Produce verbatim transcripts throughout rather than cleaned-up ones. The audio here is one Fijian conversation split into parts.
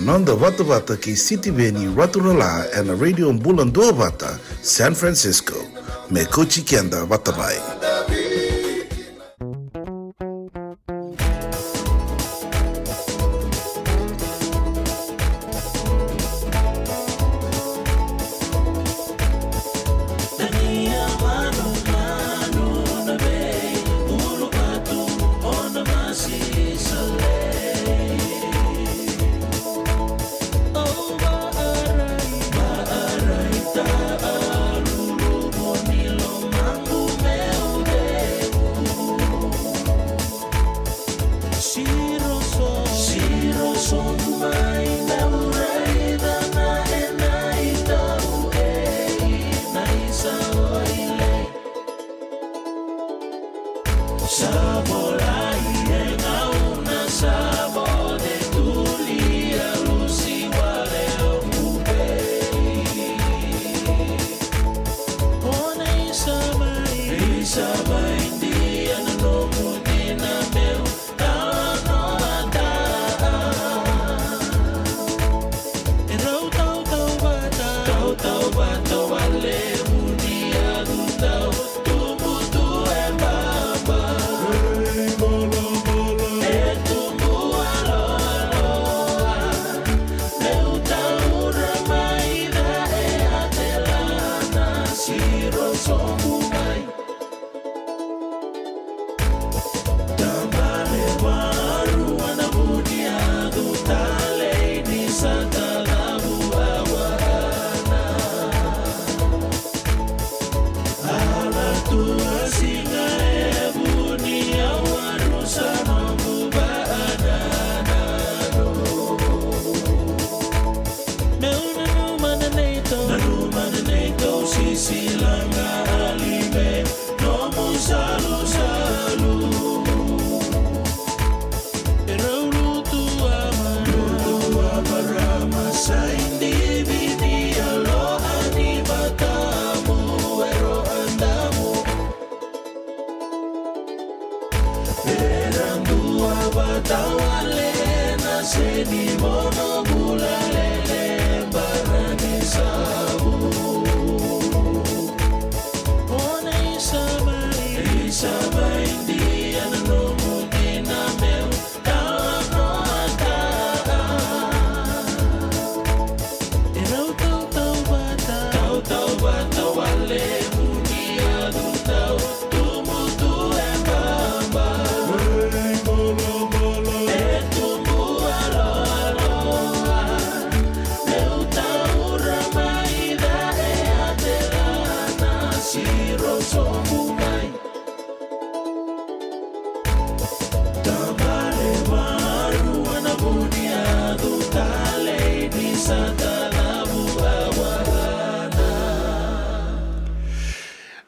Noda vatavata kei Sitiveni Raturala ena Radio Bula Duavata, San Francisco. Me kauti keda vata mai.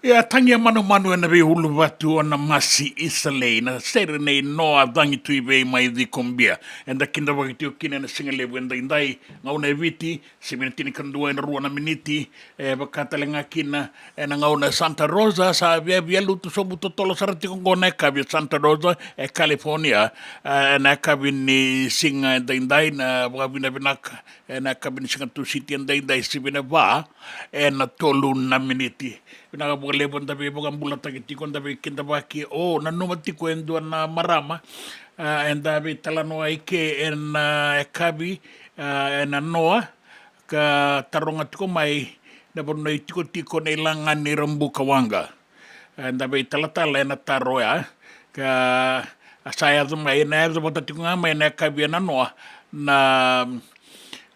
Ia, tagia manumanu ena veiuluvatu o Namasi Isalei, na sere nei Noa Cagituivei mai Cikobia. Eda kidavaki tiko kina ena siga levu edaidai, gauna e Viti, sivi na tinikadua ena rua na miniti. E vaka tale ga kina ena gauna e Santa Rosa, sa viavia lutu sobu totolo sara tiko oqo na yakavi e Santa Rosa e California. E, ena yakavi ni siga edaidai, na vakavinavinaka, ena yakavi ni siga Tusiti edaidai, sivi na va ena tolu na miniti. Vinaka vakalevu, da veivakabulataki tiko, da veikidavaki. O nanuma tiko e dua na marama, a, eda veitalanoa i ke ena yakavi, a, ena noa, ka taroga tiko mai na vanua e itikotiko na ilaga ni Rabuka Waqa. Eda veitalatala ena taro oya, ka a sa yaco mai, ena yaco vata tiko ga mai ena yakavi ena noa na,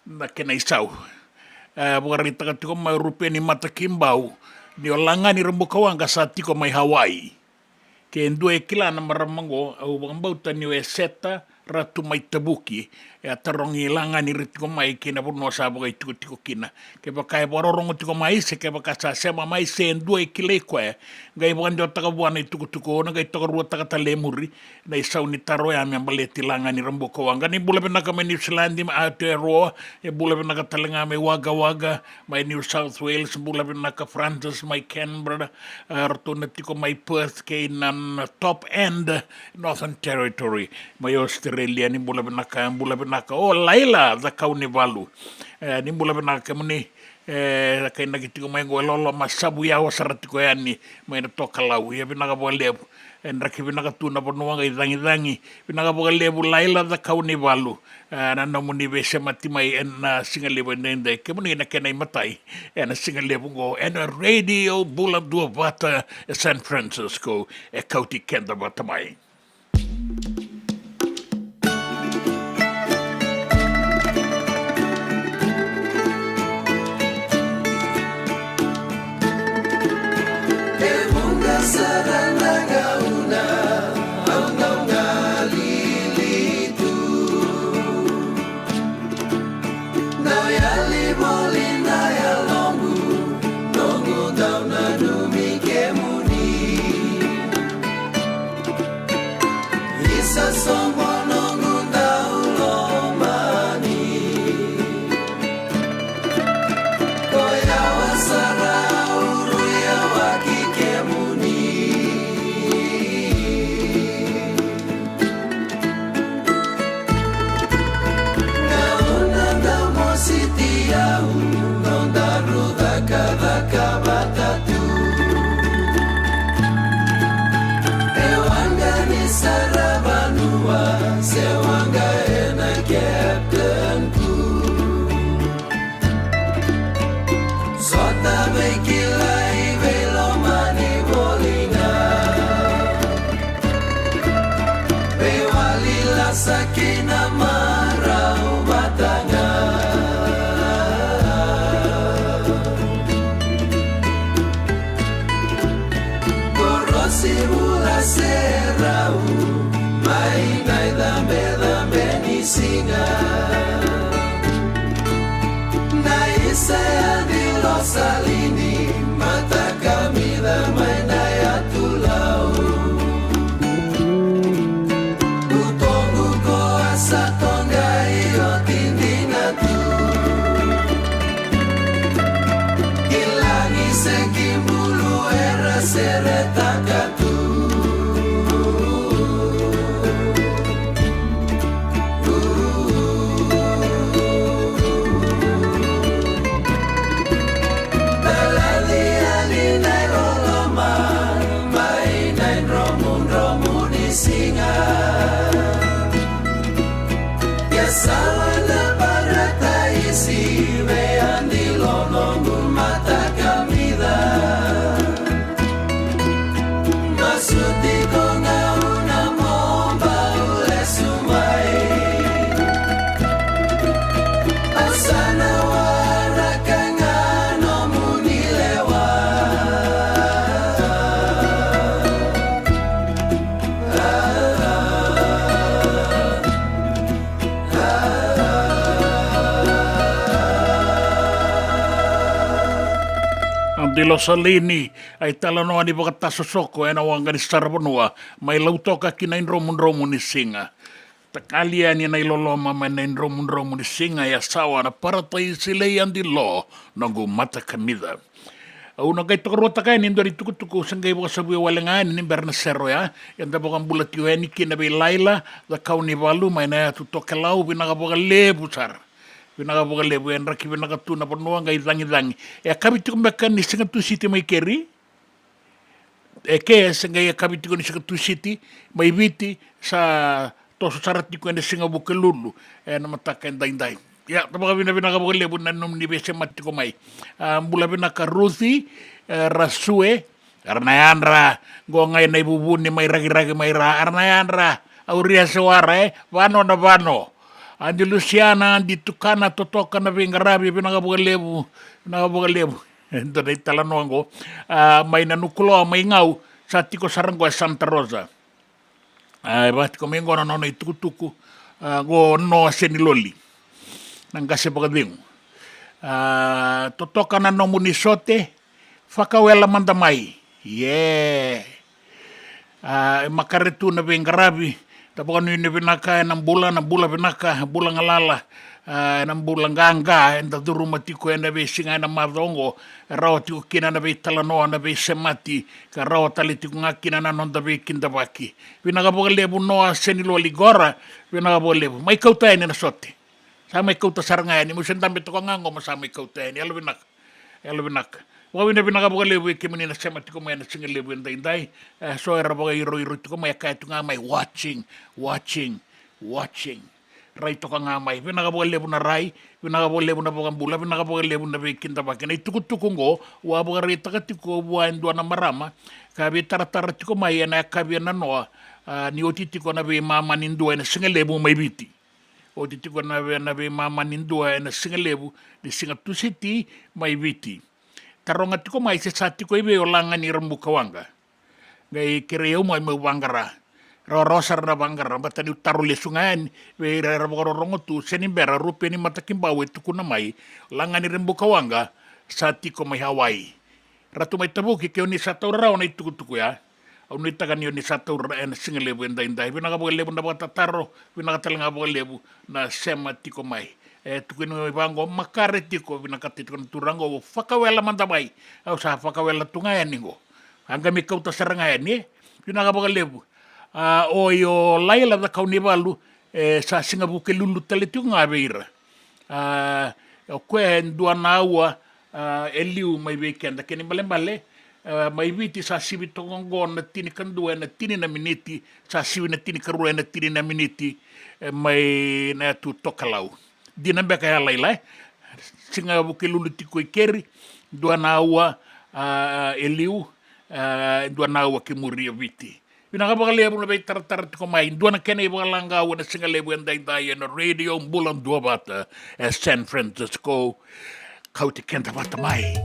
na kena isau. E vakaraitaka tiko mai o Rupeni Matakibau ni o laga ni Rabuka Waqa sa tiko mai Hawaii. Ke dua e kila na marama oqo, au vakabauta ni o Eseta Ratu mai Tavuki, e a tarogi laga ni ra tiko mai kei na vanua sa vakaitikotiko kina. Kevaka e vakarorogo tiko mai, se kevaka sa sema mai, se dua e kilai koya, qai vakadewataka vua na itukutuku, na qai tokaruataka tale e muri na isau ni taro oya me baleti laga ni Rabuka Waqa. Ni bula vinaka mai Niusiladi, mai Aotearoa, e bula vinaka tale ga mai Wagga Wagga, mai New South Wales, bula vinaka Francis mai Canberra, e, ratou na tiko mai Perth kei na, na Top End, Northern Territory, mai Australia. Australia, ni bula vinaka, bula vinaka. O Laila Cakaunivalu, e, ni bula vinaka kemuni. E, kainaki tiko mai qo e loloma, Savuyawa sara tiko yani mai na tokalau. Ia vinaka vakalevu. E draki vinaka tu na vanua qai cagicagi. Vinaka vakalevu Laila Cakaunivalu, e, na nomuni veisemati mai ena siga levu edaidai. Kemuni na kena imatai ena siga levu qo ena Radio Bula Duavata e San Francisco, e kauti keda vata mai. E vuqa sara na gauna au dau galili tu. Dau yali voli na yaloqu, noqu dau nanumi kemuni. Isa soqo noqu dau lomani. Ko yawa sara au rui yawaki kemuni. Gauna dau mositi au, nodaru cakacaka vata tu. E waqa ni saravanua, se waqa ena captain tu. Sota veikilai veilomani voli ga. Veiwali lasa kina marau vata ga. Korosi vula se rau mai na icabecabe ni siga. Na isa ya di losalini, matakamica mai na yatu lau. Utoqu ko a sa toqai oti dina tu. Ki lagi se ki bulu era seretaka tu. Talali yani na iloloma mai na idromudromu ni siga. Ia sawa na parataisi vei Adi lo noqu matakamica. Masuti ko gauna mo bau lesu mai. Au sa na waraka ga nomuni lewa. Adi Losalini, a italanoa ni vakatasosoko ena waqa ni saravanua mai Lautoka ki na idromudromu ni siga. Takali yani na iloloma mai na idromudromu ni siga, ia sawa na parataisi lei Adi lo noqu matakamica. Au na qai tokaruataka yani e dua na itukutuku, se qai vakasavuya wale ga yani ni bera na sere oya. Eda vakabula tiko yani kina vei Laila Cakaunivalu mai na yatu Tokelau, vinaka vakalevu sara. Vinaka vakalevu, e draki vinaka tu na vanua qai cagicagi. E yakavi tiko beka ni siga Tusiti mai keri? E ke se qai yakavi tiko ni siga Tusiti mai Viti, sa toso sara tiko ena siga Vukelulu ena mataka edaidai. Ia, da vakavinavinaka vakalevu na nomuni veisemati tiko mai. A, bula vinaka Ruthi, e, Rasue, era na yadra, qo qai na ivuvuni mai Rakiraki mai Ra, era na yadra, au ria se wara, e, vano na vano. Adi Lusiana, Adi Tukana, totoka na veiqaravi, vinaka vakalevu, vinaka vakalevu. E dua na italanoa qo, a, mai na Nukuloa mai Gau, sa tiko sara qo e Santa Rosa. A, e vaka tiko mai qo na nona itukutuku, a, qo Noa Seniloli, na qase vakacegu. A, totoka na nomuni sote, vakawela mada mai. Ie. A, e makare tu na veiqaravi, da vakanuinui vinaka ena bula, na bula vinaka, bula galala. A, na bula qaqa eda curuma tiko ena veisiga ena macawa oqo, e rawa tiko kina na veitalanoa, na veisemati, ka rawa tale tiko ga kina na noda veikidavaki. Vinaka vakalevu Noa Seniloa Ligora, vinaka vakalevu. Mai kauta yani na sote. Sa mai kauta sara ga yani, mo se dabe toka ga oqo mo sa mai kauta yani. Yalo vinaka. Yalo vinaka. Vakavinavinaka vakalevu vei kemuni na sema tiko mai ena siga levu edaidai. E so era vakairoiro tiko mai, e kaya tu ga mai, watching, watching, watching. Rai toka ga mai. Vinaka vakalevu na rai, vinaka vakalevu na vakabula, vinaka vakalevu na veikidavaki. Na itukutuku oqo au a vakaraitaka tiko vua e dua na marama ka veitaratara tiko mai ena yakavi enanoa, a, ni oti tiko na veimama ni dua ena siga levu mai Viti. Oti tiko na vei, na veimama ni dua ena siga levu ni siga Tusiti mai Viti. Taroga tiko mai se sa tiko i vei o Lagani Rabukawaqa. Qai kerei au mai meu vaqara. Rawarawa sara na vaqara, baleta niu taro lesu ga yani vei ira era vakarorogo tu, se ni bera Rupeni Matakibau e tukuna mai, Lagani Rabukawaqa sa tiko mai Hawaii. Ratu Mai Tavuki, ke o ni sa taura rawa na itukutuku ya, au nuitaka ni o ni sa taura ena siga levu edaidai. Vinaka vakalevu na vakatataro, vinaka tale ga vakalevu na sema tiko mai. E tukuni mai vaqo, makare tiko, vinakata tiko na turaga oqo, vakawela mada mai. Au sa vakawela tu ga yani qo. A qai mai kauta sara ga yani, e. Vinaka vakalevu. A, o io Laila Cakaunivalu, e, sa siga Vukelulu tale tiko ga vei ira. A, o koya e dua na aua, a, e liu mai vei keda. Kena ibalebale, a, mai Viti sa sivi toka oqo na tinikadua ena tini na miniti, sa sivi na tinikarua ena tini na miniti, e, mai na yatu Tokalau. Dina beka ya Laila, e? Siga Vukelulu tiko i keri, dua na aua, a, e liu, a, dua na aua ki muri o Viti. Vinaka vakalevu na veitaratara tiko mai. Dua na kena ivakalagau ena siga levu edaidai ena Radio Bula Duavata e San Francisco. Kauti keda vata mai.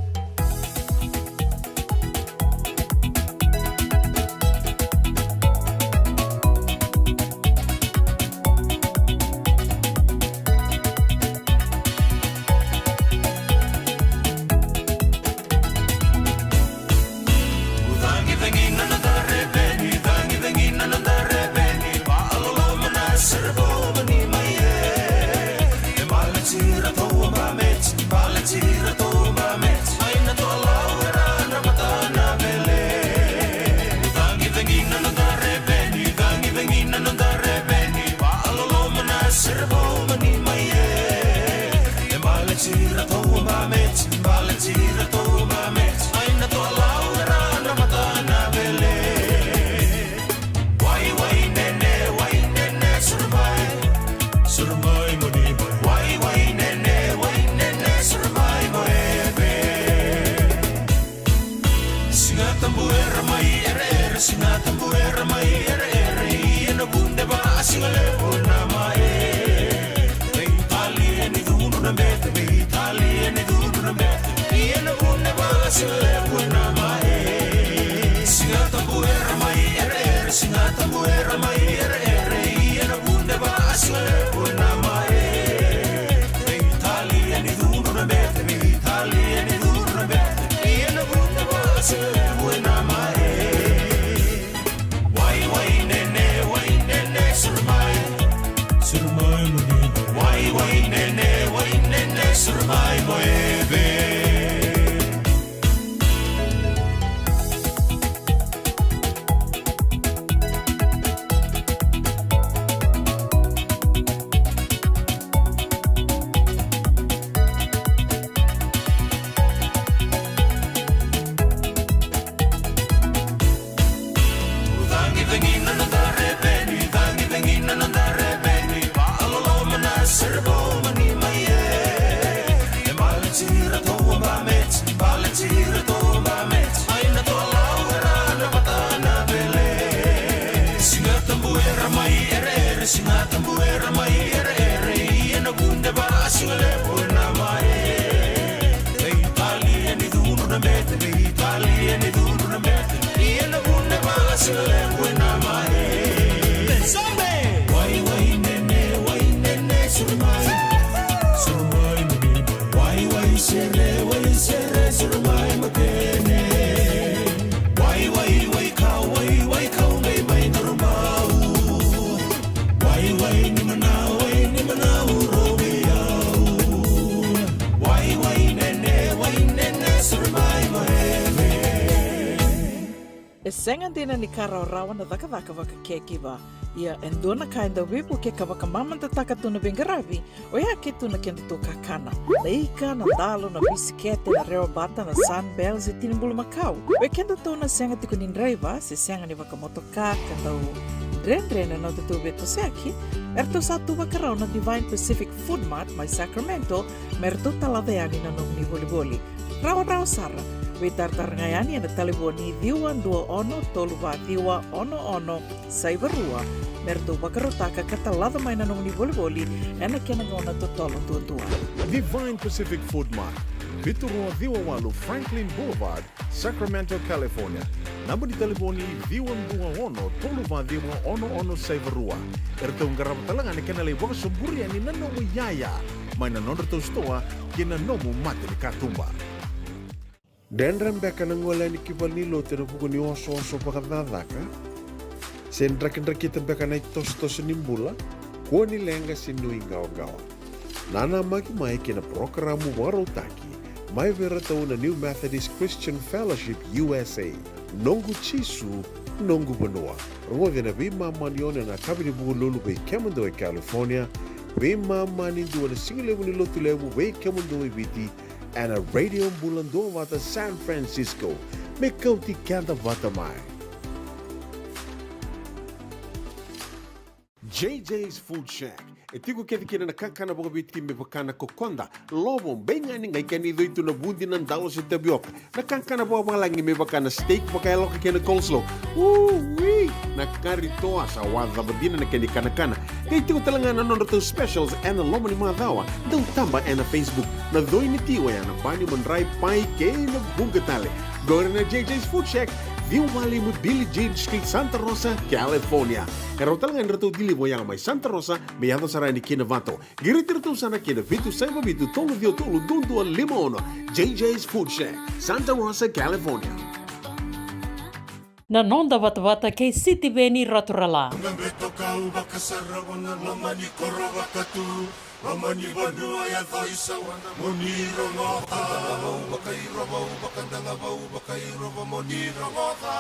Cagicagi na noda reveni, cagicagi na noda reveni, vaaloloma na sere vou mani mai e. E baleti iratou a bameti, baleti iratou a bameti, mai na toalau era na mata na vele. Cagicagi na noda reveni, cagicagi na noda reveni, vaaloloma na sere vou mani mai e. E baleti iratou a bameti, baleti iratou a bameti, mai na toalau era na mata na vele. Wai, wai, nene, wai, nene, suru mai. Suru mai, moni mai. Wai, wai, nene, wai, nene, suru mai, mo eve. Siga Tabu era mai ereere, Siga Tabu era mai ereere, ia na vuneva a siga levu na mai. Veitalia ni cudru na bete, veitalia ni cudru na bete, ia na vuneva a siga levu na mai. Siga Tabu era mai ereere, Siga Tabu era mai ereere, ia na vuneva a siga levu na mai. Veitalia ni cudru na bete, veitalia ni cudru na bete, ia na vuneva a siga levu na mai. Wai, wai, nene, wai, nene, suru mai. Suru mai, moni mai. Wai, wai, nene, wai, nene, suru mai, mo eve. Cagicagi na noda reveni, cagicagi na noda reveni, vaaloloma na sere vou mani mai e. E baleti iratou a bameti, baleti iratou a bameti, mai na toalau era na mata na vele. Siga Tabu era mai ereere, Siga Tabu era mai ereere, ia na vuneva a siga levu na mai. Veitalia ni cudru na bete, veitalia ni cudru na bete, ia na vuneva a siga levu na mai. Wai, wai, nene, wai, nene, suru mai. Suru mai, moni mai. Wai, wai, sere, wai, sere, suru mai, mo kene. Wai, wai, wai, kau, wai, wai, kau, mai, mai, Durubau. Wai, wai, ni manau, wai, ni manau, rovi, au. Ena ni ka rawarawa na cakacaka vakacaregiver. Ia e dua na ka e dau veivuke ka vakamamadataka tu na veiqaravi, oya ke tu na kedatou kakana. Na ika, na dalo, na bisikete, na rewa bata, na Sunbell se tini bulumakau. Vei kedatou na sega tiko ni draiva se sega ni vakamotoka ka dau dredre na nodatou veitosoyaki, eratou sa tu vakarau na Divine Pacific Food Mart mai Sacramento me ratou talaca yani na nomuni volivoli. Rawarawa sara. Veitaratara ga yani ena talevoni ciwa dua ono tolu va ciwa ono ono saiva rua me ratou vakarautaka ka talaca mai na nomuni volivoli ena kena gauna totolo duadua. Divine Pacific Food Mart, vitu rua ciwa walu Franklin Boulevard, Sacramento, California. Naba ni talevoni ciwa dua ono tolu va ciwa ono ono saiva rua. Eratou qarava tale ga na kena lai vakasoburi yani na nomu iyaya mai na nodratou sitoa ki na nomu mata ni katuba. Dredre beka na gole yani ki valenilotu ena vuku ni osooso vakacakacaka? Se drakidrakita beka na itosotoso ni bula? Kua ni leqa se nuiqawaqawa. Nanamaki mai ki na parokaramu vakarautaki mai vei iratou na New Methodist Christian Fellowship U S A. Noqu Jisu, noqu vanua. Rogoci ena veimama ni ono ena yakavi ni Vukelulu vei kemudou e California, veimama ni dua na sigalevu ni Lotulevu vei kemudou e Viti, ena Radio Bula Duavata San Francisco. Me kauti keda vata mai. J J's Food Shack. E tiko kece kina na kakana vakaviti me vaka na kokoda, lovo, beigani, qai kena icoi tu na vudi, na dalo se tavioka. Na kakana vakavalagi me vaka na steak vakayaloka kei na coleslaw. Ui! Na kari toa, sa wacava dina na kena ikanakana. Qai tiko tale ga na nodratou specials ena loma ni macawa. Dau taba ena Facebook. Na coi ni ti oya na bani, madrai, pai kei na vuqa tale. Qori na J J's Food Shack, ciwa lima Billie Jean Street, Santa Rosa, California. E rawa tale ga ni ratou deliver oya mai Santa Rosa me yaco sara yani ki Novato. Qiriti iratou sara ki na vitu saiva vitu tolu ciwa tolu dua dua lima ono. J J's Food Shack, Santa Rosa, California. Na noda vatavata kei Sitiveni Raturala. Na beto kau vakasarava na loma ni koro vakatu. Loma ni vanua yaco i Sawana mo ni rogoca. Vau vakairova, vau vakadaga, vau vakairova mo ni rogoca.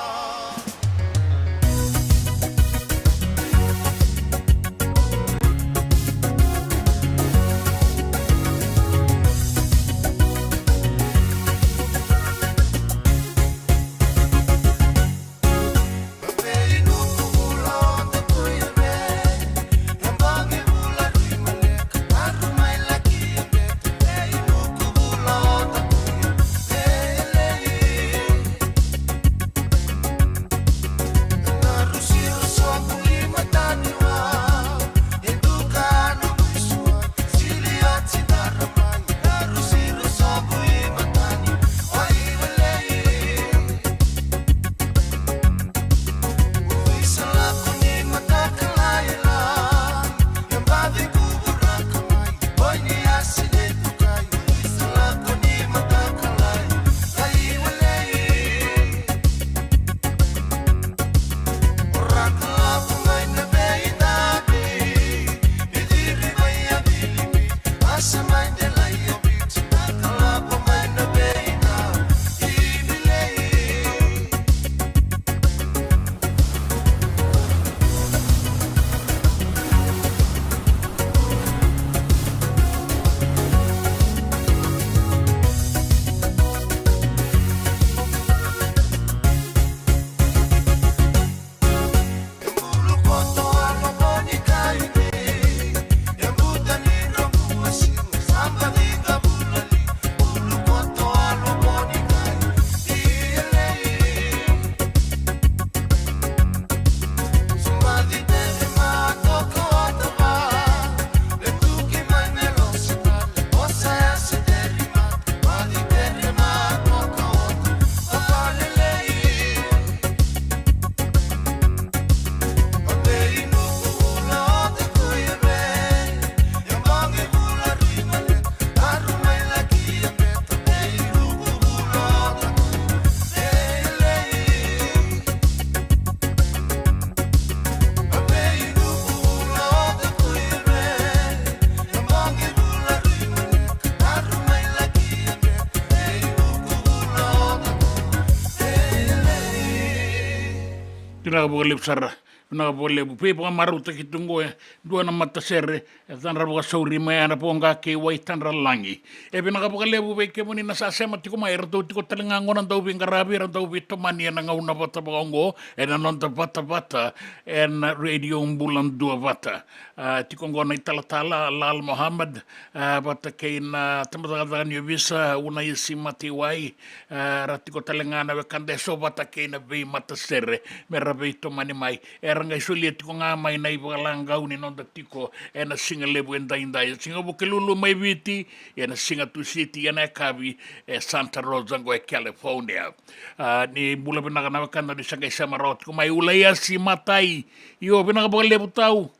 Vinaka vakalevu sara. Vinaka vakalevu. Veivakamarautaki tu qo e dua na matasere e cadra vakasauri mai Anapoga kei Waitadralagi. E vinaka vakalevu vei kemuni na sa sema tiko mai, eratou tiko tale ga qo na dauveiqaravi, era dauveitomani ena gauna vata vaka oqo ena noda vatavata ena Radio Bula Duavata. A, tiko qo na italatala Lal Mohammed, a, vata kei na tabacakacaka ni ovisa Unaisi Mataiwai, a, ra tiko tale ga na wekada eso vata kei na veimatasere me ra veitomani mai. Era qai solia tiko ga mai na ivakalagau ni noda tiko ena siga levu edaidai, e siga Vukelulu mai Viti, ena siga Tusiti ena yakavi e Santa Rosa qo e California. A, ni bula vinaka na wekada ni sa qai sema rawa tiko mai. Ulaiasi Matai, io, vinaka vakalevu tau.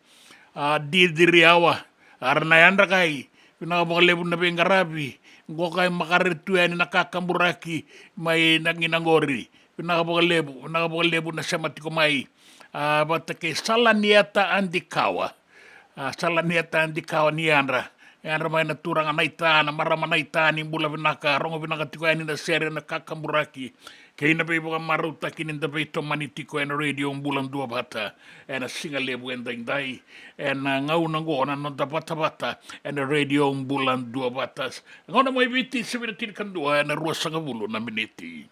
A, Didiri Awa, a, ra na yadra kai, vinaka vakalevu na veiqaravi. Qo kai makare tu yani na kakaburaki mai na gina qori. Vinaka vakalevu, vinaka vakalevu na sema tiko mai. A, vata kei Salanieta Adikawa. A, Salanieta Adikawa, ni yadra. Yadra mai na turaga naita, na marama naita, ni bula vinaka, rogo vinaka tiko yani na sere na kakaburaki kei na veivakamarautaki ni da veitomani tiko ena Radio Bula Duavata ena siga levu edaidai, ena gauna qo na noda vatavata ena Radio Bula Duavata. Gauna mai Viti, seven tinikadua ena ruasagavulu na miniti.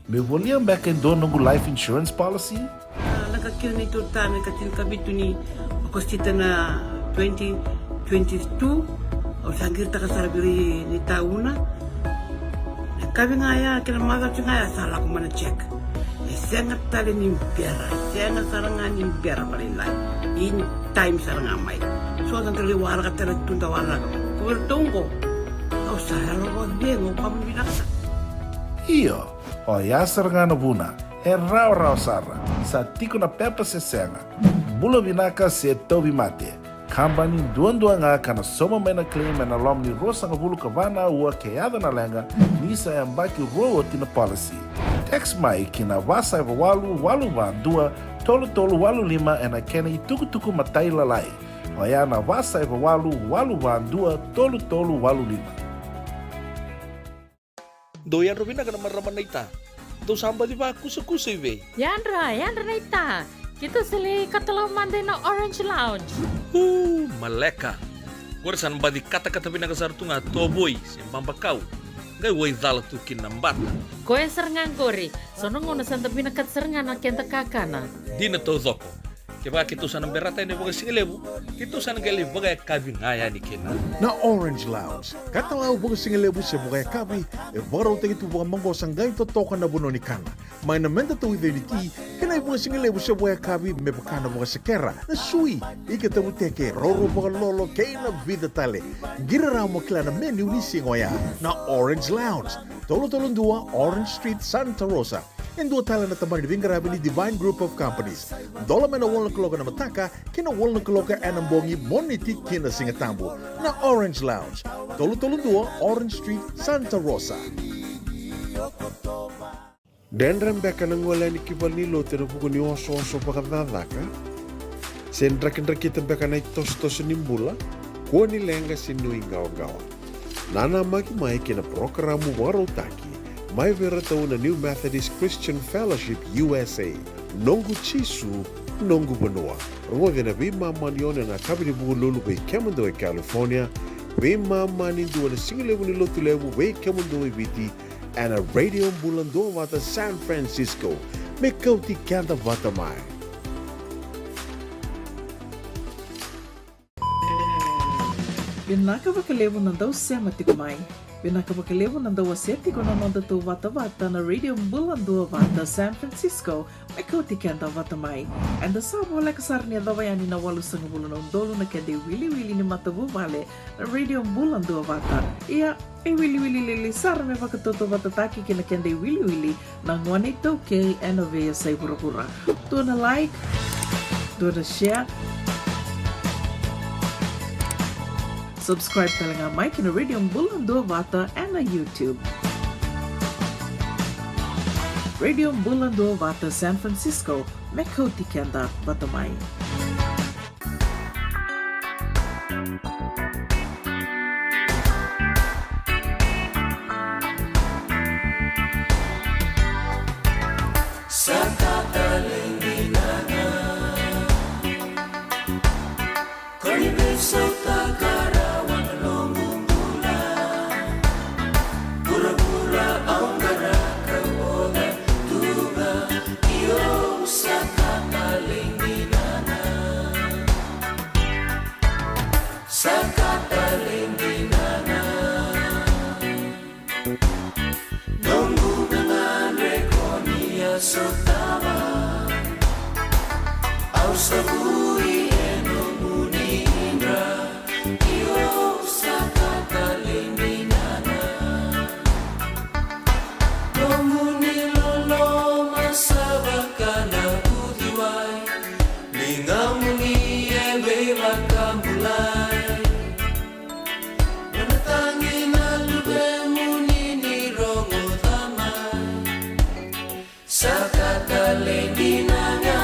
Me volia beka e dua noqu life insurance policy? A, lako kina neitou tane ka tinikavitu ni Okosita na twenty twenty-two, au sa qiritaka sara vei ira ni tauna. Na kavi ga ya kei na macawa ga ya sa lako mai na check. E sega tale ni bera, e sega sara ga ni bera vakalailai. In time sara ga mai. So sa da lai waraka tale tu da waraka. Ko vei ratou oqo, au sa yalo vakacegu, au vakavinavinaka sara. Io, oya sara ga na vuna. E rawarawa sara. Sa tiko na pepa se sega. Bula vinaka se tauvimate. Kabani duadua ga ka na sauma mai na claim ena loma ni ruasagavulu ka va na aua ke yaco na leqa, ni sa yabaki rua oti na policy. Text mai ki na va saiva walu walu va dua tolu tolu walu lima ena kena itukutuku matailalai. Oya na va saiva walu walu va dua tolu tolu walu lima. Dou yadra vinaka na marama naita. Dou sa baci vakusakusa i vei? Yadra, yadra naita. Keitou sa lai katalau mada ina Orange Lounge. Uu, maleka. Qori sa na baci katakata vinaka sara tu ga tovoi se babakau. Qai waicala tu kina na bata. Koya sara ga qori. So na gauna sa da vinakata sara ga na keda kakana. Dina taucoko. Kevaka keitou sa na berata yani vakasigalevu, keitou sa na qai lai vakayakavi ga yani kina. Na Orange Lounge, katalau vakasigalevu se vakayakavi, e vakarautaki tu vakamaqosa qai totoka na vanua ni kana. Mai na meda tauica ni ti, kei na ivakasigalevu se vakayakavi me vaka na vakasekera, na sui, ika tavuteke, roro vakalolo, kei na vica tale. Qiri rawa mo kila na menu ni siga oya. Na Orange Lounge, tolu tolu dua Orange Street, Santa Rosa. E dua tale na tabana ni veiqaravi ni Divine Group of Companies. Dola mai na walu na kaloko na mataka ki na walu na kaloko ena bogi, Moniti ki na Sigatabu. Na Orange Lounge, tolu tolu dua Orange Street, Santa Rosa. Dredre beka na gole yani ki valenilotu ena vuku ni osooso vakacakacaka? Se drakidrakita beka na itosotoso ni bula? Kua ni leqa se nuiqawaqawa. Nanamaki mai ki na parokaramu vakarautaki mai vei iratou na New Methodist Christian Fellowship U S A, Noqu Jisu, Noqu Vanua. Rogoci ena veimama ni ono ena yakavi ni Vukelulu vei kemudou e California, veimama ni dua ena sigalevu ni Lotulevu vei kemudou e Viti, ena Radio Bula Duavata San Francisco. Me kauti keda vata mai. Vinaka vakalevu na dau sema tiko mai. Vinaka vakalevu na dau wasea tiko na nodatou vatavata na Radio Bula Duavata San Francisco, me kauti keda vata mai. Eda sa voleka sara ni yacova yani na walusagavulu na udolu na keda iwiliwili ni matavuvale na Radio Bula Duavata. Ia, e wiliwili lili sara me vakatautauvatataki kei na keda iwiliwili na gone iTaukei ena veiyasai vuravura. Dua na like, dua na share. Subscribe tale ga mai ki na Radio Bula Duavata ena YouTube. Radio Bula Duavata San Francisco, me kauti keda vata mai. Sa ka talei ni nana. Ko ni veisautaka rawa na noqu bula. Vuravura au qaraka oca tu ga, io sa ka talei ni nana. Sa ka talei ni nana. Noqu gagadre ko ni a sotava. Au sa vui e nomuni idra. Io sa ka talei ni nana. Nomuni loloma sa vaka na uciwai. Ligamuni e veivakabulai. Nona tagi na luvemuni ni rogoca mai. Sa ka talei ni nana.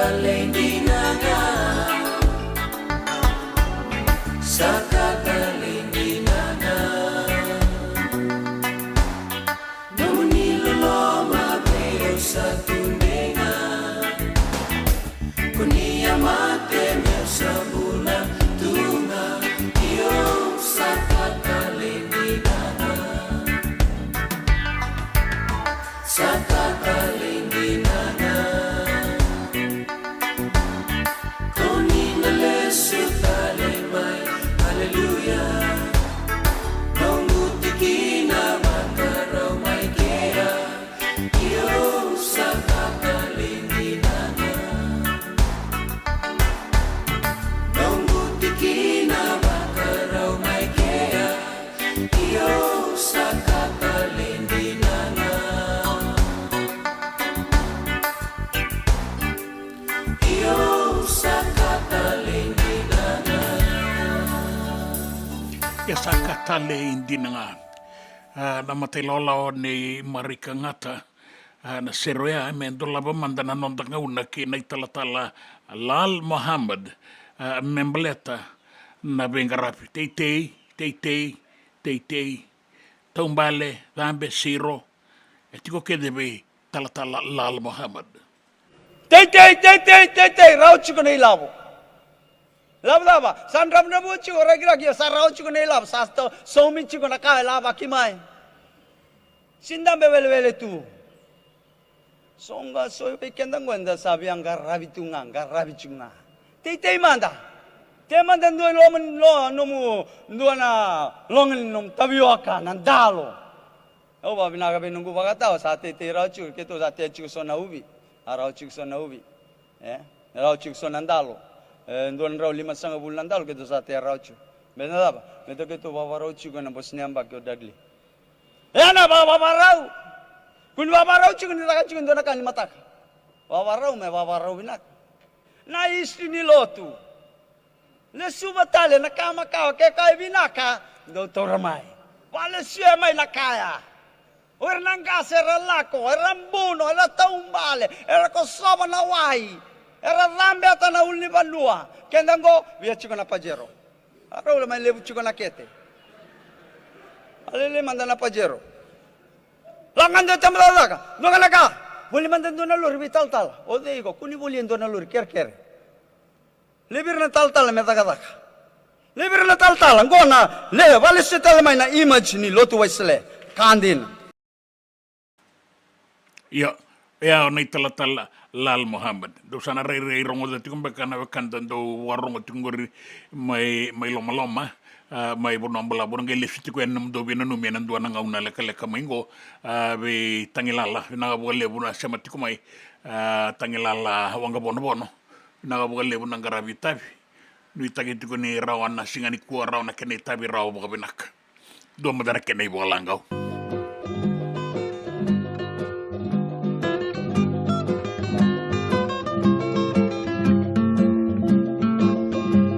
Tale dina ga, sa ka tale dina ga. Nomuni loloma vei au sa tu dei ga. Ko ni a mate meu sa bula tu ga. Io, sa ka tale dina ga. Sa ka tale dina ga. Ko ni na lesu tale mai. Aleluya. Noqu tikina vakarau mai kea. Io, sa ka tale dina ga. Noqu tikina vakarau mai kea. Io, sa ka tale dina ga. Io, sa ka tale dina ga. Io, sa ka tale dina ga. A, na mata ilawalawa nei Marika Gata. A, na sere oya me dolava mada na noda gauna kei na italatala Lal Mohammed, a, me baleta na veiqaravi. Teitei, teitei, teitei, taubale, cabe, siro. E tiko kece vei talatala Lal Mohammed. Teitei, teitei, teitei, rawa tiko na ilavo. Lavo cava? Sa dravudravua tiko, rakiraki, sa rawa tiko na ilavo, sa to-, saumi tiko na ka e lavaki mai. Sega ni dabe welewele tu. So ga so vei keda qo eda sa via qaravi tu ga, qaravi tu ga. Teitei mada. Tei mada dua i loma ni lo-, nomu, dua na loga ni nomu tavioka, na dalo. Au vakavinaka vei noqu vakatawa, sa teitei rawa tiko, keitou sa tea tiko so na uvi. A rawa tiko so na uvi. E? Rawa tiko so na dalo. E, dua na drau limasagavulu na dalo, keitou sa tea rawa tiko. Me na cava? Me tou keitou vavarau tiko ena bose ni yabaki o Dudley. E na va-, vavarau. Kua ni vavarau tiko ni caka tiko e dua na ka ni mataka. Vavarau me vavarau vinaka. Na history ni lotu. Lesuva tale na ka makawa, ke ka e vinaka, dou taura mai. Valesuya mai na kaya. O ira na qase era lako, era buno, era taubale, era kosova na wai, era cabeta na ulunivanua. Keda qo, via tiko na Pajero. A rau la mai levu tiko na kete. A lele mada na Pajero. Lako ga dua tama cakacaka, dua ga na ka. Voli mada dua na lori vei talatala. O cei iko, kua ni volia dua na lori kerekere. Laivi ira na talatala me cakacaka. Laivi ira na talatala, qo na le, valesu tale mai na image ni lotu Wesele. Ka dina. Io, ia o na italatala Lal Mohammed. Dou sa na rairai rogoca tiko beka na wekada dou vakarogo tiko qori mai, mai lomaloma, a, mai vanua balavu, na qai lesu tiko yani na nomudou veinanumi ena dua na gauna lekaleka mai qo, a, vei Tagilala, vinaka vakalevu na sema tiko mai, a, Tagilala Waqavonovono. Vinaka vakalevu na qaravi itavi. Nuitaki tiko ni rawa na siga nikua, rawa na kena itavi, rawa vakavinaka. Dua mada na kena ivakalagau.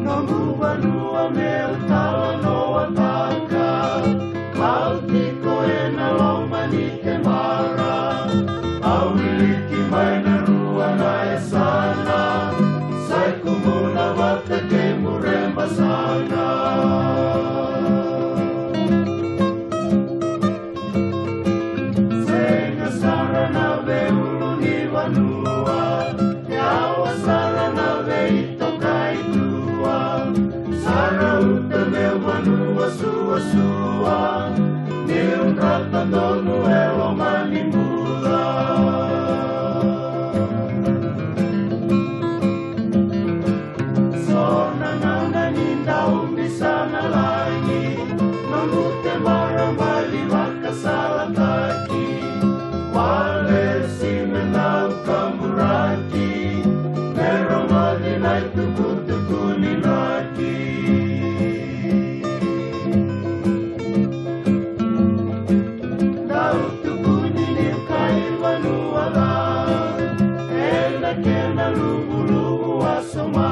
Noqu vanua meu talanoataka, au tiko ena loma ni kemara. Au wiliki mai na rua na yasana, sa ikumuna vata kei Mureba sara. Sega sara na veiulunivanua, yawa sara na veitokai tua. Sa rauta meu vanua suasua, niu drata donu e loma ni bula. So na gauna ni dau bisanalagi, noqu tebara bali vakasalataki. Walesi me dau kaburaki, me rogoci na itukutuku ni draki. Dau tukuni ni kai vanua ca, ena kena luvuluvu wasoma.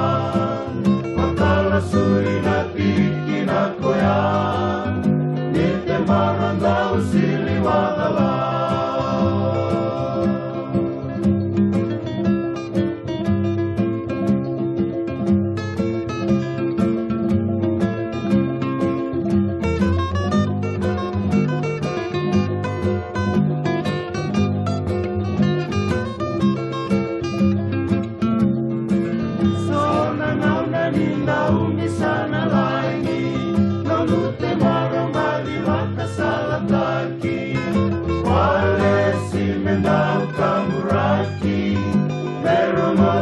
Vakalasui na tikina koya, ni tebara dau sili vacala.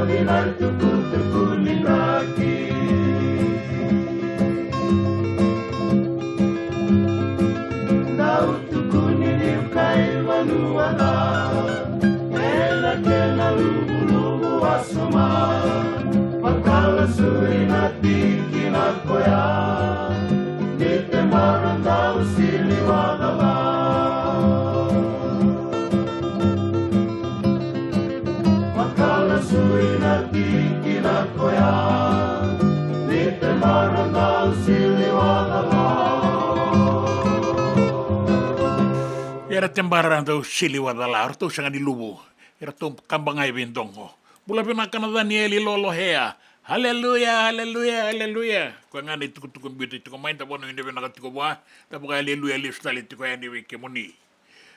Vinaka tukutuku ni draki. Dau tukuni ni kai vanua ca. Ena kena luvuluvu wasoma. Vakalasu ina tikina koya. Ni te mara dau sili wacala. Vakala sui na tikina koya. Ni te mara dau sili wacala. Era te mara dau sili wacala. Ratou sega ni luvu. Eratou kaba ga e veidogo. Bula vinaka na Danieli Lolo Hea. Aleluya, aleluya, aleluya. Koya ga na itukutuku biuta tiko mai, da vanua ina vinaka tiko vua. Da vaka aleluya lesu tale tiko yani vei kemuni.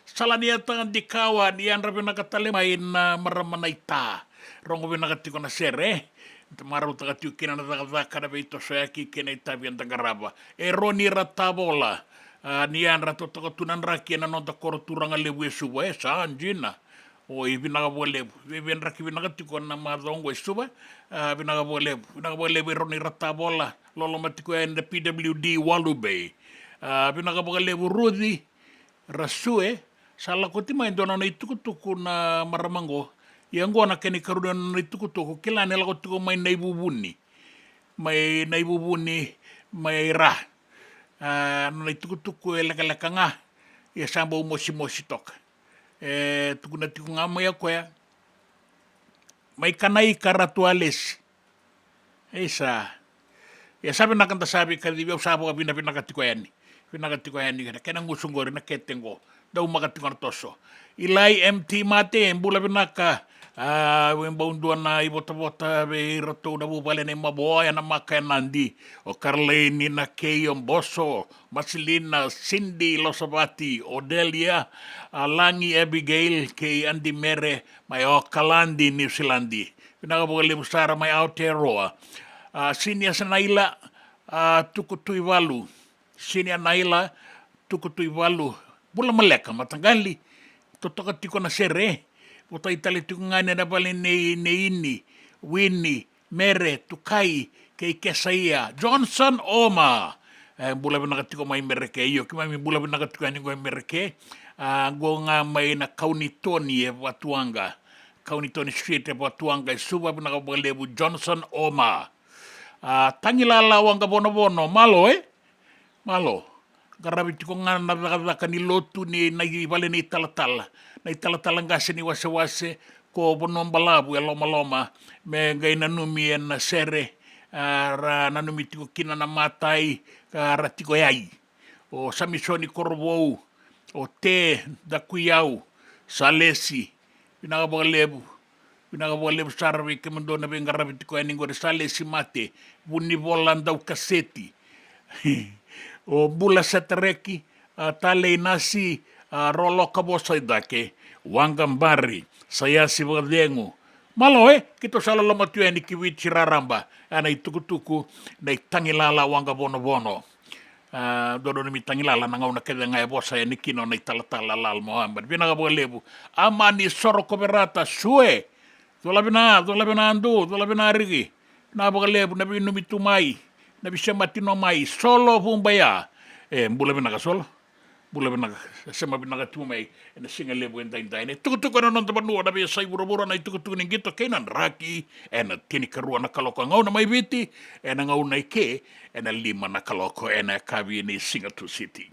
Sala ni yata dikawa, ni yadra vinaka tale mai na marama na ita. Rogo vinaka tiko na sere. Da marautaka tiko kina na cakacaka na veitosoyaki kei na itavi eda qarava. E Roni Ratavola. A, ni yadra totoka tu na draki ena noda koro turaga levu e Suva, e sa dina. Oi, vinaka vakalevu. Veivedraki vinaka tiko na macawa oqo e Suva. A, vinaka vakalevu. Vinaka vakalevu e Roni Ratavola. Loloma tiko yani na P W D Walu Bay. A, vinaka vakalevu Ruci Rasue. Sa lako oti mai dua nona itukutuku na marama oqo. Ia oqo na kena ikarua ni nona itukutuku. Kila ni lako tiko mai Naivuvuni. Mai Naivuvuni, mai Ra. A, nona itukutuku e lekaleka ga. Ia sa bau mosimosi toka. E tukuna tiko ga mai o koya. Mai Kanaika Ratu Alesi. Isa. Ia sa vinaka da sa veikacivi, au sa vakavinavinaka tiko yani. Vinaka tiko yani na kena gusu qori na kete qo. Daumaka tiko na toso. Ilai M T Mate, bula vinaka. A, e bau dua na ivotavota vei iratou na vuvale nei Mavoa, ena maka e Nadi. O Karlaini na kei o Boso. Masilina, Cindy Losavati, Odelia, a, Lagi Abigail, kei Adi Mere, mai Okaladi, Niusiladi. Vinaka vakalevu sara mai Aotearoa. A, Sinia Sanaila, a, Tukutuivalu. Sinia Naila, Tukutuivalu. Bula maleka, mataqali. Totoka tiko na sere. Votai tale tiko ga ena vale nei, nei Ini, Wini, Mere, Tukai, kei Kesaia, Johnson Oma. E, bula vinaka tiko mai Mereke, io, keimami bula vinaka tiko yani qo e Mereke. A, qo ga mai na Kaunitoni e Vatuwaqa. Kaunitoni Street e Vatuwaqa, e Suva, vinaka vakalevu, Johnson Oma. A, Tagilala Waqavonovono, malo, e? Malo. Qaravi tiko ga na cakacaka ni lotu ni na ivale ni talatala. Na italatala qase ni wasewase ko Vanua Balavu e Lomaloma. Me qai nanumi ena sere, a, ra nanumi tiko kina na matai, a, ra tiko yai. O Samisoni Korovou, o Te Dakuiyau, Salesi, vinaka vakalevu. Vinaka vakalevu sara vei kemudou na veiqaravi tiko yani qori, Salesi Mate, Vunivola Daukaseti. O Bula Setareki, a, Talei Nasi, a, Roloka Vosa i Cake, Waqa Bari, Saiasi Vakacegu. Malo, e, keitou sa loloma tu yani ki Viti raraba, a, na itukutuku, na i Tagilala Waqavonovono. A, dodonu me tagilala na gauna kece ga e vosa yani kina o na italatala Lal Mohammed. Vinaka vakalevu. Amani Sorokoverata, Sue. Cola vina, cola vina Adu, cola vina Riki. Vinaka vakalevu na veinumi tu mai, na veisemati no mai. Solo Vubaia. E, bula vinaka Solo. Bula vinaka. Sema vinaka tu mai. Ena siga levu edaidai, na itukutuku ena noda vanua, na veiyasai vuravura, na itukutuku ni qito kei na draki. Ena tinikarua na kaloko gauna mai Viti, ena gauna i ke, ena lima na kaloko ena yakavi ni siga Tusiti.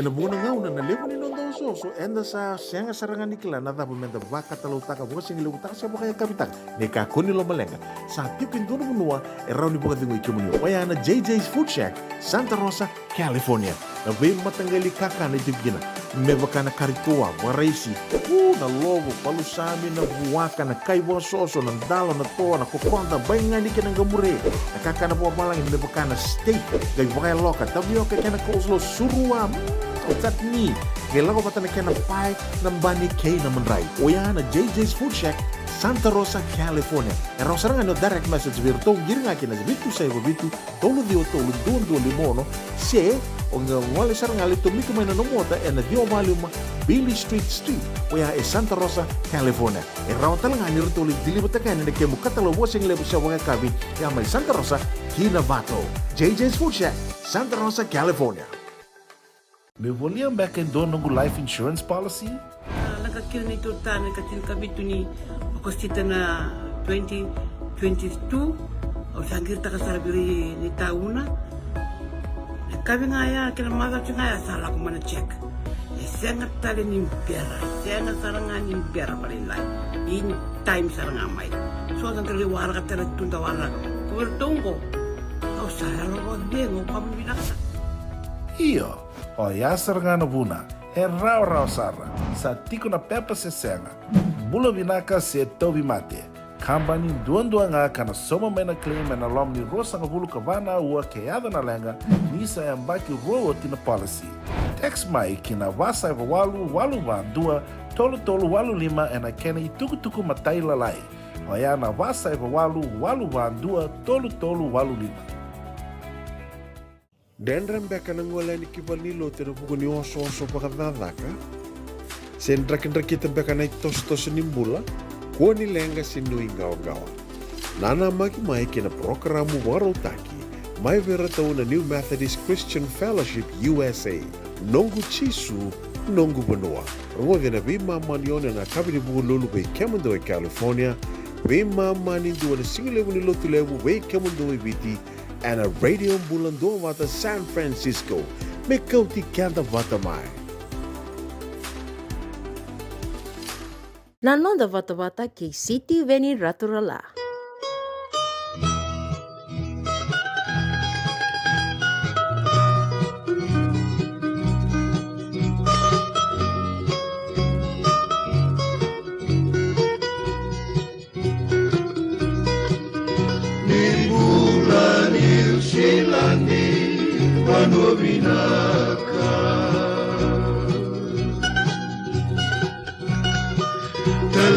Ena vuqa na gauna na levu ni noda osooso eda sa sega sara ga ni kila na cava meda vakatalautaka, vakasigilevutaka se vakayakavitaka. Ni kakua ni lomaleqa, sa tiko e dua na vanua e rawa ni vakacegui kemuni. Oya na J J's Food Shack, Santa Rosa, California. Na veimataqali kakana e tiko kina, me vaka na kari toa, vakaraisi, u, na lovo, palusami, na vuaka, na kai vakasoso, na dalo, na toa, na kokoda, baigani kei na qamure. Na kakana vakavalagi me vaka na steak, qai vakayaloka, tavioka kei na coleslaw, surua, mm, chutney, qai lako vata na kena pae, na bani kei na madrai. Oya na J J's Food Shack, Santa Rosa, California. E rawa sara ga ni o direct message vei iratou, qiri ga kina vitu saiva vitu, tolu ciwa tolu, dua dua lima ono, se o qai gole sara ga, lai tomika mai na nomu ota ena ciwa walu lima Beale Street Suite, oya e Santa Rosa, California. E rawa tale ga ni ratou lai deliver-taka yani na kemu katalau vakasigalevu se vakayakavi, ya mai Santa Rosa ki Novato. J J's Food Shack, Santa Rosa, California. Meu volia beka e dua noqu life insurance policy? A, lako kina neitou ta na ikatinikavitu ni Okosita na twenty twenty-two. Au sa qiritaka sara vei ira na itauna. Na yakavi ga ya kei na macawa ga ya sa lako mai na check. E sega tale ni bera, e sega sara ga ni bera vakalailai. In time sara ga mai. So sa qai waraka tale tu da waraka. Ko vei iratou qo. Au sa yalo vakacegu, au vakavinavinaka sara. Io. Oya sara ga na vuna, e rawarawa sara, sa tiko na pepa se sega, bula vinaka se tauvimate. Kabani duadua ga ka na sauma mai na claim ena loma ni ruasagavulu ka va na aua ke yaco na leqa, ni sa yabaki rua oti na policy. Text mai ki na va saiva walu walu va dua tolu tolu walu lima ena kena itukutuku matailalai. Oya na va saiva walu walu va dua tolu tolu walu lima. Dredre beka na gole yani ki valenilotu ena vuku ni osooso vakacakacaka? Se drakidrakita beka na itosotoso ni bula? Kua ni leqa se nuiqawaqawa. Nanamaki mai kei na parokaramu vakarautaki mai vei iratou na New Methodist Christian Fellowship U S A. Noqu Jisu, noqu vanua. Rogoci ena veimama ni ono ena yakavi ni Vukelulu vei kemudou e California, veimama ni dua ena sigalevu ni Lotulevu vei kemudou e Viti, ena Radio Bula Duavata San Francisco. Me kauti keda vata mai. Na noda vatavata kei Sitiveni Raturala. Ni bula Niu Siladi, vanua vinaka.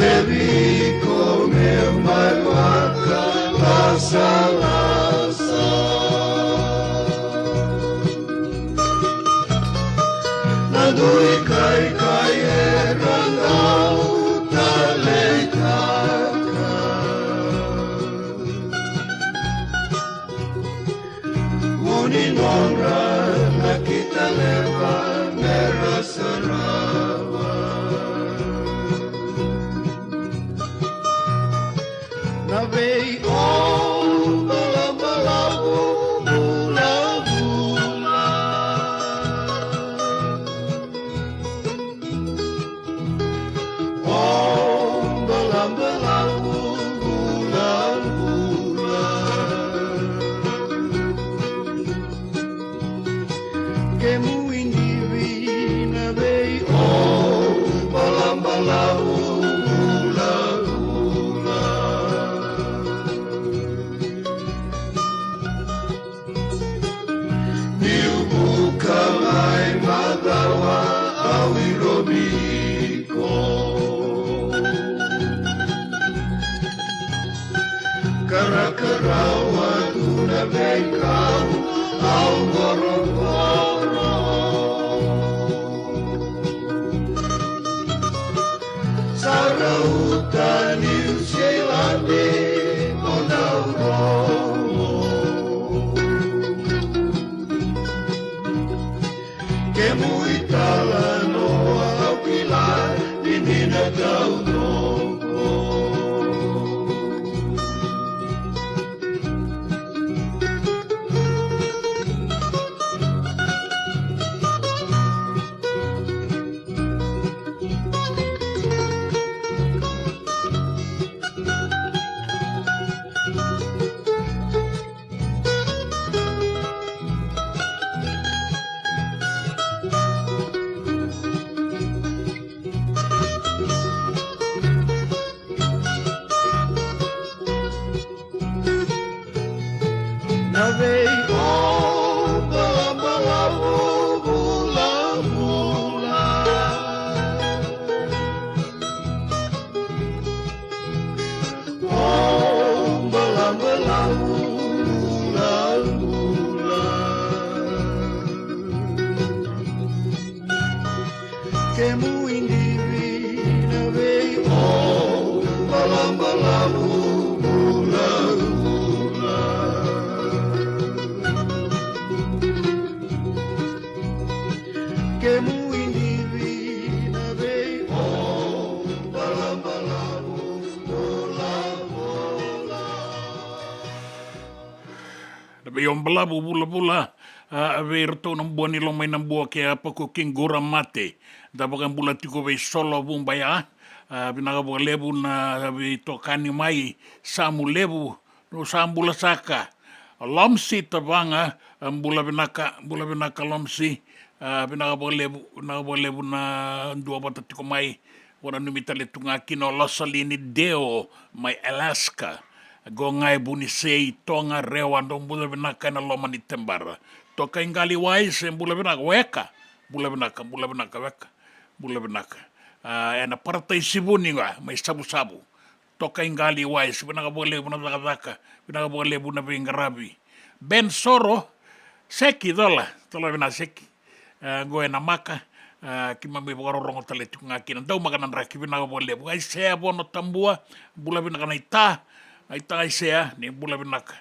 Levi ko me mai vakalasalasa. Na dui kaikai era dau taleitaka. Vuni nodra na kitaleva mera sarava. Na vei o balabalavu vulavula. O balabalavu vulavula. Kemu i divi na vei o balabalavu vulavula. Niu vuka mai macawa au i rovi iko. Karakarawa tu na veikau au qorogoro. Sa rauta Niu Siladi mo dau rogo. Kemu italanoa au kila ni ni na taucoko. Na vei o balabalavu vulavula. O balabalavu vulavula. Kemu i divi na vei o balabalavu vulavula. Kemu i divi na vei o balabalavu vulavula. Na vei o balavu vulavula, a, vei iratou na bua ni Lomainabua kei Apaku Kigura Mate. Da vakabula tiko vei Solo Vubaya, a, vinaka vakalevu na veitokani mai, Samu Levu, no sa bula saka. Lomsi Tavaga, a, bula vinaka, bula vinaka Lomsi, a, vinaka vakalevu, vinaka vakalevu na dua vata tiko mai. Vakananumi tale tu ga kina o Losalini Deo mai Alaska. Qo ga e Vunisei, Toga, Rewa, dou bula vinaka ena loma ni tebara. Toka i qali Wise, bula vinaka, weka. Bula vinaka, bula vinaka, weka. Bula vinaka. A, ena Parataisi Vuni ga mai Savusavu. Toka i qali Wise, vinaka vakalevu na cakacaka, vinaka vakalevu na veiqaravi. Ben Soro, Seki, cola, cola vinaka Seki. E, qo e Namaka, e, keimami vakarorogo tale tiko ga kina. Daumaka na draki, vinaka vakalevu. Aisea Vono Tabua, bula vinaka naita, naita Aisea, ni bula vinaka.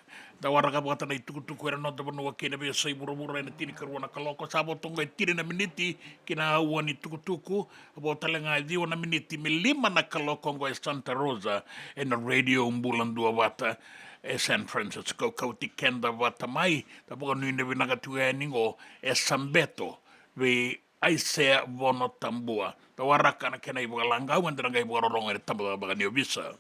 Da waraka vata na itukutuku ena noda vanua kei na veiyasai vuravura ena tinikarua na kaloko. Sa vo toka e tini na miniti ki na aua ni tukutuku. Vo tale ga e ciwa na miniti me lima na kaloko qo e Santa Rosa, ena Radio Bula Duavata e San Francisco. Kauti keda vata mai, da vakanuinui vinaka tiko yani qo e Sabeto vei Aisea Vono Tabua. Da waraka na kena ivakalagau, eda na qai vakarorogo ena tabacakacaka ni ovisa.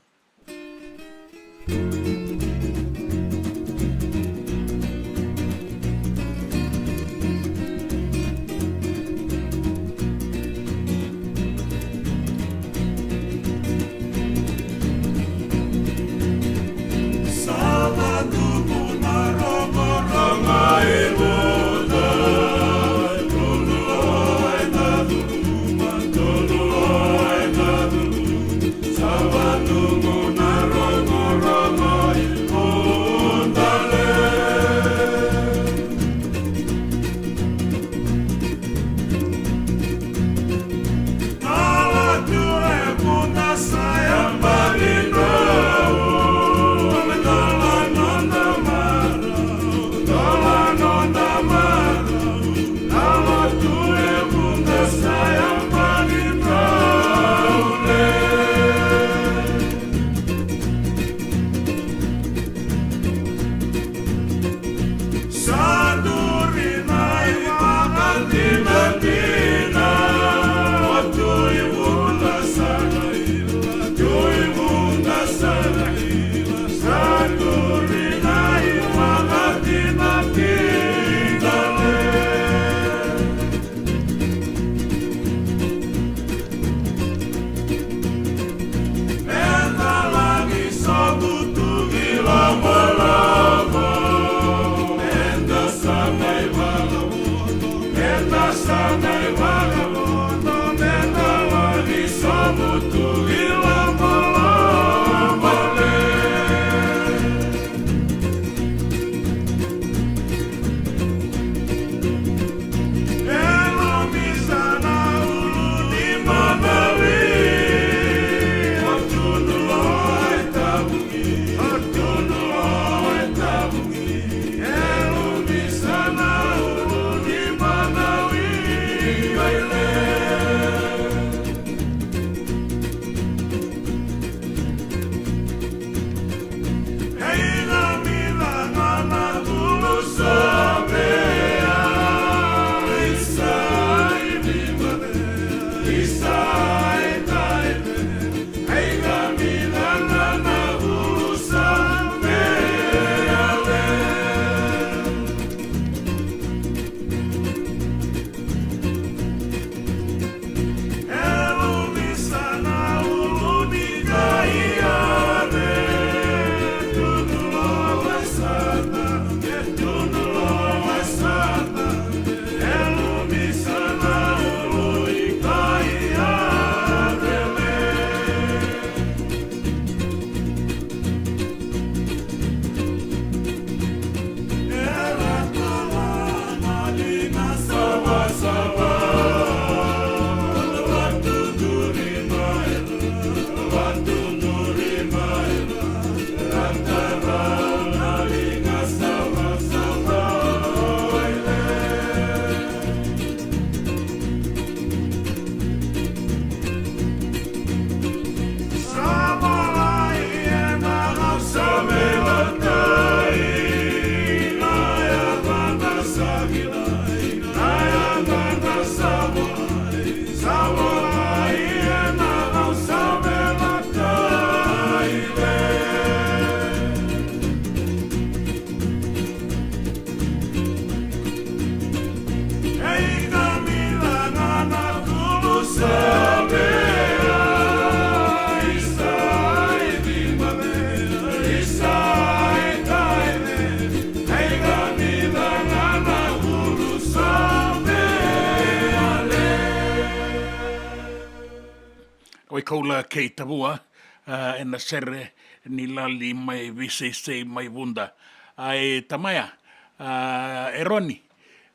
Koula kei Tavua, a, ena sere ni lali mai Viseisei mai Vuda. A, e tamaya, a, Eroni,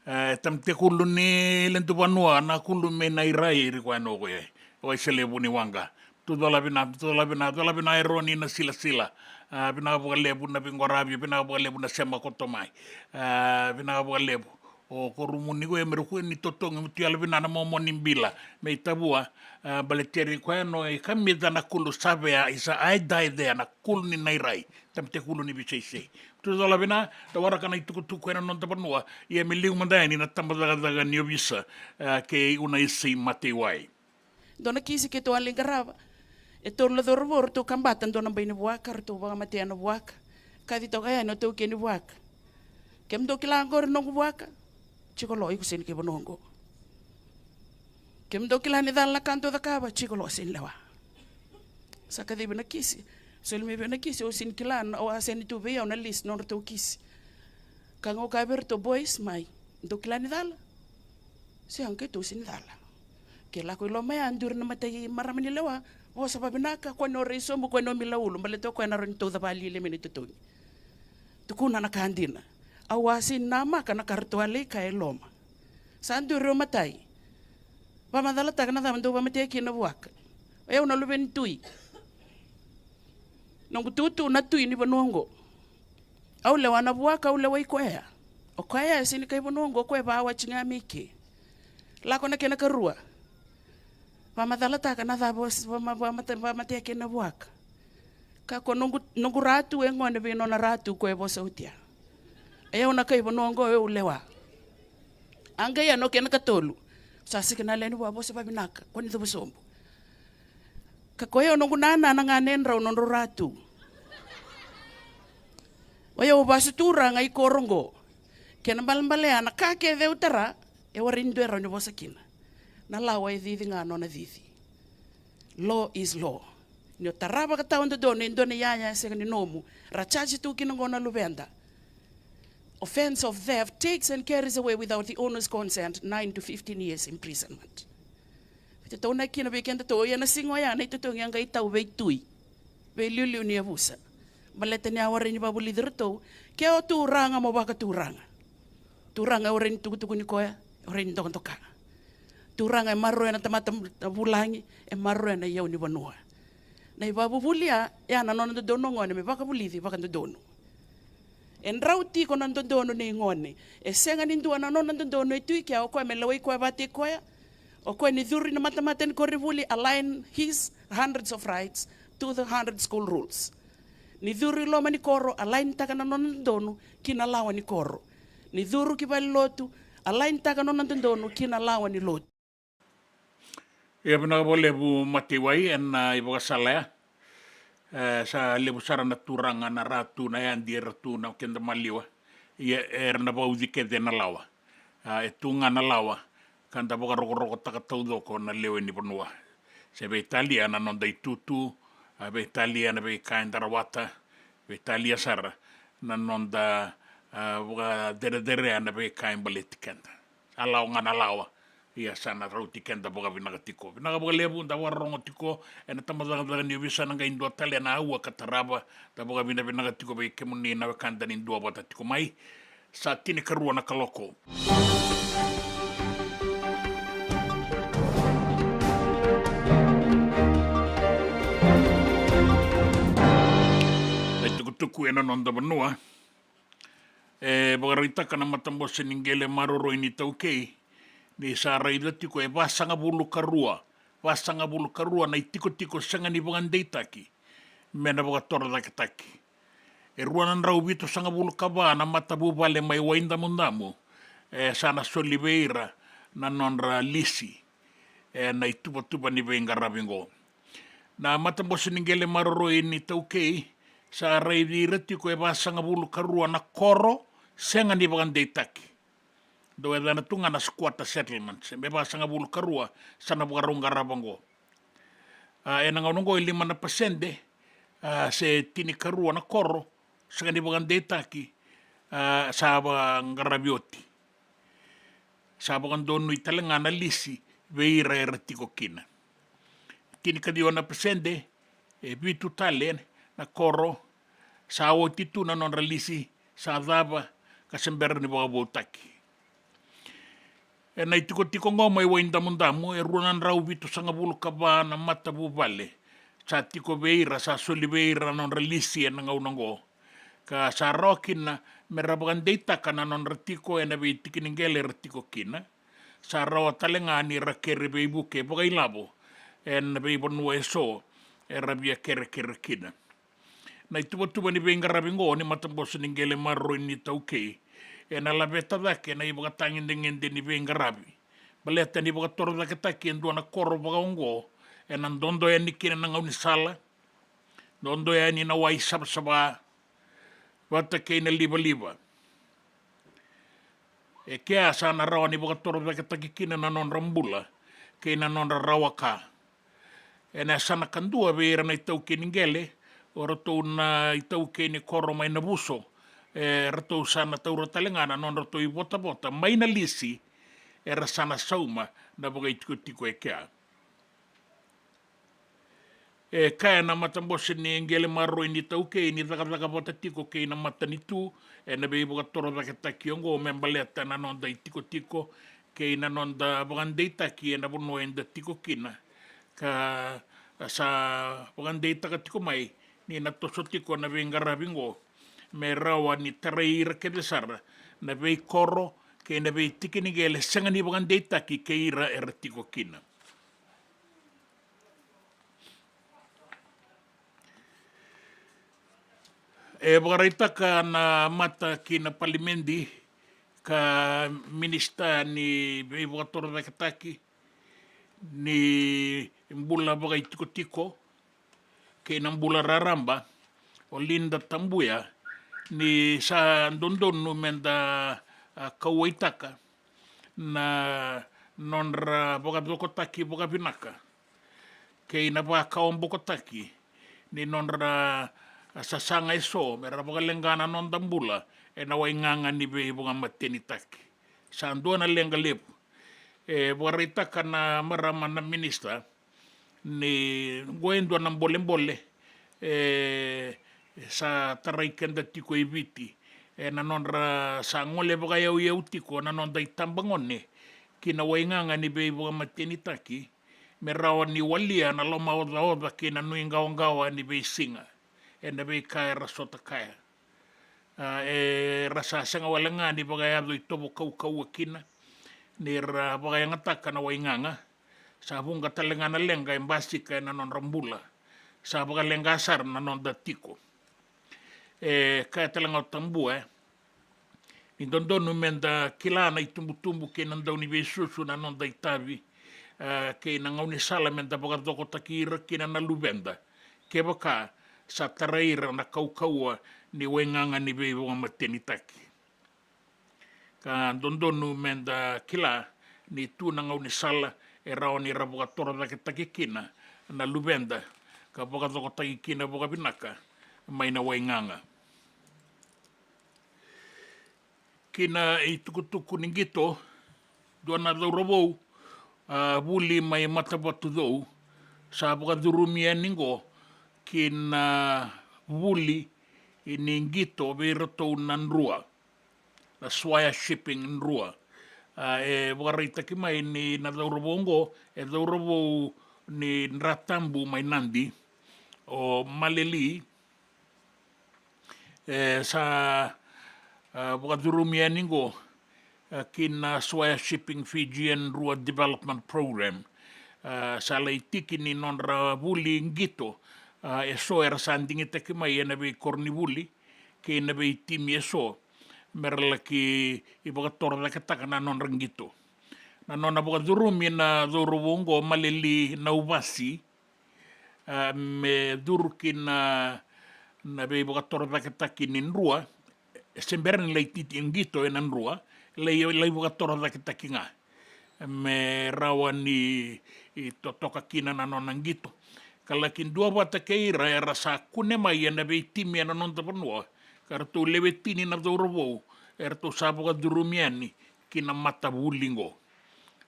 a, e tamate kulu ni ledu vanua, na kulu me na irai iri koya no koya. O Aisele Vuniwaqa. Tu cola vina, tu cola vina, cola vina Eroni na silasila. A, vinaka vakalevu na viqwaravi, vinaka vakalevu na sema koto mai. A, vinaka vakalevu. O korumu ni koya me rukue ni totogi mutu yalo vina na momo ni bila. Me i Tavua, a, baleti eri koya no e kamica na kulu savea isa ai dai cea na kulu ni nairai. Tamate kulu ni Viseisei. Tu cola vina, da waraka na itukutuku ena noda vanua. Ia me liu mada yani na tabacakacaka ni ovisa, a, kei Unaisi Mateiwai. Dua na kisi keitou a lai qarava. E tolu na cauravou ratou kabata dua na bai ni vuaka, ratou vakamatea na vuaka. Kaci toka yani o taukei ni vuaka. Kemudou kila oqori noqu vuaka? Jiko lo, iko sega ni kai vanua oqo. Kemudou kila ni cala na ka dou cakava? Jiko lo, sega ni lewa. Sa kacivi na kisi. Soli mai vei au na kisi, au sega ni kila, au a sega ni tu vei au na list nodratou kisi. Ka gau kaya vei iratou, boys, mai. Dou kila ni cala? Sega, keitou sega ni cala. Ke lako i loma ya, duri na matai marama ni lewa, vosa vavinaka, kua ni o rai sobu, kua ni o mila ulu, baleta o koya na rawa ni tauca vakailili mai na itotogi. Tukuna na ka dina. Au a sega ni namaka na ka ratou a lai kaya e loma. Sa duri o matai. Vakamacalataka na cava dou vakamatea kina na vuaka. O yau na luve ni tui. Noqu tutu na tui ni vanua oqo. Au lewa na vuaka, au lewai koya. O koya e sega ni kai vanua oqo, o koya e vakawati ga me i ke. Lako na kena karua. Vakamacalataka na cava o s-, vama-, vamate-, vamatea kina na vuaka. Ka ko noqu, noqu ratu e gone vei nona ratu ko e vosa oti ya. E au na kai vanua oqo, e au lewa. A qai ya na kena katolu. Sa sega na lewe ni vua, vosa vavinaka, ko ni cuva sobu. Ka ko yau noqu nana na gane drau nodrau ratu. O yau vasu turaga i koro oqo. Kena balebale ya na ka kece au tara, e warai ni dua e rawa ni vosa kina. Na lawa e cici ga nona cici. Law is law. Ni o tara vakatawa dodonu e dua na iyaya e sega ni nomu, ra charge tu kina oqo na luveda. Offence of theft takes and carries away without the owner's consent nine to fifteen years imprisonment. Veitataunaki kina vei kedatou, ia na siga oya na itotogi a qai tau veitui, veiliuliu ni yavusa. Baleta ni a warai ni vakavulici iratou, ke o turaga mo vakaturaga. Turaga e warai ni tukutukuni koya, e warai ni dokadoka. Turaga e maroroya na tamata vulagi, e maroroya na iyau ni vanua. Na ivakavuvuli ya, ya na nona dodonu na gone me vakavulici vakadodonu. E drau tiko na dodonu nei gone. E sega ni dua na nona dodonu e tu i kea, o koya me lewai koya vakataki koya. O koya ni curu i na matamata ni koronivuli, align his hundreds of rights to the hundred school rules. Ni curu i loma ni koro, align taka na nona dodonu ki na lawa ni koro. Ni curu ki valenilotu, align taka na nona dodonu ki na lawa ni lotu. Ia vinaka vakalevu Mateiwai ena ivakasala ya. E, sa levu sara na turaga, na ratu, na yadi era tu na keda maliwa. Ia era na vauci kece na lawa. A, e tu ga na lawa ka da vakarokorokotaka taucoko na lewe ni vanua. Se veitalia na noda itutu, a, veitalia na veika eda rawata, veitalia sara na noda, a, vakacerecerea na veika e baleti keda. Sa lawa ga na lawa. Ia sa na rauti keda vakavinaka tiko. Vinaka vakalevu, da vakarorogo tiko ena tabacakacaka ni ovisa, na qai dua tale na aua ka tarava. Da vakavinavinaka tiko vei kemuni na wekada ni duavata tiko mai. Sa tinikarua na kaloko. Na itukutuku ena noda vanua. E vakaraitaka na matabose ni qele maroroi ni iTaukei ni sa raica tiko e vasagavulu ka rua, vasagavulu ka rua na itikotiko sega ni vakadeitaki me na vakatorocaketaki. E rua na drau vitusagavulu ka va na matavuvale mai Waidamudamu e sa na soli vei ira na nodra lisi ena ituvatuva ni veiqaravi oqo. Na matabose ni qele maroroi ni iTaukei sa raici ira tiko e vasagavulu ka rua na koro sega ni vakadeitaki. Dau yacana tu ga na squatter settlements, e vasagavulu ka rua sa na vakarau qarava oqo. A, ena gauna oqo e lima na pasede, a, se tinikarua na koro sega ni vakadeitaki, a, sa vaqaravi oti. Sa vakadonui tale ga na lisi vei ira era tiko kina. tinikaciwa na pasede, e vitu tale na koro sa oti tu na nodra lisi, sa cava ka se bera ni vakavoutaki. Ena itikotiko oqo mai Waidamudamu, e rua na drau vitusagavulu ka va na matavuvale sa tiko vei ira, sa soli vei ira na nodra lisi ena gauna oqo, ka sa rawa kina me ra vakadeitaka na nodra tiko ena veitiki ni qele era tiko kina. Sa rawa tale ga ni ra kere veivuke vakailavo ena veivanua eso era via kerekere kina. Na ituvatuva ni veiqaravi oqo ni Matabose ni Qele Maroroi ni iTaukei ena laveta cake na ivakatagedegede ni veiqaravi, baleta ni vakatorocaketaki e dua na koro vakaoqo ena dodo yani kina na gaunisala, dodo yani na wai savasava vata kei na livaliva. E kea sa na rawa ni vakatorocaketaki kina na nodra bula kei na nodra rawa ka. Ena yasana kadua vei ira na itaukei ni qele, o ratou na itaukei ni koro mai Navuso, e ratou sa na taura tale ga na nodratou ivotavota mai na lisi era sa na sauma na vakaitikotiko e kea. E kaya na Matabose ni Qele Maroroi ni iTaukei ni cakacaka vata tiko kei na matanitu ena veivakatorocaketaki oqo me baleta na noda itikotiko kei na noda vakadeitaki ena vanua eda tiko kina, ka sa vakadeitaka tiko mai ni na toso tiko na veiqaravi oqo me rawa ni tarai ira kece sara na veikoro kei na veitiki ni qele sega ni vakadeitaki kei ira era tiko kina. E vakaraitaka na mata ki na palimedi ka minisita ni veivakatorocaketaki ni bula vakaitikotiko kei na bula raraba, o Linda Tabuya, ni sa dodonu meda, a, kauwaitaka na nodra vakacokotaki vakavinaka kei na vakawabokotaki ni nodra sasaga eso me ra vakaleqa na noda bula ena waigaga ni veivakamatenitaki. Sa dua na leqa levu. E vakaraitaka na marama na minisita ni qo e dua na bolebole e sa tarai keda tiko e Viti ena nodra sa gole vakayauyau tiko na noda itabagone ki na waigaga ni veivakamatenitaki, me rawa ni walia na lomaocaoca kei na nuiqawaqawa ni veisiga ena veika era sota kaya. A, era sa sega wale ga ni vakayaco itovo kaukauwa kina ni ra vakayagataka na waigaga. Sa vuqa tale ga na leqa e basika ena nodra bula. Sa vakaleqa sara na noda tiko. E kaya tale ga o Tabuya, e, ni dodonu meda kila na itubutubu kei na dauniveisusu na noda itavi, e, kei na gaunisala meda vakacokotaki ira kina na luveda kevaka sa tarai ira na kaukauwa ni waigaga ni veivakamatenitaki. Ka dodonu meda kila ni tu na gaunisala e rawa ni ra vakatorocaketaki kina na luveda ka vakacokotaki kina vakavinaka mai na waigaga. Ki na itukutuku ni qito, dua na cauravou, a, vuli mai Matavatucou sa vakacurumi yani qo ki na vuli ni qito vei iratou na Drua, na Swire Shipping Drua. A, e vakaraitaki mai ni na cauravou oqo e cauravou ni Dratabu mai Nadi, o Maleli, e sa, a, vakacurumi yani qo, a, ki na Swire Shipping Fijian Drua Development Program. A, sa lai tiki ni nodra vuli qito, a, eso era sa digitaki mai ena veikoronivuli kei na veitimi eso me ra laki vakatorocaketaka na nodra qito. Na nona vakacurumi na cauravou oqo Maleli Nauvasi, a, me curu ki na, na veivakatorocaketaki ni Drua, e se bera ni lai tiki qito ena Drua, lai, lai vakatorocaketaki ga me rawa ni, i, totoka kina na nona qito. Ka laki duavata kei ira era sa kune mai ena veitimi ena noda vanua, ka ratou lewe tini na cauravou eratou sa vakacurumi yani ki na matavuli qo.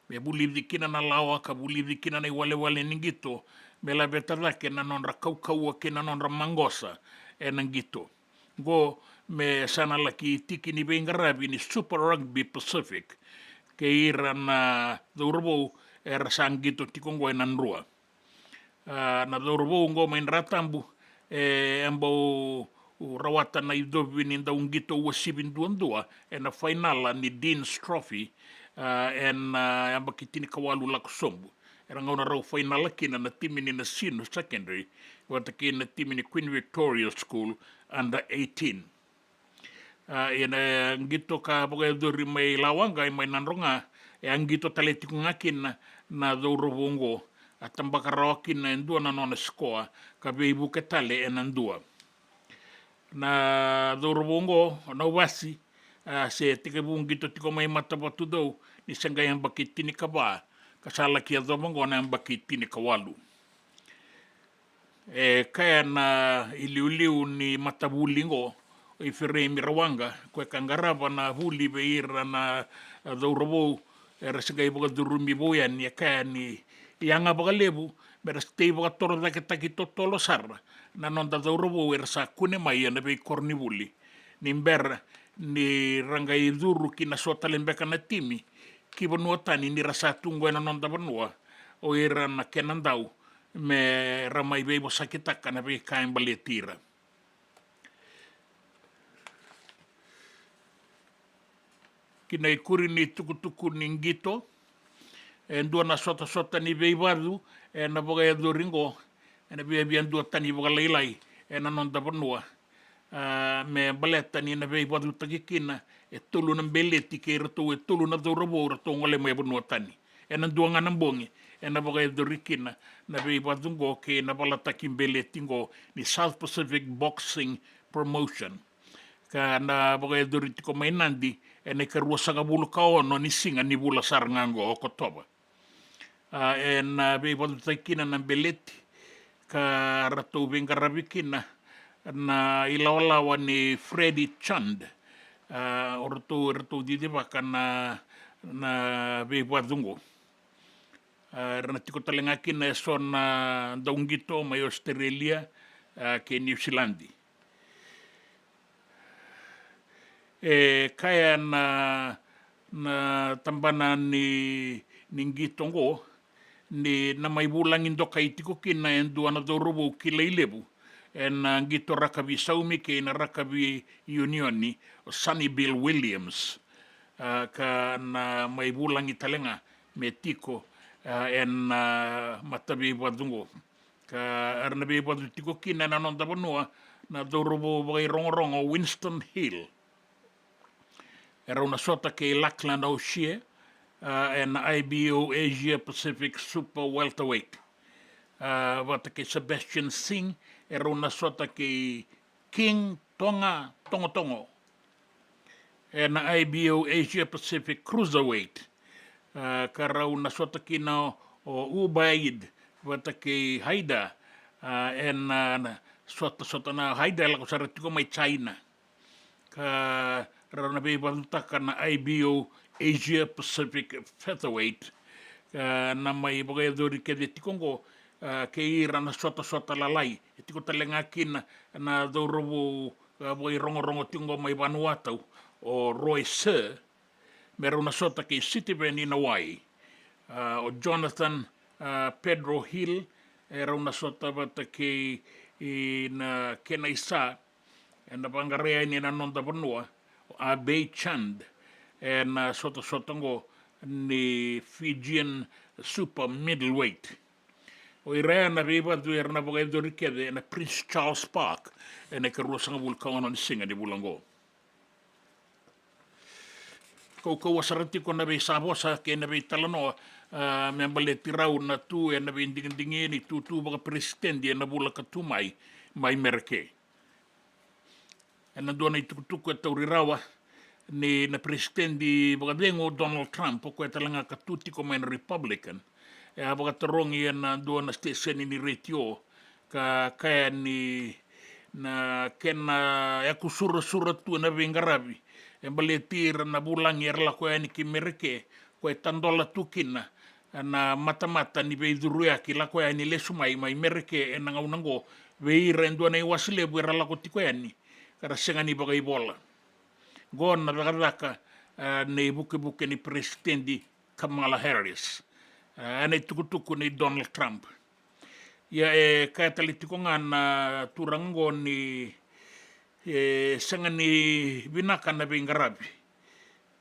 Me vulici kina na lawa ka vulici kina na iwalewale ni qito me laveta cake na nodra kaukauwa kei na nodra maqosa ena qito. Qo me sa na laki tiki ni veiqaravi ni Super Rugby Pacific kei ira na cauravou era sa qito tiko qo ena Drua. A, na cauravou qo mai Dratabu, e, e bau rawata na icovi ni dau qito uasivi duadua ena fainala ni Dean's Trophy, a, ena, a, yabaki tinikawalu lako sobu. Era gauna rau fainala kina na timi ni Nasinu Secondary vata kei na timi ni Queen Victoria School under eighteen. A, ena qito ka vakayacori mai Lawaqa, mai Nadroga, e a qito tale tiko ga kina na cauravou oqo, a tabaka rawa kina e dua na nona sikoa, ka veivuke tale ena dua. Na cauravou oqo, o Nauvasi, a, se tekivu qito tiko mai Matavatucau ni se qai yabaki tinikava, ka sa laki yacova oqo na yabaki tinikawalu. E kaya na iliuliu ni matavuli oqo, o Ifereimi Rawaqa, ko e ka qarava na vuli vei ira na, a, cauravou era se qai vakacurumi vou yani, e kaya ni yaga vakalevu me ra se tei vakatorocaketaki totolo sara na noda cauravou era sa kune mai ena veikoronivuli, ni bera ni ra qai curu ki na so tale beka na timi ki vanua tani, ni ra sa tu qo ena noda vanua o ira na kena dau me ra mai veivosakitaka na veika e baleti ira. Ki na ikuri ni tukutuku ni qito, e dua na sotasota ni veivacu ena vakayacori oqo ena viavia duatani vakalailai ena noda vanua. A, me baleta ni na veivacutaki kina e tolu na beleti kei iratou e tolu na cauravou ratou gole mai vanua tani. Ena dua ga na bogi ena vakayacori kina na veivacu oqo kei na valataki beleti oqo ni South Pacific Boxing Promotion, ka na vakayacori tiko mai Nadi ena ikaruasagavulu ka ono ni siga ni vula sara ga oqo, Okotova. A, ena veivacutaki kina na beleti ka ratou veiqaravi kina na ilawalawa ni Freddie Chand. A, o ratou, ratou cicivaka na, na veivacu oqo. A, era na tiko tale ga kina e so na dauqito mai Australia, a, kei Niusiladi. E kaya na, na tabana ni, ni qito oqo ni na mai vulagi dokai tiko kina e dua na cauravou kilai levu ena qito rakavi saumi kei na rakavi iunioni, o Sonny Bill Williams. A, ka na mai vulagi tale ga me tiko, a, ena, a, mataveivacu oqo. Ka era na veivacu tiko kina ena noda vanua na cauravou vakairogorogo o Winston Hill. E rau na sota kei Lachlan O'Shea, a, ena I B O Asia Pacific Super Welterweight. A, vata kei Sebastian Singh, e rau na sota kei King Tonga Tongotongo ena I B O Asia Pacific Cruiserweight. A, ka rau na sota kina o Ubaid vata kei Haida, a, ena, na sotasota, na Haida e lako sara tiko mai China. Ka rau na veivacutaka na I B O Asia Pacific Featherweight. Ka na mai vakayacori kece tiko oqo, a, kei ira na sotasota lalai. E tiko tale ga kina na cauravou, a, vakairogorogo tiko oqo mai Vanuatu, o Roy Sir, me rau na sota kei Sitiveni Nawai. A, o Jonathan, a, Pedro Hill, e rau na sota vata kei, i, na Kenaisa, ena vaqara yani ena noda vanua o Abey Chand ena sotasota oqo ni Fijian Super Middleweight. O ira ya na veivacu era na vakayacori kece ena Prince Charles Park ena ikaruasagavulu ka ono ni siga ni vula oqo. Kaukauwa sara tiko na veisavosa kei na veitalanoa, a, me baleti rau na tu ena veidigidigi ni tutu vakaperesitedi ena vula ka tu mai, mai Mereke. Ena dua na itukutuku e tauri rawa ni na peresitedi vakacegu o Donald Trump, o koya tale ga ka tu tiko mai na Republican, e a vakatarogi ena dua na siteseni ni retio, ka kaya ni na kena yakusurasura tu ena veiqaravi e baleti ira na vulagi era lako yani ki Mereke, ko e tadola tu kina na matamata ni veicuruyaki lako yani lesu mai mai Mereke ena gauna oqo, vei ira e dua na iwase levu era lako tiko yani ka ra sega ni vakaivola. Oqo na cakacaka, a, nei vukevuke ni Peresitedi Kamala Harris, a, ena itukutuku nei Donald Trump. Ia e kaya tale tiko ga na turaga oqo ni, e, sega ni vinaka na veiqaravi.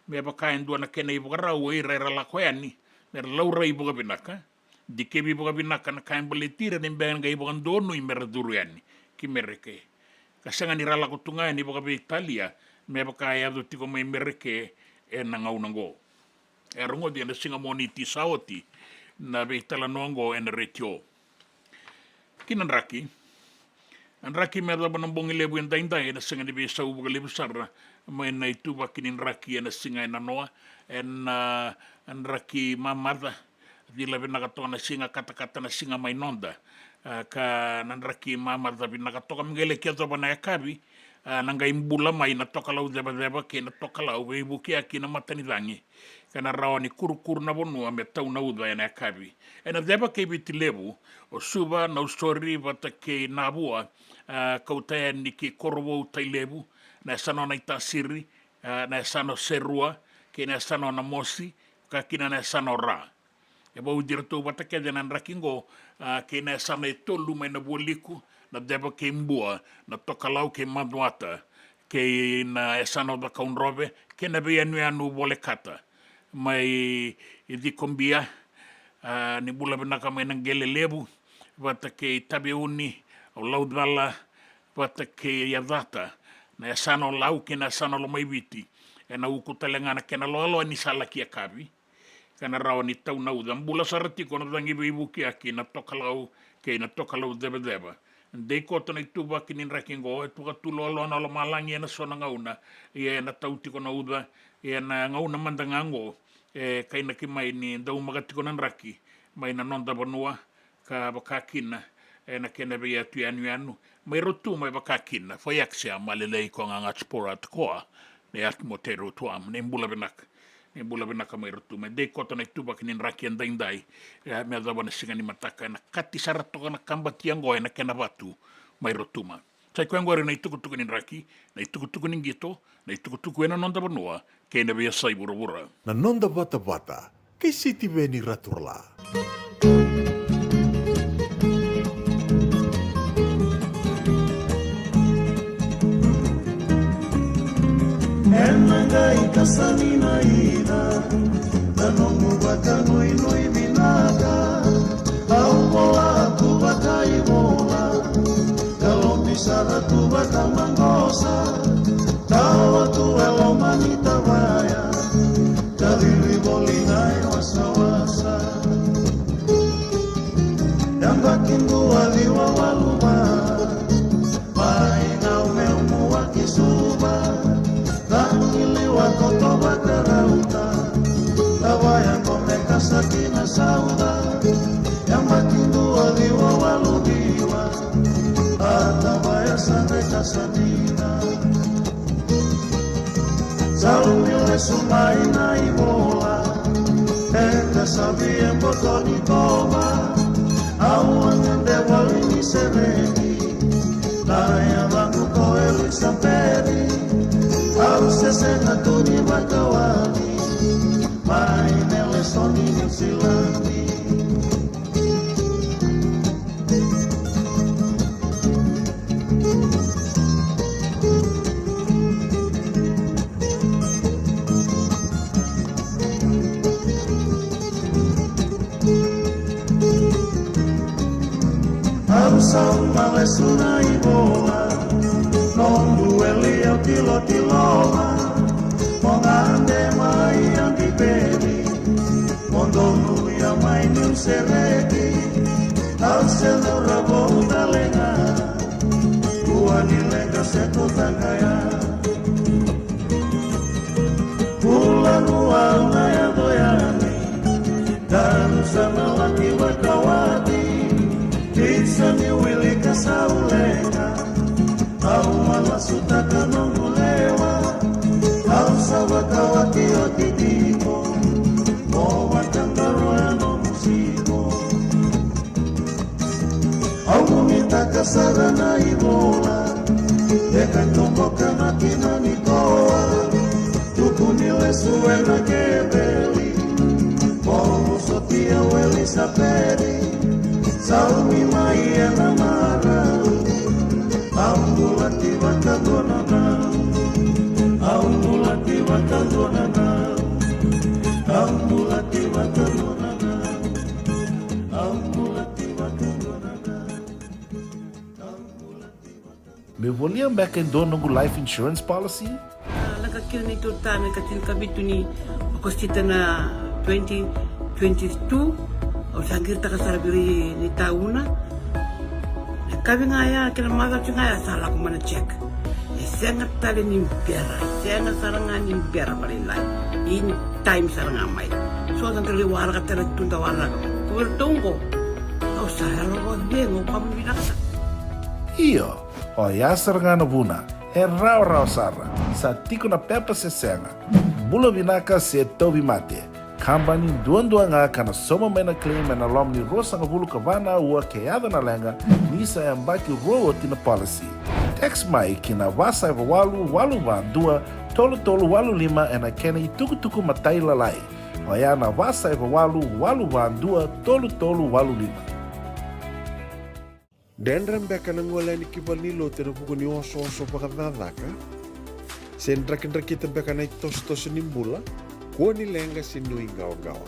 Me vaka e dua na kena ivakarau o ira era lako yani me ra laurai vakavinaka, dikevi vakavinaka na ka e baleti ira ni bera ni qai vakadonui me ra curu yani ki Mereke. Ka sega ni ra lako tu ga yani vakaveitalia me vaka e yaco tiko mai Mereke ena gauna oqo. E rogoci ena siga Moniti sa oti na veitalanoa oqo ena retio. Ki na draki, na draki me yacova na bogi levu edaidai ena sega ni veisau vakalevu sara mai na ituvaki ni draki ena siga e nanoa, ena, a, draki mamaca, cila vinaka toka na siga, katakata na siga mai noda, a, ka na draki mamaca vinaka toka me qai laki yacova na yakavi, a, na qai bula mai na tokalau cevaceva kei na tokalau veivukiyaki na matanicagi, ka na rawa ni kurukuru na vanua me tau na uca ena yakavi. Ena ceva kei Viti Levu, o Suva, Nausori vata kei Navua, a, kauta yani ki Korovou, Tailevu, na yasana o Naitasiri, a, na yasana o Serua, kei na yasana o Namosi, ka kina na yasana o Ra. E vauci iratou vata kece na draki oqo, a, kei na yasana e tolu mai na Vualiku, na ceva kei Bua, na tokalau kei Macuata, kei na yasana o Cakaudrove, kei na veiyanuyanu volekata mai Cikobia, a, ni bula vinaka mai na Qele Levu vata kei Taveuni, o Laucala vata kei Yacata, na yasana o Lau kei na yasana o Lomaiviti. Ena uku tale ga na kena loaloa ni sa laki yakavi, ka na rawa ni tau na uca. Bula sara tiko na cagi veivukiyaki na tokalau kei na tokalau cevaceva. Dei koto na ituvaki ni draki oqo, e tu ka tu loaloa na lomalagi ena so na gauna, ia ena tau tiko na uca. Ia na gauna mada ga oqo e kainaki mai ni daumaka tiko na draki mai na noda vanua, ka vaka kina ena kena veiyatu yanuyanu mai Rotuma, e vaka kina Fayaxia, Malelei, Kogaga, Tupou, Ratu Koa, na yatu Moteru, Tuam. Ni bula vinaka, ni bula vinaka mai Rotuma. E dei koto na ituvaki ni draki edaidai, e, me yacova na siga ni mataka, ena kati sara toka na kabati oqo ena kena vatu mai Rotuma. Sa i koya oqori na itukutuku ni draki, na itukutuku ni qito, na itukutuku ena noda vanua kei na veiyasai vuravura. Na noda vatavata kei Sitiveni Raturala. Ena qai kasani na ina, na nomu vakanuinui vinaka. Au vola tu vakaivola, ka lobi sara tu vakamaqosa. Tawa tu e loma ni tavaya, ka riri voli na i wasawasa. Yabaki dua ciwa walu va, mai Naumeumu ki Suva, cagiliwa koto vakarauta. Tavaya qo me kasa ki na sauca. Yabaki dua ciwa walu ciwa, a tavaya sa qai kasa dina. Sa lumi lesu mai na i vola, e ka savi e boto ni toma. Au a gade voli ni sereki, na yacaqu ko Elisapeci. Au se sega tu ni vakawati mai na lesoni Niu Siladi. Au sauma lesu na i vola, noqu eli au tilotiloma. Mo gade mai Adipeli, mo donuya mai Niu Sereki. Au se cauravou tale ga, kua ni leqa se tu tagaya. Bula rua au na yaco yani, danu sa na laki vakawati. Isa ni wilika sa uleka, au a lasutaka noqu lewa. Au sa vakawati oti tiko, mo vakadaro e noqu Sara na ivola, e ka toboka na kina ni koa, tuku ni lesu ena keveli, o sotia weli sa peri, saumi mai ena marau, au bulati vakadua na nau, au bulati vakadua na nau, au bulati vakadua na nau, au bulati vakadua na nau. Me volia beka e dua noqu life insurance policy? A, lako kina neitou ta me ka tinikavitu ni Okosita na twenty twenty-two. Au sa qiritaka sara vei ira ni tauna. Na kavi ga ya kei na macawa ga ya sa lako mai na check. E sega tale ni bera, e sega sara ga ni bera vakalailai. In time sara ga mai. So da qai waraka tale tu da waraka. Ko vei ratou oqo. Au sa yalo vakacegu, au vakavinavinaka sara. Io, oya sara ga na vuna, e rawarawa sara, sa tiko na pepa se sega. Bula vinaka se tauvimate. Kabani duadua ga ka na sauma mai na claim ena loma ni ruasagavulu ka va na aua ke yaco na leqa ni sa yabaki rua oti na policy. Text mai ki na va saiva walu walu va dua tolu tolu walu lima ena kena itukutuku matailalai. Oya na va saiva walu walu va dua tolu tolu walu lima. Dredre beka na gole yani ki valenilotu ena vuku ni osooso vakacakacaka? Se drakidrakita beka na itosotoso ni bula? Kua ni leqa se nuiqawaqawa.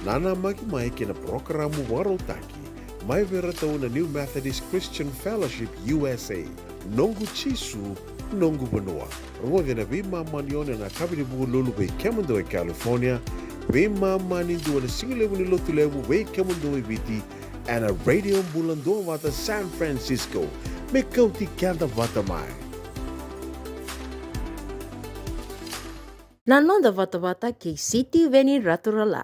Nanamaki mai ki na parokaramu vakarautaki mai vei iratou na New Methodist Christian Fellowship U S A, Noqu Jisu, Noqu Vanua. Rogoci ena veimama ni ono ena yakavi ni Vukelulu vei kemudou e California, veimama ni dua ena sigalevu ni Lotulevu vei kemudou e Viti, ena Radio Bula Duavata San Francisco. Me kauti keda vata mai. Na noda vatavata kei Sitiveni Raturala.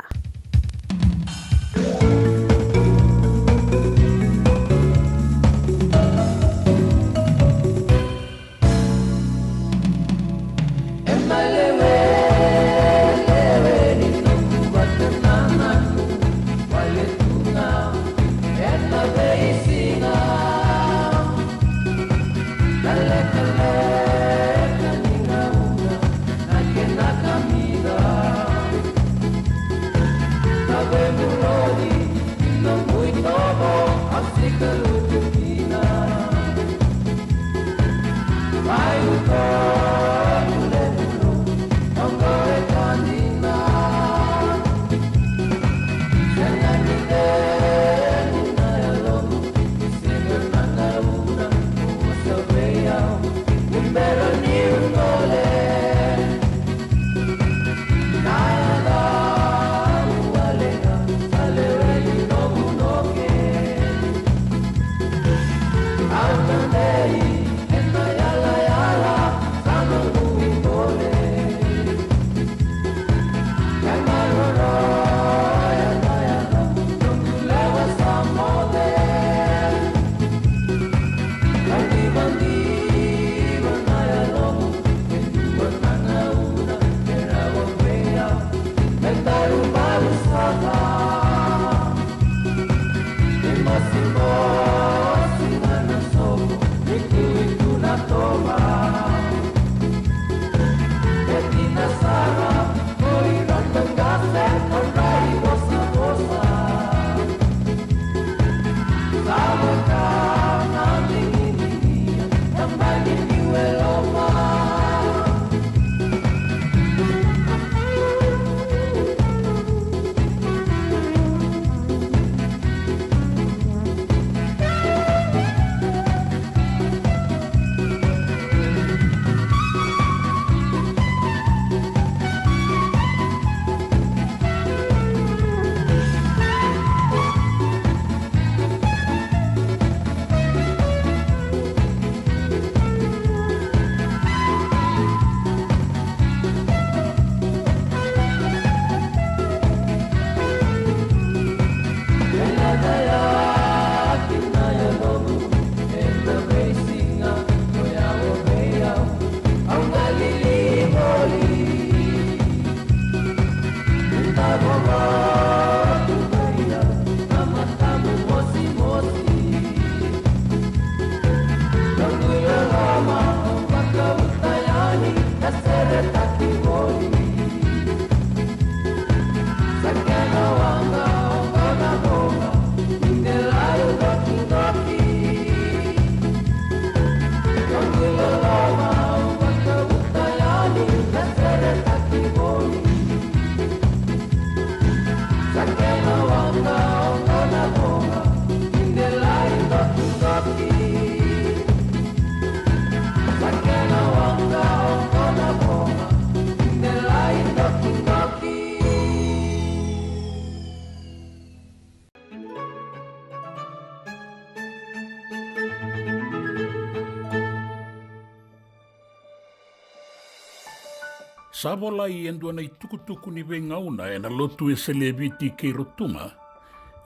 Sa volai e dua na itukutuku ni veigauna ena Lotu Wesele e Viti kei Rotuma,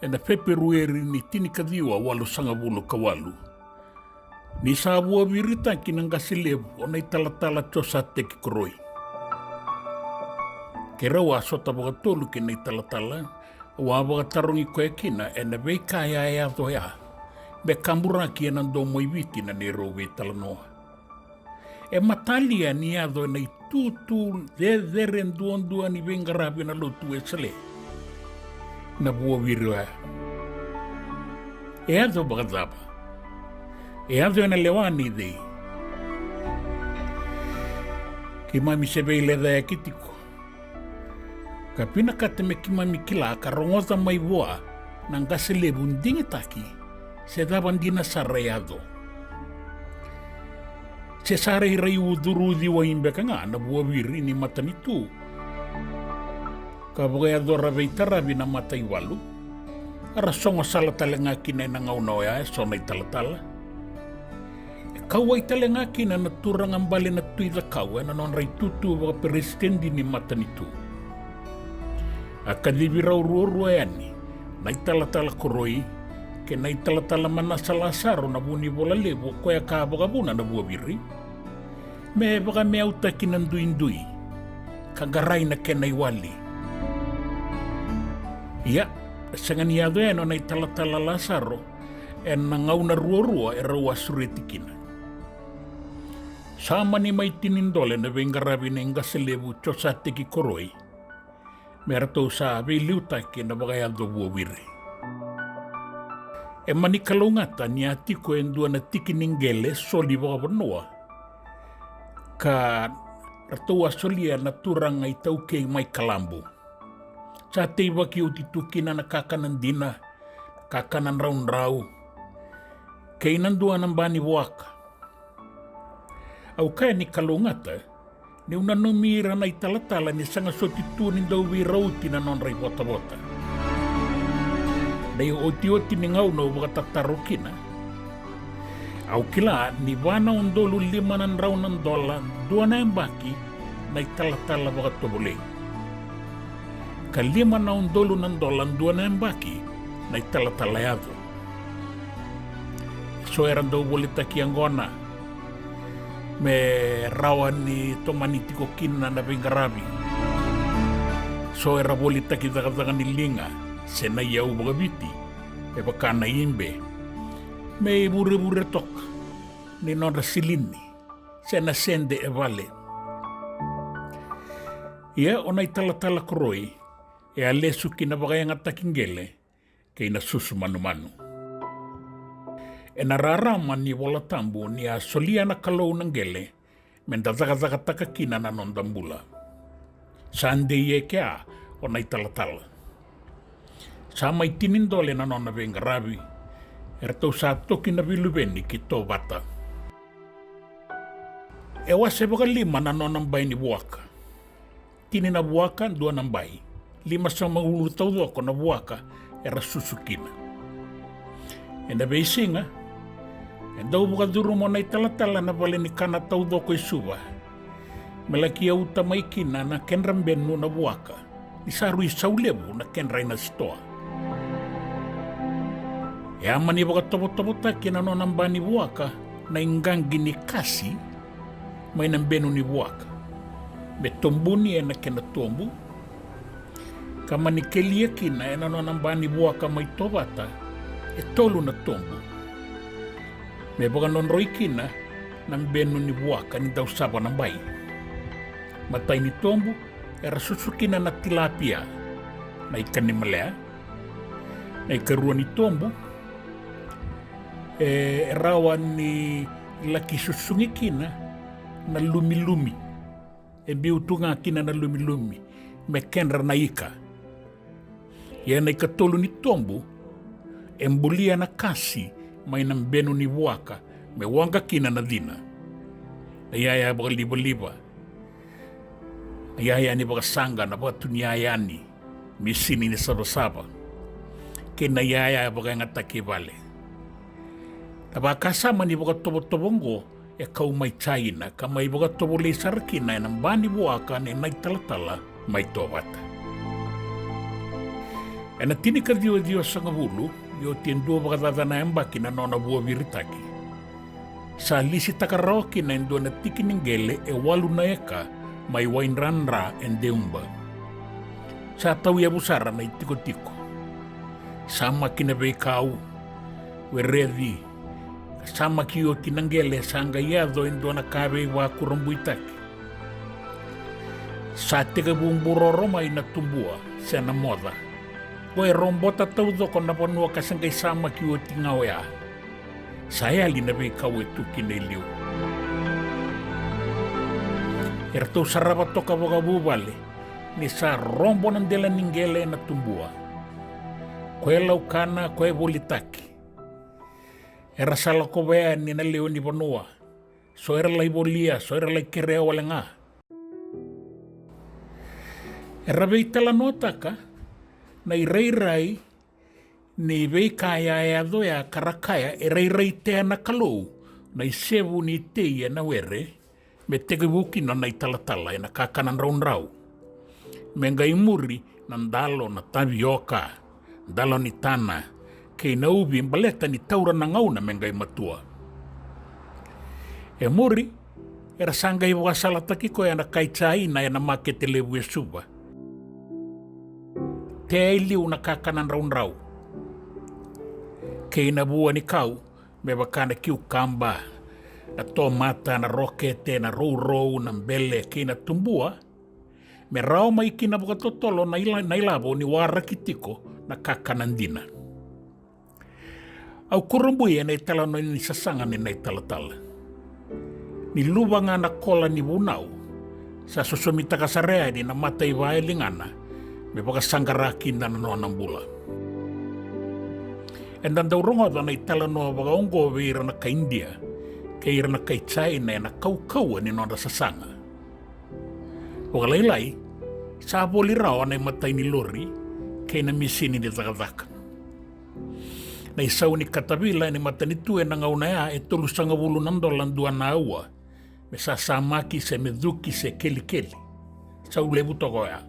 ena Feperueri ni tinikaciwa walusagavulu ka walu, ni sa vuaviritaki na qase levu o Naitalatala Josateki Koroi. Keirau a sota vakatolu kei Naitalatala, au a vakatarogi koya kina ena veika e a yaco oya, me kaburaki ena domo i Viti na neirau veitalanoa. E matalia ni yaco ena itutu cecere duadua ni veiqaravi ena Lotu Wesele na vuaviri oya. E yaco vakacava? E yaco ena lewa nei cei? Keimami se veilecayaki tiko ka vinakata me keimami kila ka rogoca mai vua na qase levu digitaki se cava dina sara e yaco. Se sa rairai ucuru uciwai beka ga na vuaviri ni matanitu ka vakayacora veitaravi na mataivalu, a ra sogo sala tale ga kina ena gauna oya eso na italatala. E kauwai tale ga kina na turaga Bale na Tui Cakau ena nodra itutu vakaperesitedi ni matanitu. A kacivi rau ruarua yani, Naitalatala Koroi kei Naitalatala Manasa Lasaro na vunivola levu o koya ka vakavuna na vuaviri, me vakameautaki na duidui ka qarai na kena iwali. Ia, e sega ni yaco yani o Naitalatala Lasaro ena gauna ruarua e rau a sureti kina. Sa mani mai tini dole na veiqaravi nei qase levu Josateki Koroi me ratou sa veiliutaki ena vakayaco vuaviri. E mani kalougata ni a tiko e dua na tiki ni qele soli vakavanua ka ratou a solia na turaga iTaukei mai Kalabu. Sa teivaki oti tu kina na kakana dina, kakana draudrau kei na dua na ba ni vuaka. Au kaya ni kalougata niu nanumi ira na italatala ni sega soti tu ni dau veirauti na nodra ivotavota. Na iotioti ni gauna au vakatataro kina, au kila ni va na udolu lima na drau na dola dua na yabaki na italatala vakatovolei, ka lima na udolu na dola dua na yabaki na italatala yaco. So era dau volitaki yaqona me rawa ni tomani tiko kina na veiqaravi. So era volitaki cakacaka ni liga se na iyau vakaviti, me vaka na ibe, me ivurevure toka ni nodra silini se na sede e vale. Ia o Naitalatala Koroi e a lesu ki na vakayagataki qele kei na susu manumanu. Ena rarama ni iVolatabu ni a solia na Kalou na qele me da cakacakataka kina na noda bula. Sa dei e kea o Naitalatala. Sa mai tini dole na nona veiqaravi, eratou sa toki na veiluveni ki Tovata. E wase vakalima na nona bai ni vuaka. Tini na vuaka, dua na bai. Limasagavulu taucoko na vuaka era susu kina. Ena veisiga e dau vakacuruma o Naitalatala na vale ni kana taucoko e Suva me laki yauta mai kina na kedra benu na vuaka, ni sa rui sau levu na kedra ina sitoa. E a mani vakatovotovotaki ena nona ba ni vuaka na iqaqi ni kasi mai na benu ni vuaka me tobuni ena kena tobu, ka mani kelia kina ena nona ba ni vuaka mai Tovata e tolu na tobu me vakadrodroi kina na benu ni vuaka ni dau sava na bai. Matai ni tobu era susu kina na tilapia, na ikanimalea. Na ikarua ni tobu e rawa ni laki susugi kina na lumilumi, e biu tu ga kina na lumilumi me kedra na ika. Ia na ikatolu ni tobu e bulia na kasi mai na benu ni vuaka me waqa kina na cina. Na iyaya vakalivaliva, na iyaya ni vakasaqa, na vakatu ni iyaya ni misini ni savasava, kei na iyaya vakayagataki e vale. Na vakasama ni vakatovotovo oqo e kau mai Jaina ka mai vakatovolei sara kina ena ba ni vuaka ni na italatala mai Tovata. Ena tinikaciwa ciwasagavulu, ni oti e dua vakacaca na yabaki na nona vuaviritaki, sa lisitaka rawa kina e dua na tiki ni qele e walu na eka mai Waidradra e Deuba. Sa tauyavu sara na itikotiko. Samaki na veikau, wereci, ka samaki oti na qele sa qai yaco e dua na ka veivakurabuitaki. Sa tekivu buroro mai na tubua se na moca. Ko e robota taucoko na vanua ka se qai samaki oti ga oya. Sa yali na veikau e tu kina e liu. Eratou sarava toka vakavuvale ni sa robo na dela ni qele ena tubua. Ko e laukana, ko e volitaki. Era sa lakova yani na lewe ni vanua. So era lai volia, so era lai kerea wale ga. Era veitalanoataka na irairai ni veika e a yaco ya ka ra kaya e rairai tea na Kalou na isevu ni tei ena were, me tekivu kina na italatala ena kakana draudrau. Me qai muri na dalo, na tavioka, dalo ni tana, kei na uvi baleta ni taura na gauna me qai matua. E muri, era sa qai vakasalataki koya na kai Jaina ena makete levu e Suva. Tea e liu na kakana draudrau, kei na vua ni kau, me vaka na kiukaba, na tomata, na rokete, na rourou, na bele, kei na tubua, me rawa mai kina vakatotolo na ila-, na ilavo ni waraki tiko na kakana dina. Au kurabui ena italanoa ni sasaga ni na italatala. Ni luva ga na kola ni vunau, sa sosomitaka sara yani na mataiva e ligana me vakasaqara kina na nona bula. Eda dau rogoca na italanoa vakaoqo vei ira na kai Idia kei ira na kai Jaina ena kaukauwa ni nodra sasaga. Vakalailai, sa voli rawa na imatai ni lori kei na misini ni cakacaka. Na isau ni katavila ni matanitu ena gauna ya e tolusagavulu na dola dua na aua, me sasamaki se me cuki se kelikeli. Sau levu toka oya.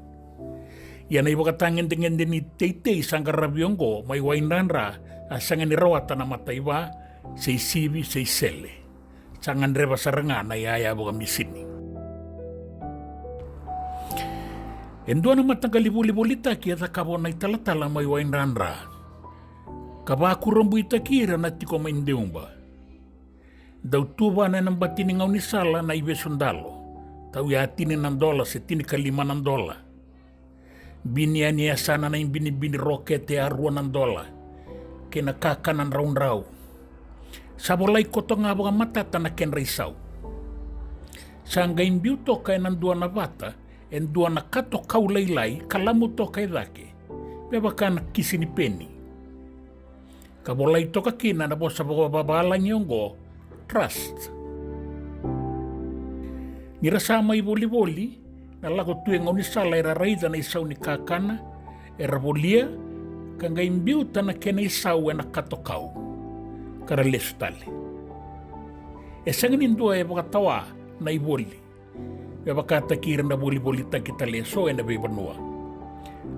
Ia na ivakatagedegede ni teitei sa qaravi oqo mai Waidradra, a sega ni rawata na mataiva, se isivi, se isele. Sa gadreva sara ga na iyaya vakamisini. E dua na mataqali volivolitaki e cakava o na italatala mai Waidradra, ka vakurabuitaki ira na tiko mai Deuba. Dau tuvana ena bati ni gaunisala na ivesu dalo, tauya tini na dola se tinikalima na dola. Bini yani e yasana na ibinibini rokete a rua na dola, kei na kakana draudrau. Sa volai koto ga vakamatata na kedra isau. Sa qai biu toka ena dua na vata e dua na kato kau lailai ka lamu toka e cake, me vaka na kisi ni peni. Ka volai toka kina na vosa vakavavalagi oqo, trust. Ni ra sa mai volivoli, na lako tu e gaunisala era raica na isau ni kakana, era volia, ka qai biuta na kena isau ena kato kau, ka ra lesu tale. E sega ni dua e vakatawa na ivoli. Me vakataki ira na volivolitaki tale eso ena veivanua.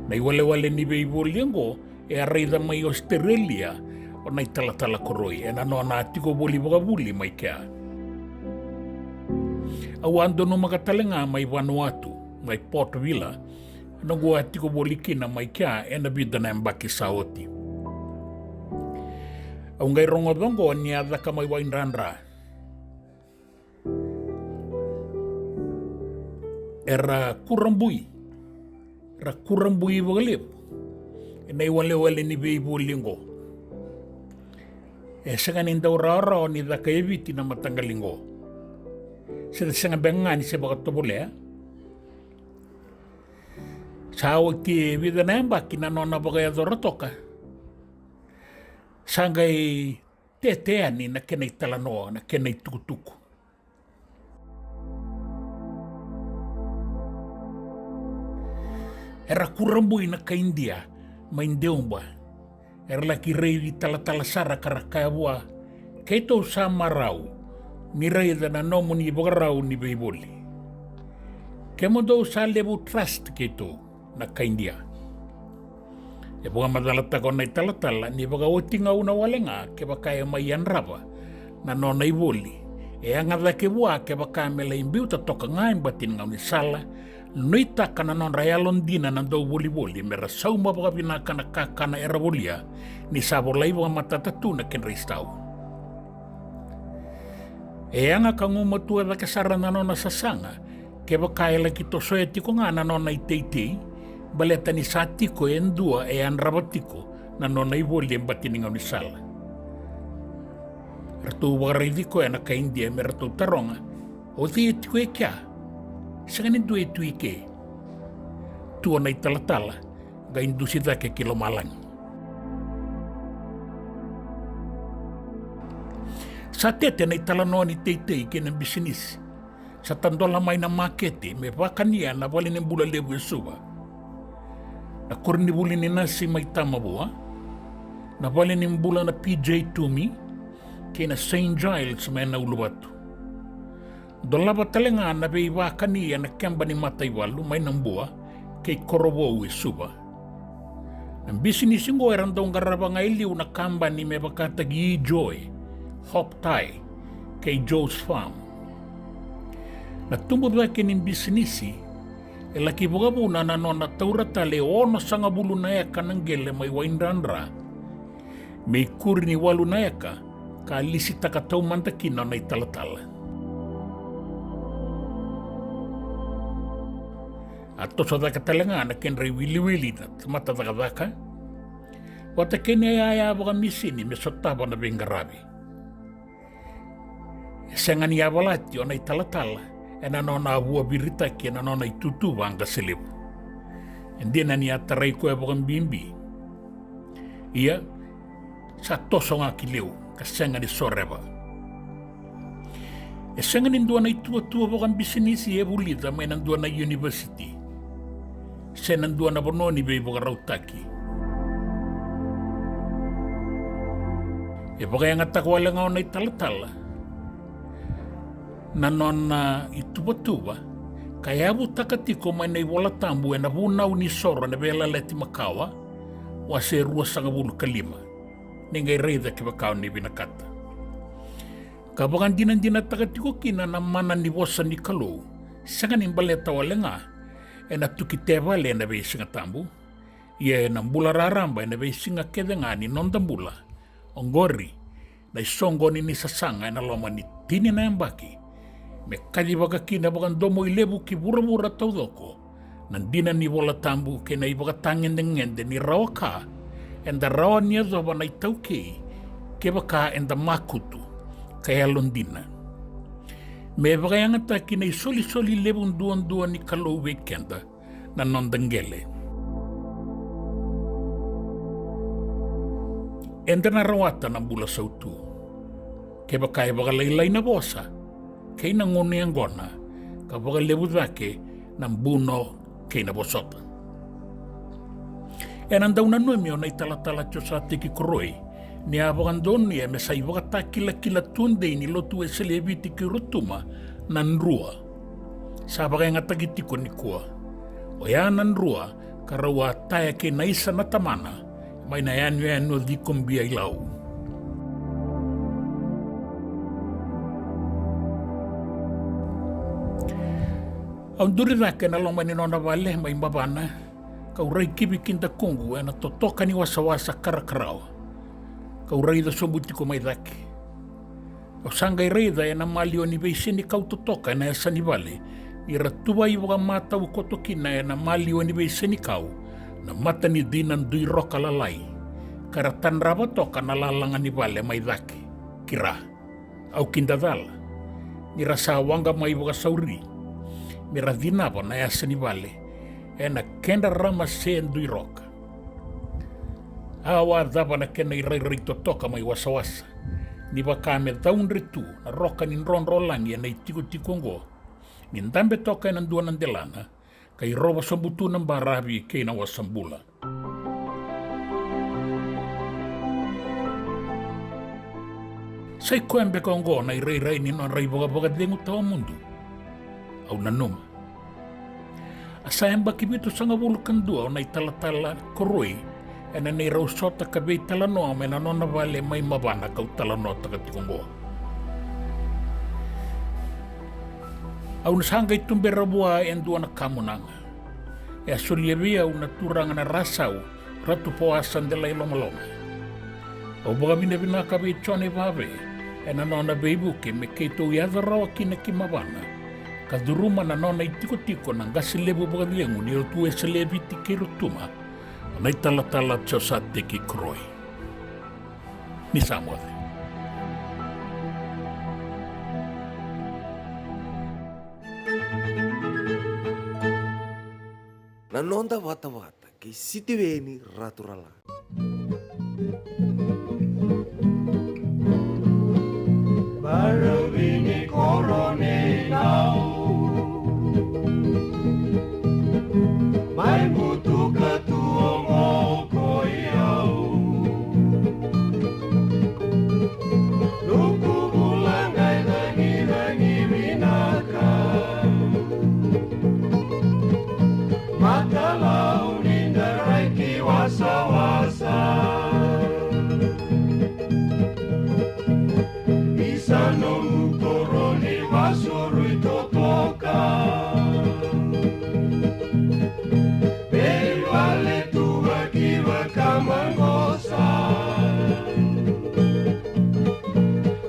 Na iwalewale ni veivoli oqo e a raica mai Ositerelia o na italatala Koroi ena nona a tiko voli vakavuli mai kea. Au a donumaka tale ga mai Vanuatu, mai Port Vila, noqu a tiko voli kina mai kea ena vica na yabaki sa oti. Au qai rogoca oqo ni a caka mai Waidradra. Era kurabui, era kurabui vakalevu ena iwalewale ni veivoli oqo. E sega ni dau rawarawa ni caka e Viti na mataqali oqo. Se da sega beka ga ni se vakatovolea. Sa oti e vica na yabaki na nona vakayacora toka. Sa qai tete yani na kena italanoa, na kena itukutuku. Era kurabui na kai Idia mai Deuba. Era laki raici talatala sara ka ra kaya vua, keitou sa marau. ni raica na nomuni ivakarau ni veivoli. Kemudou sa levu trust keitou na kai Idia. E vakamacalataka o Naitalatala ni vakaoti gauna wale ga kevaka e mai yadrava na nona ivoli, e yaga cake vua kevaka me lai biuta toka ga e bati ni gaunisala, nuitaka na nodra yalodina na dauvolivoli me ra sauma vakavinaka na kakana era volia, ni sa volai vakamatata tu na kedra isau. E yaga ka gumatua cake sara na nona sasaga kevaka e laki tosoya tiko ga na nona iteitei, baleta ni sa tiko e dua e yadrava tiko na nona ivoli e bati ni gaunisala. Ratou vakaraici koya na kai Idia me ratou taroga, "O cei e tiko e kea? Sega ni dua e tu i ke." Tu o Naitalatala, qai dusi cake ki lomalagi. Sa tete na italanoa ni teitei kei na bisinisi. Sa tadola mai na makete me vakania na valenibula levu e Suva. Na koronivuli ni nasi mai Tamavua, na valenibula na P J Toomey, kei na Saint Giles mai na Uluvatu. Dolava tale ga na veivakani ena keba ni mataivalu mai Nabua kei Korovou e Suva. Na bisinisi oqo era dau qarava ga e liu na kabani me vakataki Joe, Hop Tie, kei Joe's Farm. Na tubu cake ni bisinisi e laki vakavuna na nona taura tale e onosagavulu na eka na qele mai Waidradra, me ikuri ni walu na eka ka lisitaka taumada kina o Naitalatala. A toso cake tale ga na kedra iwiliwili na tamata cakacaka vata kei na iyaya vakamisini me sotava na veiqaravi. E sega ni yavalati o Naitalatala ena nona a vuaviritaki ena nona itutu vaqase levu. E dina ni a tarai koya vakabibi, ia sa toso ga ki liu ka sega ni soreva. E sega ni dua na ituvatuva vakabisinisi e vulica mai na dua na univesiti se na dua na vanua ni veivakarautaki. E vakayagataka wale ga o Naitalatala na nona ituvatuva ka yavutaka tiko mai na iVolatabu ena Vunau ni Soro ena Veiyalayalati Makawa, wase ruasagavulu ka lima. Ni qai raica kevaka o ni vinakata. Ka vakadinadinataka tiko kina na mana ni vosa ni Kalou, sega ni baleta wale ga ena tuki tevale ena veisigatabu, ia ena bula raraba ena veisiga kece ga ni noda bula. Oqori na isoqoni ni sasaga ena loma ni tini na yabaki, me kacivaka kina vakadomoilevu ki vuravura taucoko na dina ni Volatabu kei na ivakatagedegede ni rawa ka eda rawa ni yacova na iTaukei kevaka eda makutu ka yalodina. Me vakayagataki na isolisoli levu duadua ni Kalou vei keda na noda qele. Eda na rawata na bula sautu kevaka e vakalailai na vosa kei na gunu yaqona ka vakalevu cake na buno kei na vosota. Ena dau nanumi o Naitalatala Josateki Koroi ni a vakadonuya me sa ivakatakilakila tudei ni Lotu Wesele e Viti kei Rotuma na drua sa vakayagataki tiko nikua. Oya na drua ka rau a taya kei na isa na tamana mai na yanuyanu o Cikobia i Lau. Au duri cake ena loma ni nona vale mai Bavana, kau rai kivi ki dakuqu ena totoka ni wasawasa karakarawa. Kau raica sobu tiko mai cake. Au sa qai raica ena maliwa ni veisenikau totoka ena yasa ni vale, ni ra tuvai vakamatau koto kina ena maliwa ni veisenikau na mata ni dina dui roka lalai, ka ra tadrava toka na lalaga ni vale mai cake ki ra. Au kidacala ni ra sa waqa mai vakasauri me ra cinava na yasa ni vale ena kedra ramase dui roka. Au a cava na kena irairai totoka mai wasawasa, ni vaka me caudre tu na roka ni drodrolagi ena itikotiko oqo, ni dabe toka ena dua na delana, ka irova sobu tu na baravi kei na wasabula. Sa i koya beka oqo na irairai ni nodra ivakavakacegu tawamudu? Au nanuma. A sa yabaki vitusagavulu ka dua o na italatala Koroi ena neirau sota ka veitalanoa mai na nona vale mai Mavana kau talanoataka tiko oqo. Au na sa qai tubera vua e dua na kamunaga. E a solia vei au na turaga na Rasau, Ratu Poasa Delai Lomaloma. Au vakavinavinaka vei Jone Vave ena nona veivuke me keitou yaco rawa kina ki Mavana ka curuma na nona itikotiko na qase levu vakacegu ni Lotu Wesele e Viti kei Rotuma, na italatala Josateki Koroi. Ni sa moce. Na noda vatavata kei Sitiveni Raturala. Baravi ni koro nei nau, mai butuka tu oqo koi au. Nuku bula qai cagicagi vinaka. Matalau ni darai ki wasawasa. Isa nomu koro ni vasurui totoka. Veivale tu vakivaka maqosa.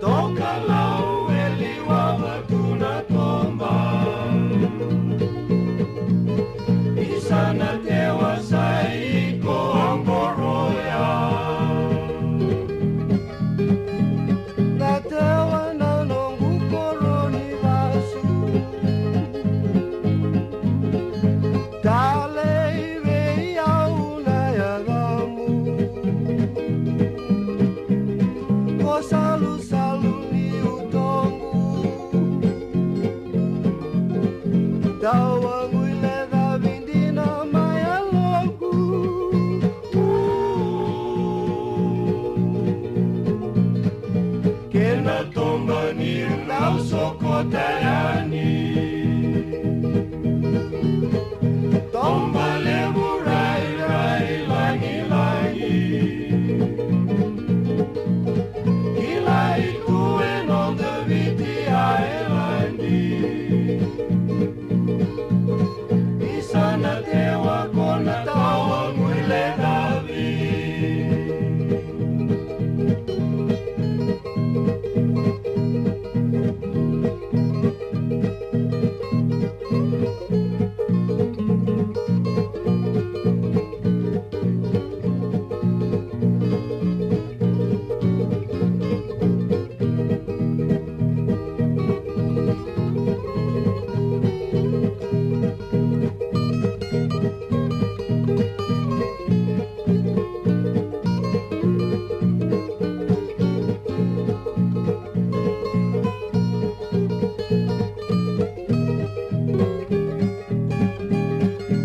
Tokalau e liwava tu na toba. Isa na tewa sa i ko oqoroya. Na tewa na noqu koro ni vasu. Talei vei au na yacamu. Ko salusalu ni utoqu. Tawagu i lecavi dina mai yaloqu. Kena toba niu dau sokota yani. Toba levu rairai lagilagi. Kilai tu e noda Viti Ailadi. Isa na tewa ko na tawagu i lecavi.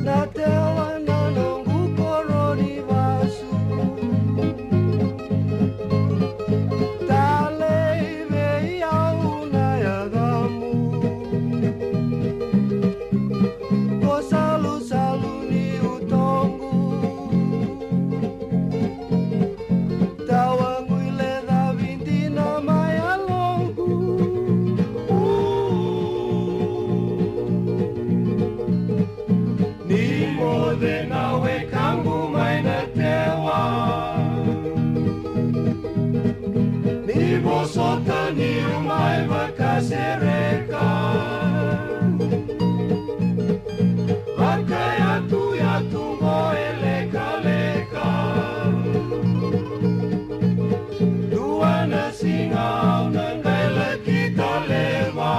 Na tewa na noqu koro ni vasu. Talei vei au na yacamu. Ko salusalu ni utoqu. Tawagu i lecavi dina mai yaloqu. Ni moce na wekaqu mai na tewa. Ni vosota niu mai vakasereka. Vakayatuyatu qo e lekaleka. Dua na siga au na qai laki tale mai.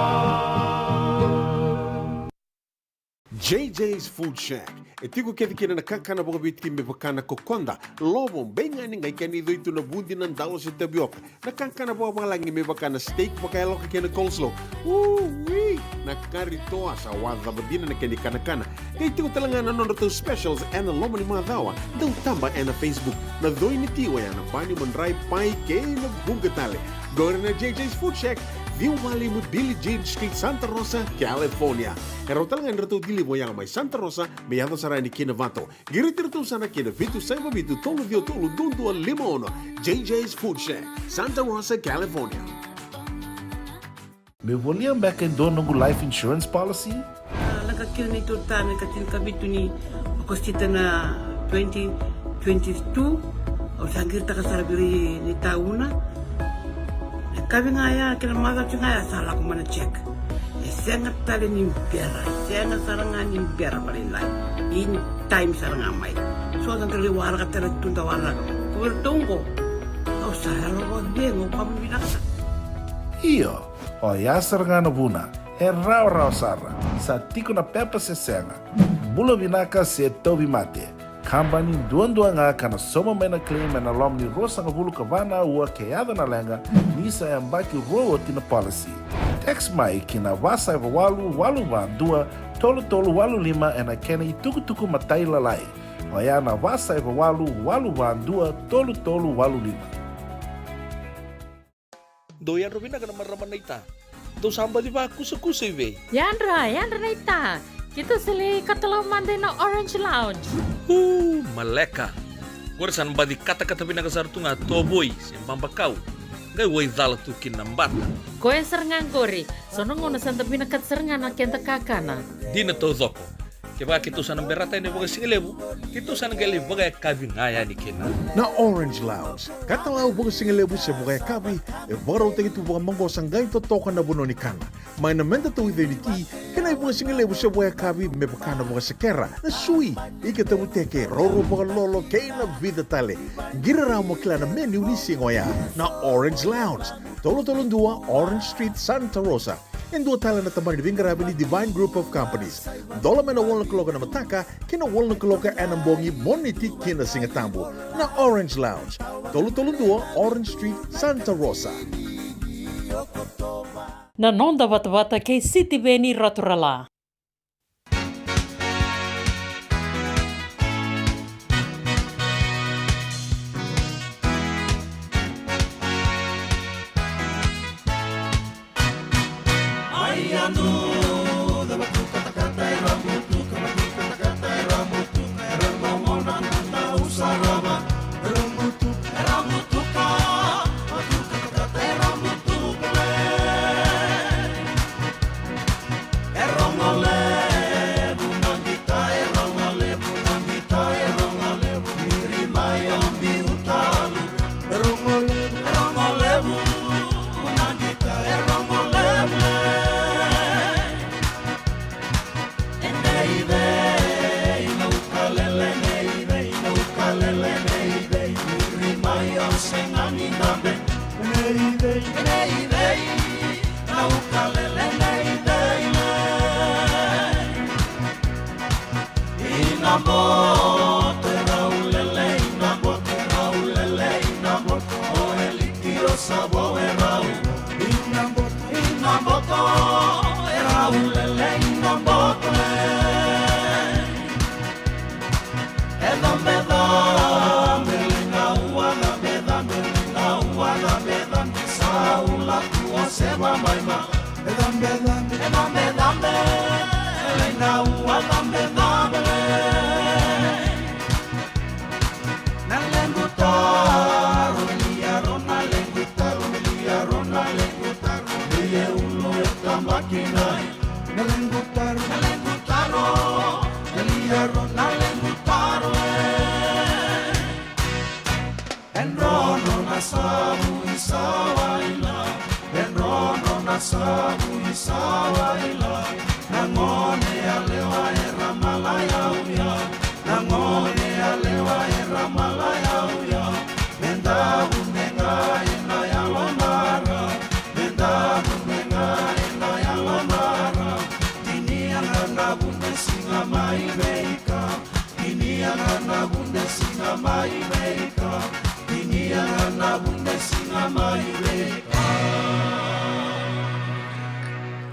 J J's Food Shack. E tiko kece kina na kakana vakaviti me vaka na kokoda, lovo, beigani, qai kena icoi tu na vudi, na dalo se tavioka. Na kakana vakavalagi me vaka na steak vakayaloka kei na coleslaw. Ui! Na kari toa sa wacava dina na kena ikanakana. Qai tiko tale ga na nodratou specials ena loma ni macawa. Dau taba ena Facebook. Na coi ni ti oya na bani, madrai, pai kei na vuqa tale. Qori na J J's Food Shack, ciwa walu lima Billie Jean Street, Santa Rosa, California. E rawa tale ga ni ratou deliver yaga mai Santa Rosa me yaco sara yani ki Novato. Qiriti iratou sara ki na vitu saiva vitu tolu ciwa tolu dua dua lima ono. J J's Food Shack, Santa Rosa, California. Me volia beka e dua noqu life insurance policy? A, lako kina neitou tane ka tinikavitu ni Okosita na twenty twenty-two. Au sa qiritaka sara vei ira na itauna. Na yakavi ga ya kei na macawa ga ya sa lako mai na check. E sega tale ni bera, e sega sara ga ni bera vakalailai. In time sara ga mai. So sa dau lai waraka tale tu, dau waraka. Ko iratou qo, au sa yalo vakacegu, au vakavinavinaka sara. Io, oya sara ga na vuna. E rawarawa sara. Sa tiko na pepa se sega, bula vinaka se tauvimate. Kabani duadua ga ka na sauma mai na claim ena loma ni ruasagavulu ka va na aua ke yaco na leqa, ni sa yabaki rua oti na policy. Text mai ki na va saiva walu walu va dua tolu tolu walu lima ena kena itukutuku matailalai. Oya na va saiva walu walu va dua tolu tolu walu lima. Dou yadra vinaka na marama naita. Dou sa baci vakusakusa i vei? Yadra, yadra naita. Keitou sa lai katalau mada ina Orange Lounge. U, maleka. Qori sa na baci katakata vinaka sara tu ga tovoi se babakau. Qai waicala tu kina na bata. Koya sara ga qori. So na gauna sa da vinakata sara ga na keda kakana. Dina taucoko. Kevaka keitou sa na berata yani vakasigalevu, keitou sa na qai lai vakayakavi ga yani kina. Na Orange Lounge, katalau vakasigalevu se vakayakavi, e vakarautaki tu vakamaqosa qai totoka na vanua ni kana. Mai na meda tauica ni ti, kei na ivakasigalevu se vakayakavi me vaka na vakasekera, na sui, ika tavuteke, roro vakalolo, kei na vica tale. Qiri rawa mo kila na menu ni siga oya. Na Orange Lounge, tolu tolu dua Orange Street, Santa Rosa. E dua tale na tabana ni veiqaravi ni Divine Group of Companies. Dola mai na walu na kaloko ena mataka ki na walu na kaloko ena bogi, Moniti ki na Sigatabu. Na Orange Lounge, tolu tolu dua Orange Street, Santa Rosa. Na noda vatavata kei Sitiveni Raturala.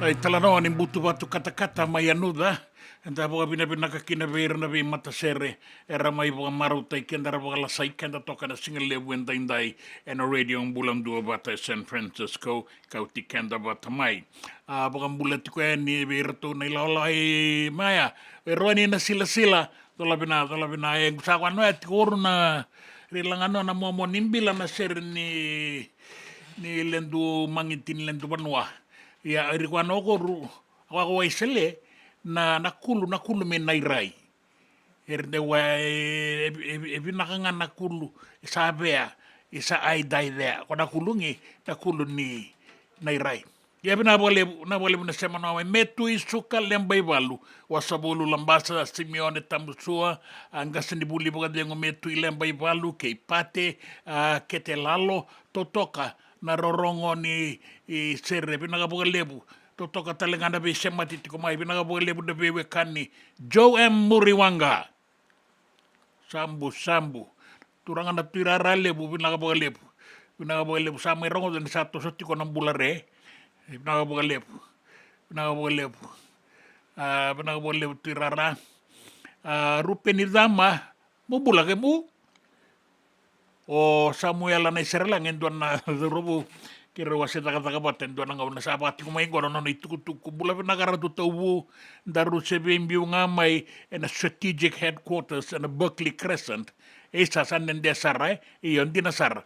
Ai talanoa ni butu vatu katakata mai Yanuca. Eda vakavinavinaka kina vei ira na veimatasere era mai vakamarautaki keda, era vakalasai keda toka na siga levu edaidai ena Radio Bula Duavata e San Francisco, kauti keda vata mai. A, vakabula tiko yani vei iratou na ilawalawa i Maya, e Roni na silasila, cola vina, cola vina, e sa koya noya tiko oru na ri laganoa na momo ni bila na sere ni, ni ledu magiti ni ledu vanua. Ia, iri koya na okoru, a wako waisele na, na kulu, na kulu me nairai. Iri de wa, e, e, e, e vinaka ga na kulu, e sa vea, e sa ai dai vea. Ko na kulu gi, na kulu ni nairai. Ia vinaka vakalevu, vinaka vakalevu na sema na wai. Metu i Suka Lebaivalu, Wasavulu Labasa, Simione Tabusua, a, qasenivuli vakacegu Metu i Lebaivalu, kei Pate, a, Kete Lalo, totoka na rorogo ni, i sere, vinaka vakalevu. Totoka tale ga na veisemati tiko mai, vinaka vakalevu na veiwekani. Joe M Muriwaqa. Sabu, sabu. Turaga na Tui Rara levu, vinaka vakalevu. Vinaka vakalevu, sa mai rogoca ni sa toso tiko na bula re. Vinaka vakalevu. Vinaka vakalevu. A, vinaka vakalevu Tui Rara. A, Rupeni Cama, mo bula ke mu. O Samuela Naiserelagi, e dua na cauravou keirau a se cakacaka vata e dua na gauna, sa vaka tiko mai qo na nona itukutuku. Bula vinaka Ratu Tauvu, daru se veibiu ga mai ena Strategic Headquarters ena Berkeley Crescent. E sa, sa dede sara, e? Io, dina sara.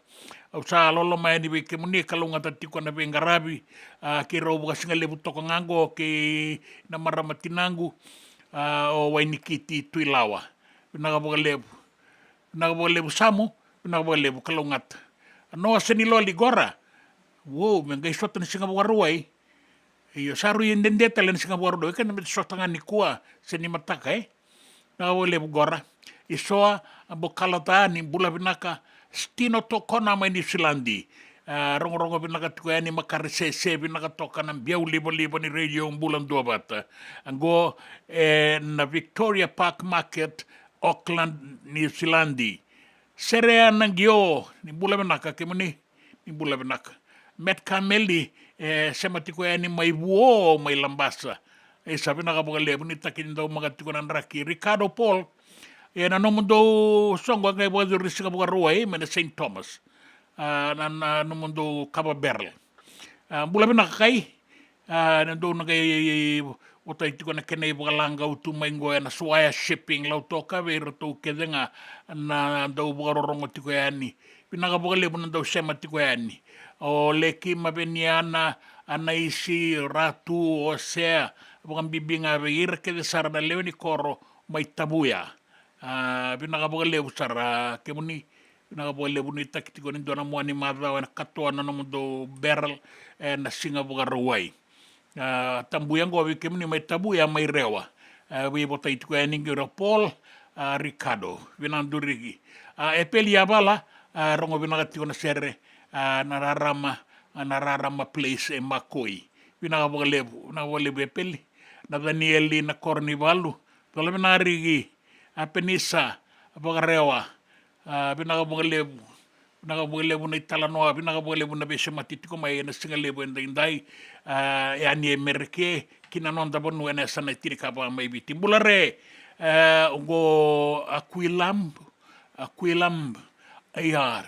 Au sa loloma yani vei kemuni, kalougata tiko na veiqaravi, a, keirau vakasigalevu toka ga qo kei na marama tinaqu, a, o Wainikiti Tuilawa. Vinaka vakalevu. Vinaka vakalevu Samu, vinaka vakalevu, kalougata. A Noa Seniloli qora. Wow, me qai sota na Siga Vakarauwai. Io, sa rui dede tale na Siga Vakarauwai, kena me sota ga nikua se ni mataka, e? Vinaka vakalevu qora. Isoa, a Bokalata, ni bula vinaka. Stino Tokona mai Niusiladi. A, rogorogo vinaka tiko yani, makare sese vinaka toka na biau livaliva ni Radio Bula Duavata. Qo, e, na Victoria Park Market, Auckland, Niusiladi. Serea Naqio, ni bula vinaka kemuni, ni bula vinaka. Met Kameli, e, sema tiko yani mai Vuo, mai Labasa. E sa vinaka vakalevu, nuitaki ni dau maka tiko na draki. Ricardo Paul, e, na nomudou soqo qai vakacuru ni Siga Vakarauwai mai na Saint Thomas. A, na, na nomudou kava barrel. A, bula vinaka kai. A, na dou na qai votai tiko na kena ivakalagau tu mai qo ena Suaya Shipping, Lautoka, vei iratou kece ga na dau vakarorogo tiko yani. Vinaka vakalevu na dau sema tiko yani. O Leki, Maveniana, Anaisi, Ratu, Osea, vakabibi ga vei ira kece sara na lewe ni koro mai Tavuya. A, vinaka vakalevu sara kemuni. Vinaka vakalevu, nuitaki tiko ni dua na mua ni macawa ena katoa na nomudou barrel ena Siga Vakarauwai. A, Tabuya qo vei kemuni mai Tabuya, mai Rewa. A, veivotai tiko yani qo ira Paul, a, Ricardo, vinaka duriki. A, Epeli Yavala, a, rogo vinaka tiko na sere, a, na rarama, a, na rarama place e Makoi. Vinaka vakalevu, vinaka vakalevu Epeli. Nathanieli na Koronivalu, cola vinaka riki. A, Penisa Vakarewa, a, vinaka vakalevu. Vinaka vakalevu na italanoa, vinaka vakalevu na veisemati tiko mai ena siga levu edaidai. A, yani e Mereke, ki na noda vanua ena yasana e tinikava mai Viti. Bula re, a, oqo Aquilam, Aquilam, A R.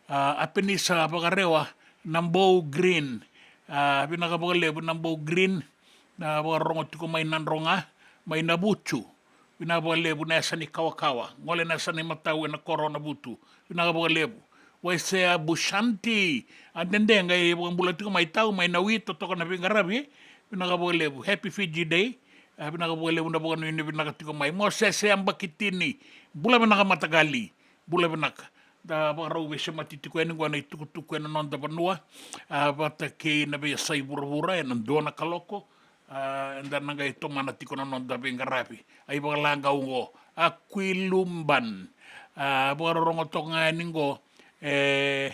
A, Apenisa Vakarewa, Nabou Green. A, vinaka vakalevu Nabou Green. Na vakarorogo tiko mai Nadroga, mai Navutu. Vinaka vakalevu na yasa ni kawakawa. Gole na yasa ni matau ena koro o Navutu. Vinaka vakalevu. Waisea Bushanti. A dede qai vakabula tiko mai tau, mai Nawi, totoka na veiqaravi. Vinaka vakalevu. Happy Fiji Day. A, vinaka vakalevu na vakanuinui vinaka tiko mai. Mosese Abakitini. Bula vinaka mataqali. Bula vinaka. Da vakarau veisemati tiko yani qo na itukutuku ena noda vanua. A, vata kei na veiyasai vuravura ena dua na kaloko. A, eda na qai tomana tiko na noda veiqaravi. A, ivakalagau qo. Aquiluban. A, vakarorogo toka ga yani qo. E,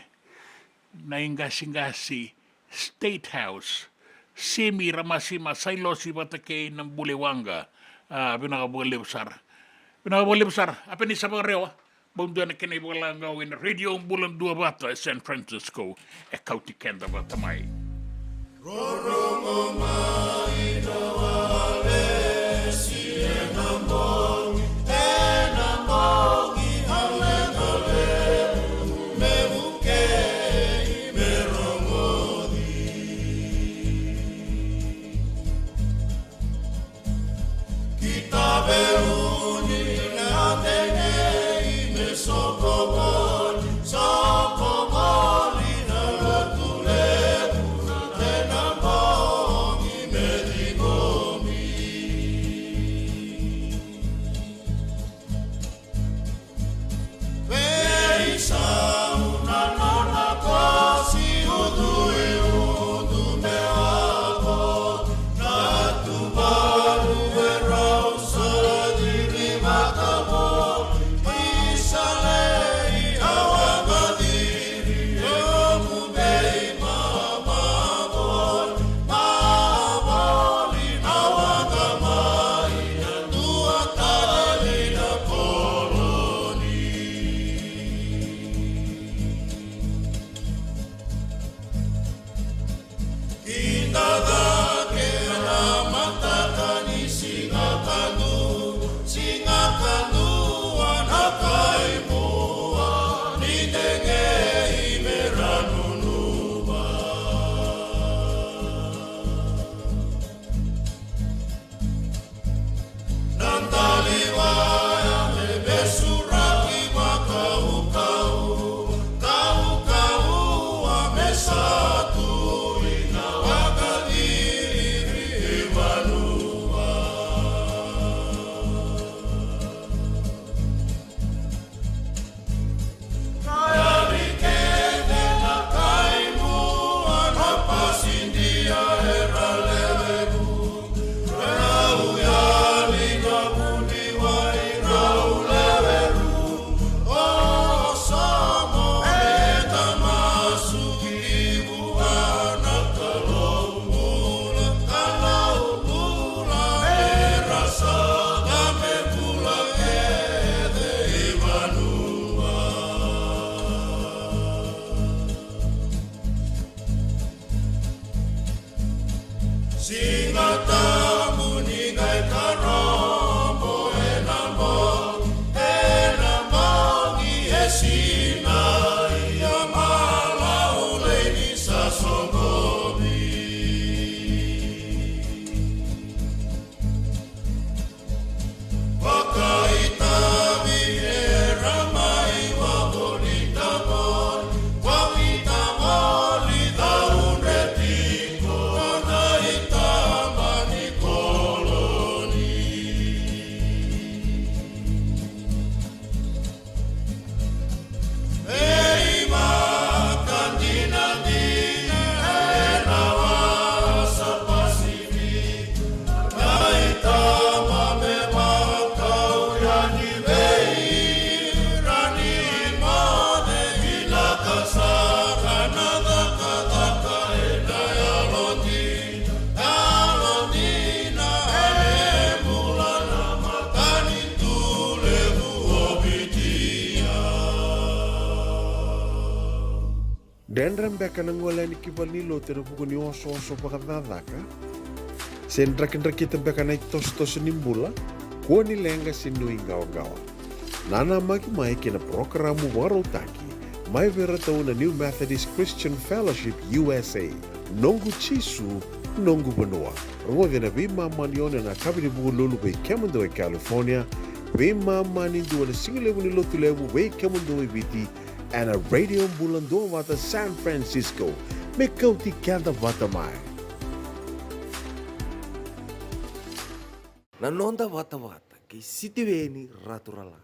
na iqasiqasi. State House. Simi Ramasima Sailosi vata kei Nabule Waqa. A, vinaka vakalevu sara. Vinaka vakalevu sara. Apenisa Vakarewa. Bau dua na kena ivakalagau ena Radio Bula Duavata e San Francisco. E kauti keda vata mai. Rorogo mai na walesi. Siga Tabu ni qai karobo ena bogi, ena bogi e sinai, a mala ulei ni sa soqoni. Vakaitavi era mai wavolita voli, wavolita voli, caudre tiko na itaba ni koloni. Veivakadinadina ena wasa Pasifika, na itaba me vakau yani vei ira ni moce, vinaka sara na cakacaka ena yalodina, yalodina e bula na matanitu levu o Viti. Dredre beka na gole yani ki valenilotu ena vuku ni osooso vakacakacaka? Se drakidrakita beka na itosotoso ni bula? Kua ni leqa se nuiqawaqawa. Nanamaki mai ki na parokaramu vakarautaki mai vei iratou na New Methodist Christian Fellowship U S A, Noqu Jisu, Noqu Vanua. Rogoci ena veimama ni ono ena yakavi ni Vukelulu vei kemudou e California, veimama ni dua ena sigalevu ni Lotulevu vei kemudou e Viti, ena Radio Bula Duavata San Francisco. Me kauti keda vata mai. Na noda vatavata kei Sitiveni Raturala.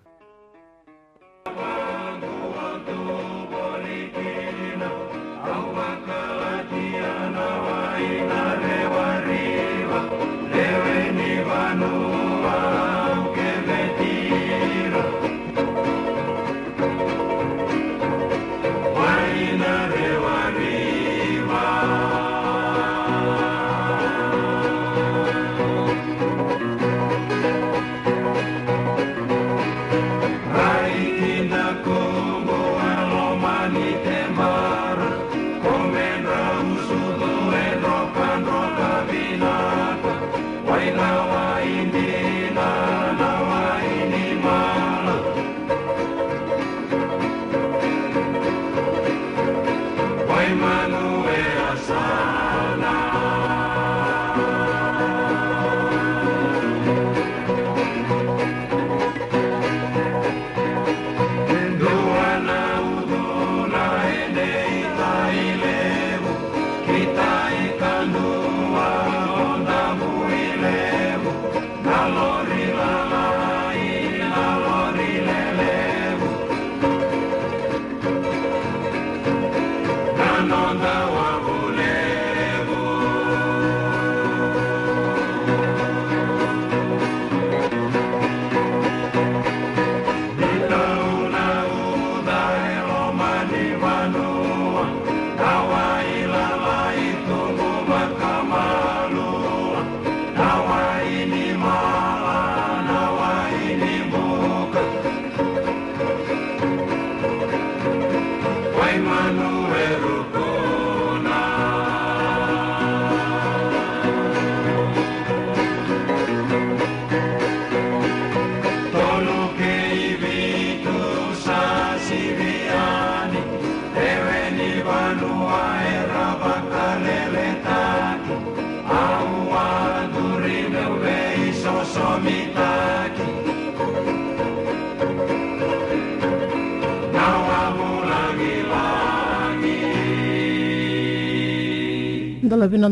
Dolavi na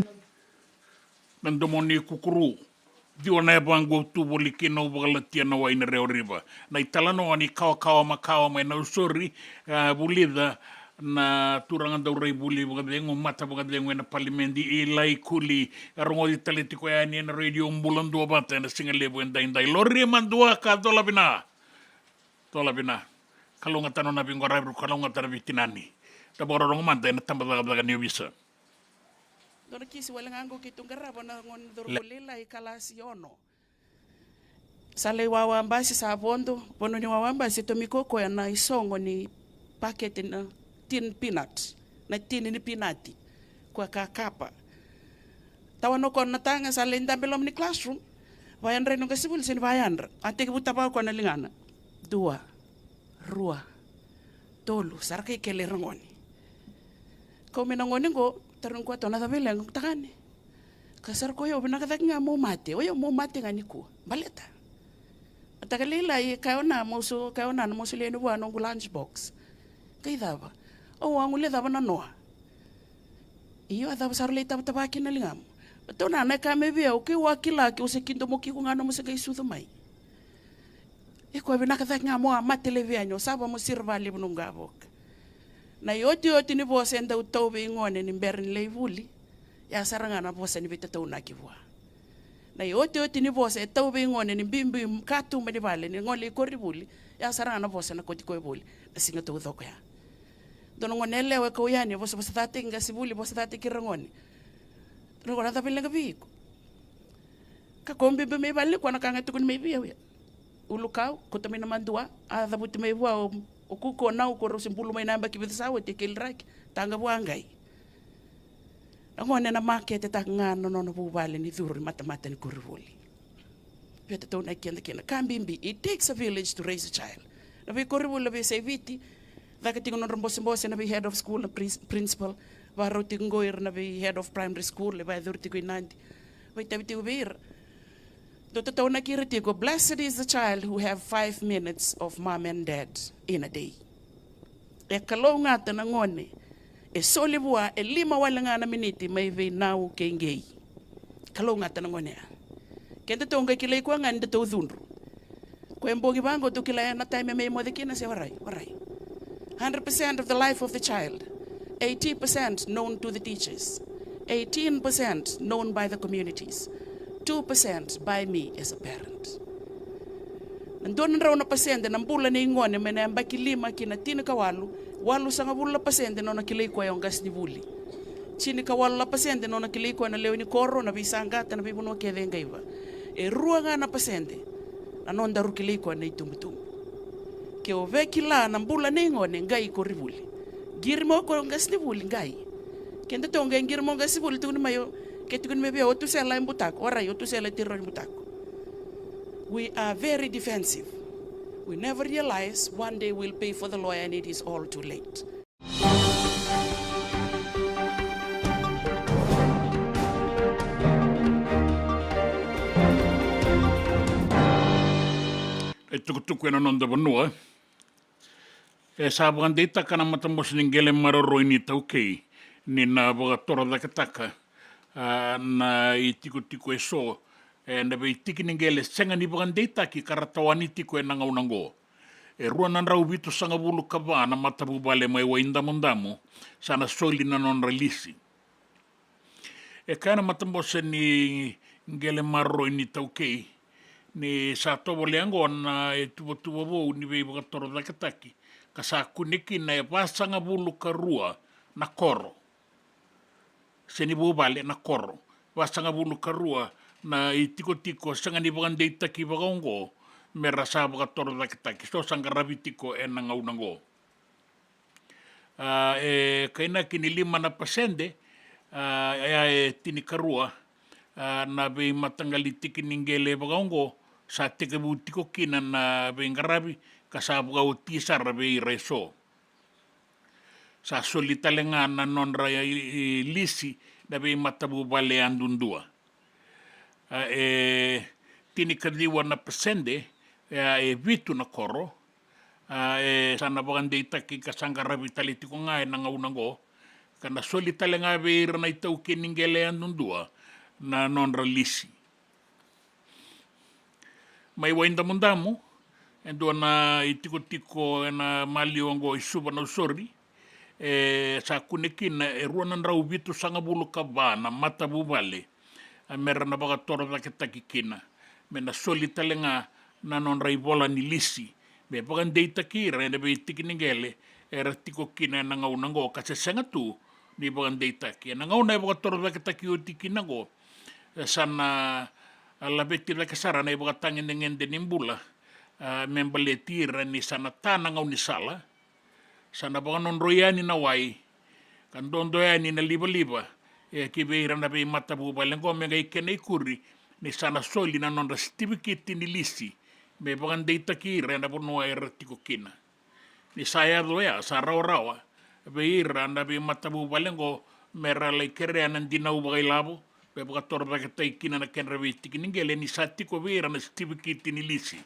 Na Domo ni Kukuru. Ciwa na yavaqu au tu voli kina, au vakalatia na wai na revariva. Na italanoa ni kawakawa makawa mai Nausori, a, vulica na turaga dau rai vuli vakacegu, mata vakacegu ena palimedi i Laikuli. A rogoci tale tiko yani ena Radio Bula Duavata ena sigalevu edaidai. Lori madua ka cola vina. Cola vina. Kalougata na nona veiqaravi, kalougata na veitinani. Da vakarorogo mada ena tabacakacaka ni ovisa. Dua na kisi wale ga qo keitou qarava na gone cauravou lailai, kalasi ono. Sa lai wawa basi, sa vodo, vanua ni wawa basi e tomika o koya na isogo ni pakete na tin peanut, na tini ni pinati, koya ka kapa. Tawana o koya na taga, sa lai dabe loma ni classroom. Vayadra i noqu qasenivuli, sega ni vayadra. A tekivu tava o koya na ligana. Dua, rua, tolu, sa ra kai kele ira gone. Kau mai na gone qo, tarogi koya, "Tau, na cava e leqa?" "Tagane, ka sara ko yau, vinaka cake ga mo mate. O yau mo mate ga nikua. Baleta mataka lailai, kaya o na mo so, kaya o na mo solia yani vua noqu lunch box." "Qai cava?" "Au a guilecava na noa." "Io, a cava sa rau lai tavatava kina na ligamu?" "Tau, na, na ka mai vei au, keu a kila, keu se kidomoki iko ga nomu se qai sucu mai. Iko a vinaka cake ga mo a mate laivi yani, o sa va mo sira vakalevu noqu qavoka." Na iotioti ni vosa e dau tau vei gone ni bera ni lai vuli, ya sara ga na vosa ni veitataunaki vua. Na iotioti ni vosa e tau vei gone ni biubiu katuba ni vale, ni gole i koronivuli, ya sara ga na vosa na kauti koya voli na siga taucoko ya. Dua na gone yalewa e kau yani, e vosavosacataki qasenivuli, vosacataki ira gone. "Rau, na cava e leqa vei iko?" "Ka kau biubiu mai vale nikua, na ka ga e tukuni mai vei au ya. Ulukau, kauta mai na madua, a cavuti mai vua o, o kuku, o nau, ko rau se bulu mai na yabaki vica sa oti, e keliraki, taqa vua qai." Na gone na maketetaka ga na nona vuvale ni curu i matamata ni koronivuli. Veitataunaki keda kina. Ka bibi, it takes a village to raise a child. Na veikoronivuli, na veiyasai Viti, caka tiko nodra bosebose na vei head of school, na prin-, principal, vakarau tiko qo ira na vei head of primary school, e vakayacori tiko i Nadi. Vakaitavi tiko vei ira. Dau tataunaki ira tiko, "Blessed is the child who have five minutes of mom and dad in a day." E kalougata na gone e soli vua e lima wale ga na miniti mai vei nau kei qei. Kalougata na gone ya. Kedatou qai kilai koya ga ni datou cudru. Koya e bogi vaqo, tou kila na taimi e mai moce kina, se warai, warai. Hundred percent of the life of the child, eighty percent known to the teachers, eighteen percent known by the communities, two percent by me as a parent. Na dua na drau na pasede na bula nei gone mai na yabaki lima ki na tinikawalu, walusagavulu na pasede na nona kilai koya o qasenivuli. Tinikawalu na pasede na nona kilai koya na lewe ni koro, na veisaqata, na veivanua kece e qaiva. E rua ga na pasede na nodaru kilai koya na itubutubu. Ke o via kila na bula nei gone, qai koronivuli. Qiri mai o koya o qasenivuli, qai. Kedatou qai qiri mai o qasenivuli, tukuni mai o, ke tukuni mai vei au, o Tusela e butako, warai, o Tusela e tiro ni butako. We are very defensive. We never realize one day we'll pay for the lawyer and it is all too late. E tukutuku ena noda vanua. E sa vakadeitaka na matabose ni qele maroroi ni taukei ni na vakatorocaketaka, a, na itikotiko eso ena veitiki ni qele sega ni vakadeitaki ka ra tawani tiko ena gauna oqo. E rua na drau vitusagavulu ka va na matavuvale mai Waidamudamu sa na soli na nodra lisi. E kaya na matabose ni qele maroroi ni taukei ni sa tovolea oqo na ituvatuva vou ni veivakatorocaketaki, ka sa kune kina e vasagavulu ka rua na koro. Se ni vuvale na koro. Vasagavulu ka rua na itikotiko sega ni vakadeitaki vakaoqo me ra sa vakatorocaketaki, so sa qaravi tiko ena gauna oqo. A, e kainaki ni lima na pasede, a, e, e tinikarua, a, na veimataqali tiki ni qele vakaoqo sa tekivu tiko kina na veiqaravi ka sa vakaoti sara vei ira eso. Sa soli tale ga na nodra i, i, lisi na veimatavuvale yadudua. A, e tinikaciwa na pasede, e, e vitu na koro, a, e sa na vakadeitaki ka sa qaravi tale tiko ga ena gauna oqo, ka na soli tale ga vei ira na itaukei ni qele yadudua na nodra lisi. Mai Waidamudamu, e dua na itikotiko ena maliwa oqo i Suva, Nausori, e sa kune kina e rua na drau vitusagavulu ka va na matavuvale, a, me ra na vakatorocaketaki kina, me na soli tale ga na nodra ivola ni lisi me vakadeitaki ira ena veitiki ni qele era tiko kina ena gauna oqo, ka se sega tu ni vakadeitaki. Ena gauna e vakatorocaketaki oti kina oqo, e sa na, a, laveti cake sara na ivakatagedegede ni bula, a, me baleti ira ni sa na ta na gaunisala, sa na vakanodroi yani na wai, ka dodo yani na livaliva, E, ki vei ira na veimatavuvale oqo me qai kena ikuri ni sa na soli na nodra sitivikiti ni lisi me vakadeitaki ira ena vanua era tiko kina. Ni sa yaco oya, sa rawarawa vei ira na veimatavuvale oqo me ra lai kerea na dinau vakailavo me vakatorocaketaki kina na kedra veitiki ni qele, ni sa tiko vei ira na sitivikiti ni lisi.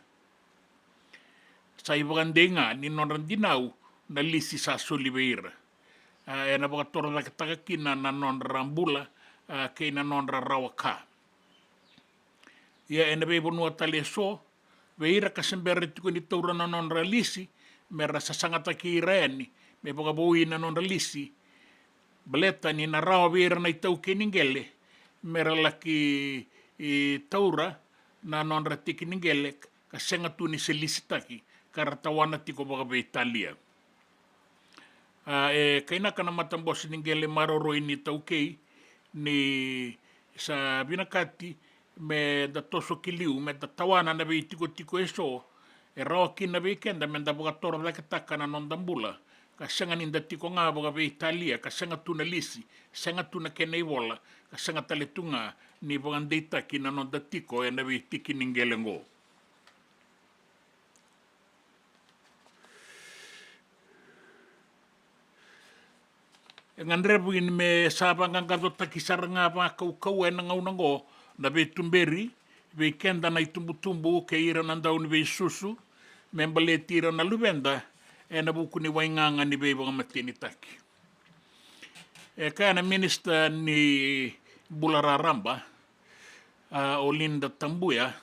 Sa ivakadei ga ni nodra dinau na lisi sa soli vei ira. A, ena vakatorocaketaka kina na nodra bula, a, kei na nodra rawa ka. Ia ena veivanua tale eso, vei ira ka se bera tiko ni taura na nodra lisi, me ra sasagataki ira yani me vakavoui na nodra lisi, baleta ni na rawa vei ira na itaukei ni qele me ra laki, e, taura na nodra tiki ni qele ka sega tu ni se lisitaki, ka ra tawana tiko vakaveitalia. A, e kainaka na matabose ni qele maroroi ni taukei ni sa vinakati me da toso ki liu, me da tawana na veitikotiko eso e rawa kina vei keda me da vakatorocaketaka na noda bula, ka sega ni da tiko ga vakaveitalia, ka sega tu na lisi, sega tu na kena ivola, ka sega tale tu ga ni vakadeitaki na noda tiko ena veitiki ni qele oqo. E gadrevi me sa vaqaqacotaki sara ga vakaukauwa ena gauna oqo na veituberi vei keda na itubutubu kei ira na dauniveisusu me baleti ira na luveda ena vuku ni waigaga ni veivakamatenitaki. E kaya na minisita ni bula raraba, a, o Linda Tabuya,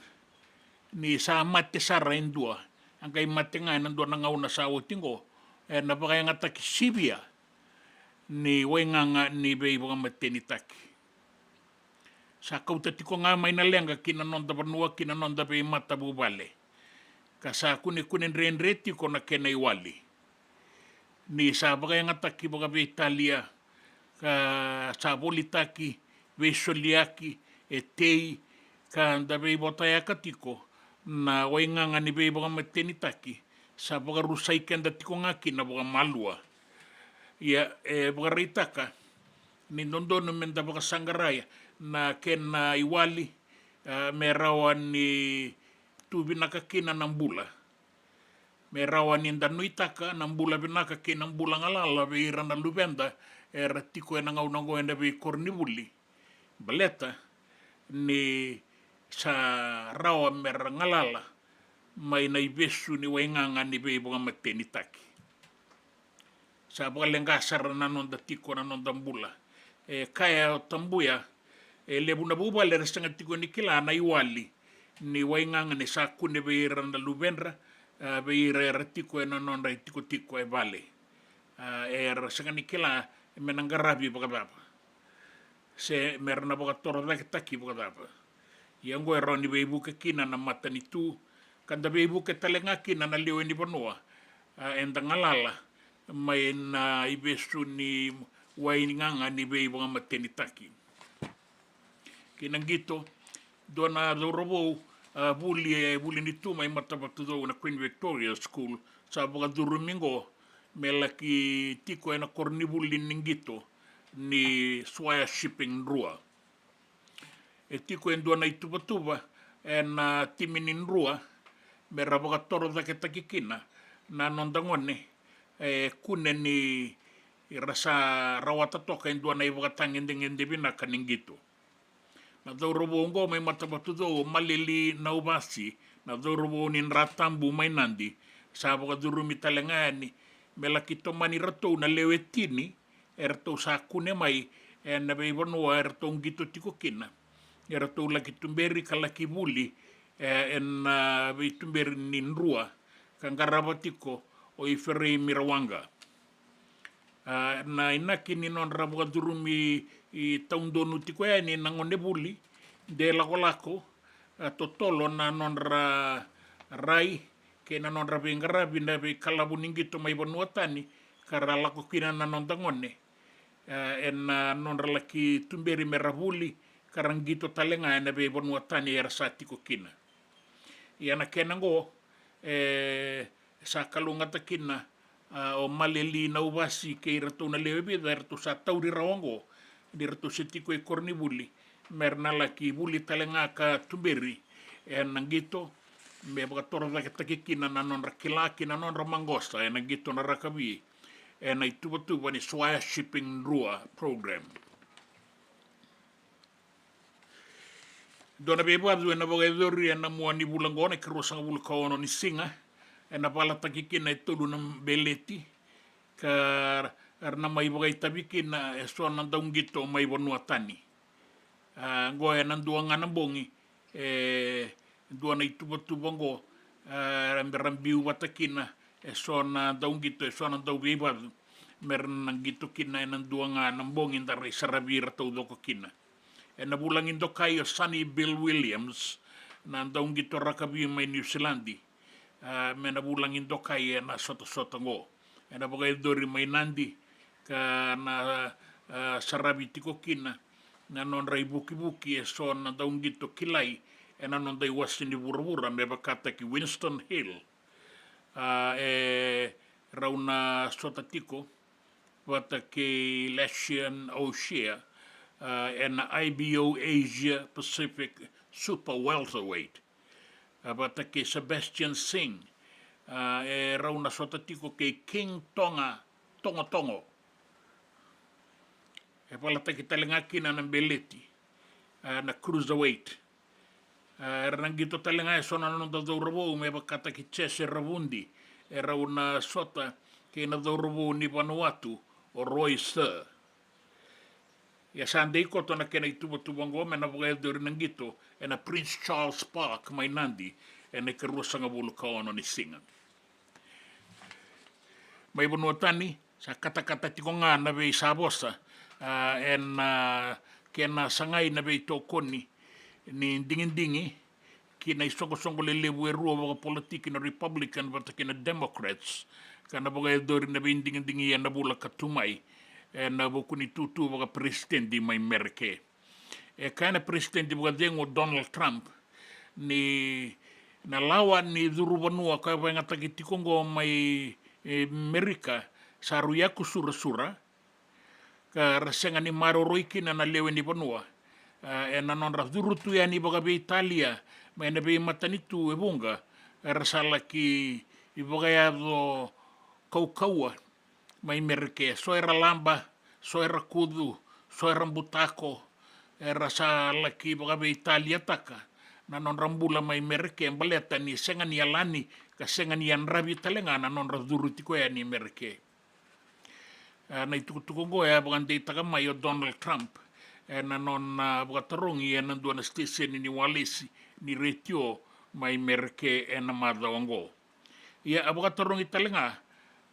ni sa mate sara e dua, a qai mate ga ena dua na gauna sa oti oqo, ena vakayagataki sivia ni waigaga ni veivakamatenitaki. Sa kauta tiko ga mai na leqa ki na noda vanua, ki na noda veimatavuvale, ka sa kunekune dredre tiko na kena iwali. Ni sa vakayagataki vakaveitalia, ka sa volitaki, veisoliyaki e tei, ka da veivotayaka tiko na waigaga ni veivakamatenitaki, sa vakarusai keda tiko ga kina vakamalua. Ia e vakaraitaka ni dodonu me da vakasaqara na kena iwali, a, me rawa ni tu vinaka kina na bula, me rawa ni da nuitaka na bula vinaka kei na bula galala vei ira na luveda era tiko ena gauna oqo ena veikoronivuli, baleta ni sa rawa me ra galala mai na ivesu ni waigaga ni veivakamatenitaki. Sa vakaleqa sara na noda tiko, na noda bula. E kaya o Tabuya, e levu na vuvale era sega tiko ni kila na iwali ni waigaga ni sa kune vei ira na luvedra, a, vei ira era tiko ena nodra itikotiko e vale. A, era sega ni kila me na qaravi vakacava, se me ra na vakatorocaketaki vakacava. Ia oqo e rawa ni veivuke kina na matanitu, ka da veivuke tale ga kina na lewe ni vanua, a, eda galala mai na ivesu ni waigaga ni veivakamatenitaki. Kei na qito, dua na cauravou, a, vuli, e vuli ni tu mai Matavatucou na Queen Victoria School, sa vakacurumi oqo me laki tiko ena koronivuli ni qito ni Swire Shipping Drua. E tiko e dua na ituvatuva ena timi ni Drua me ra vakatorocaketaki kina na noda gone e kune ni ra sa rawata toka e dua na ivakatagedegede vinaka ni qito. Na cauravou oqo mai Matavatucou, o Maleli Nauvasi, na cauravou ni Dratabu mai Nadi, sa vakacurumi tale ga yani me laki tomani iratou na lewe tini eratou sa kune mai ena veivanua eratou qito tiko kina, eratou laki tuberi ka laki vuli, e, ena, a, veituberi ni Drua, ka qarava tiko o Ifereimi Rawaqa. A, na inaki ni nodra vakacurumi e taudonu tiko yani na gone vuli, de lakolako, a, totolo na nodra rai kei na nodra veiqaravi na veikalavu ni qito mai vanua tani, ka ra lako kina na noda gone, e, ena nodra laki tuberi me ra vuli ka ra qito tale ga ena veivanua tani era sa tiko kina. Ia na kena oqo, e, sa kalougata kina, a, o Maleli Nauvasi kei iratou na lewe vica eratou sa tauri rawa oqo ni ratou se tiko i koronivuli, me ra na laki vuli tale ga ka tuberi ena qito, me vakatorocaketaki kina na nodra kila kei na nodra maqosa ena qito na rakavi ena ituvatuva ni Swire Shipping Drua Program. Dua na veivacu ena vakayacori ena mua ni vula oqo, na ikaruasagavulu ka ono ni siga, ena valataki kina e tolu na beleti, ka ra na mai vakaitavi kina e so na dauqito mai vanua tani. A, oqo ena dua ga na bogi, e dua na ituvatuva oqo, a, ra biu vata kina e so na dauqito, e so na dauveivacu, me ra na qito kina ena dua ga na bogi da rai saravi ira taucoko kina. Ena vulagi dokai o Sonny Bill Williams, na dauqito rakavi mai Niusiladi, a, me na vulagi dokai ena sotasota oqo. Ena vakayacori mai Nadi, ka na, a, saravi tiko kina na nodra ivukivuki e so na dauqito kilai ena noda iwase ni vuravura, me vakataki Winston Hill. A, e rau na sota tiko vata kei Lacian O'Shea, a, ena I B O Asia Pacific Super Welterweight, a, vata kei Sebastian Singh, a, e rau na sota tiko kei King Tonga Togotogo. E valataki tale ga kina na beleti, a, na cruiserweight. A, era na qito tale ga e so na noda cauravou me vakataki Jese Ravudi, e rau na sota kei na cauravou ni Vanuatu o Roy Sir. Ia sa dei koto na kena ituvatuva oqo me na vakayacori na qito ena Prince Charles Park mai Nadi ena ikaruasagavulu ka ono ni siga. Mai vanua tani, sa katakata tiko ga na veisavosa, a, ena, a, kena sagai na veitokoni ni digidigi ki na isoqosoqo lelevu e rua vakapolitiki, na Republican vata kei na Democrats, ka na vakayacori na veidigidigi ena vula ka tu mai ena vuku ni tutu vakaperesitedi mai Mereke. E kaya na peresitedi vakacegu o Donald Trump ni na lawa ni curu vanua ka vakayagataki tiko oqo mai, e, Merika sa rui yaku surasura, ka ra sega ni maroroi kina na lewe ni vanua, a, ena nodra curu tu yani vakaveitalia mai na veimatanitu e vuqa era sa laki vakayaco kaukauwa mai Mereke. So era laba, so era kucu, so era butako, era sa laki vakaveitaliataka na nodra bula mai Mereke, baleta ni sega ni yalani ka sega ni yadravi tale ga na nodra curu tiko yani Mereke. A, na itukutuku oqo e a vakadeitaka mai o Donald Trump ena nona, a, vakatarogi ena dua na siteseni ni walesi ni retio mai Mereke ena macawa oqo. Ia a vakatarogi tale ga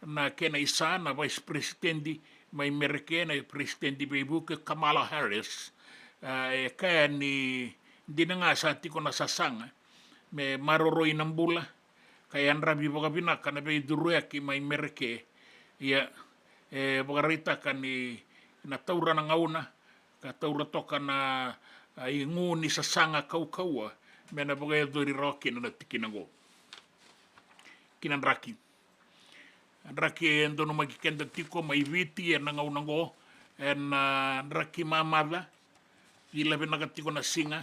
na kena isa na vice president mai Mereke, na peresitedi veivuke Kamala Harris, a, e kaya ni dina ga sa tiko na sasaga me maroroi na bula ka yadravi vakavinaka na veicuruyaki mai Mereke. Ia e vakaraitaka ni na taura na gauna ka taura toka na, a, igu ni sasaga kaukauwa me na vakayacori rawa kina na tikina oqo. Ki na draki. Draki e donumaki keda tiko mai Viti ena gauna oqo, ena, a, draki mamaca, cila vinaka tiko na siga.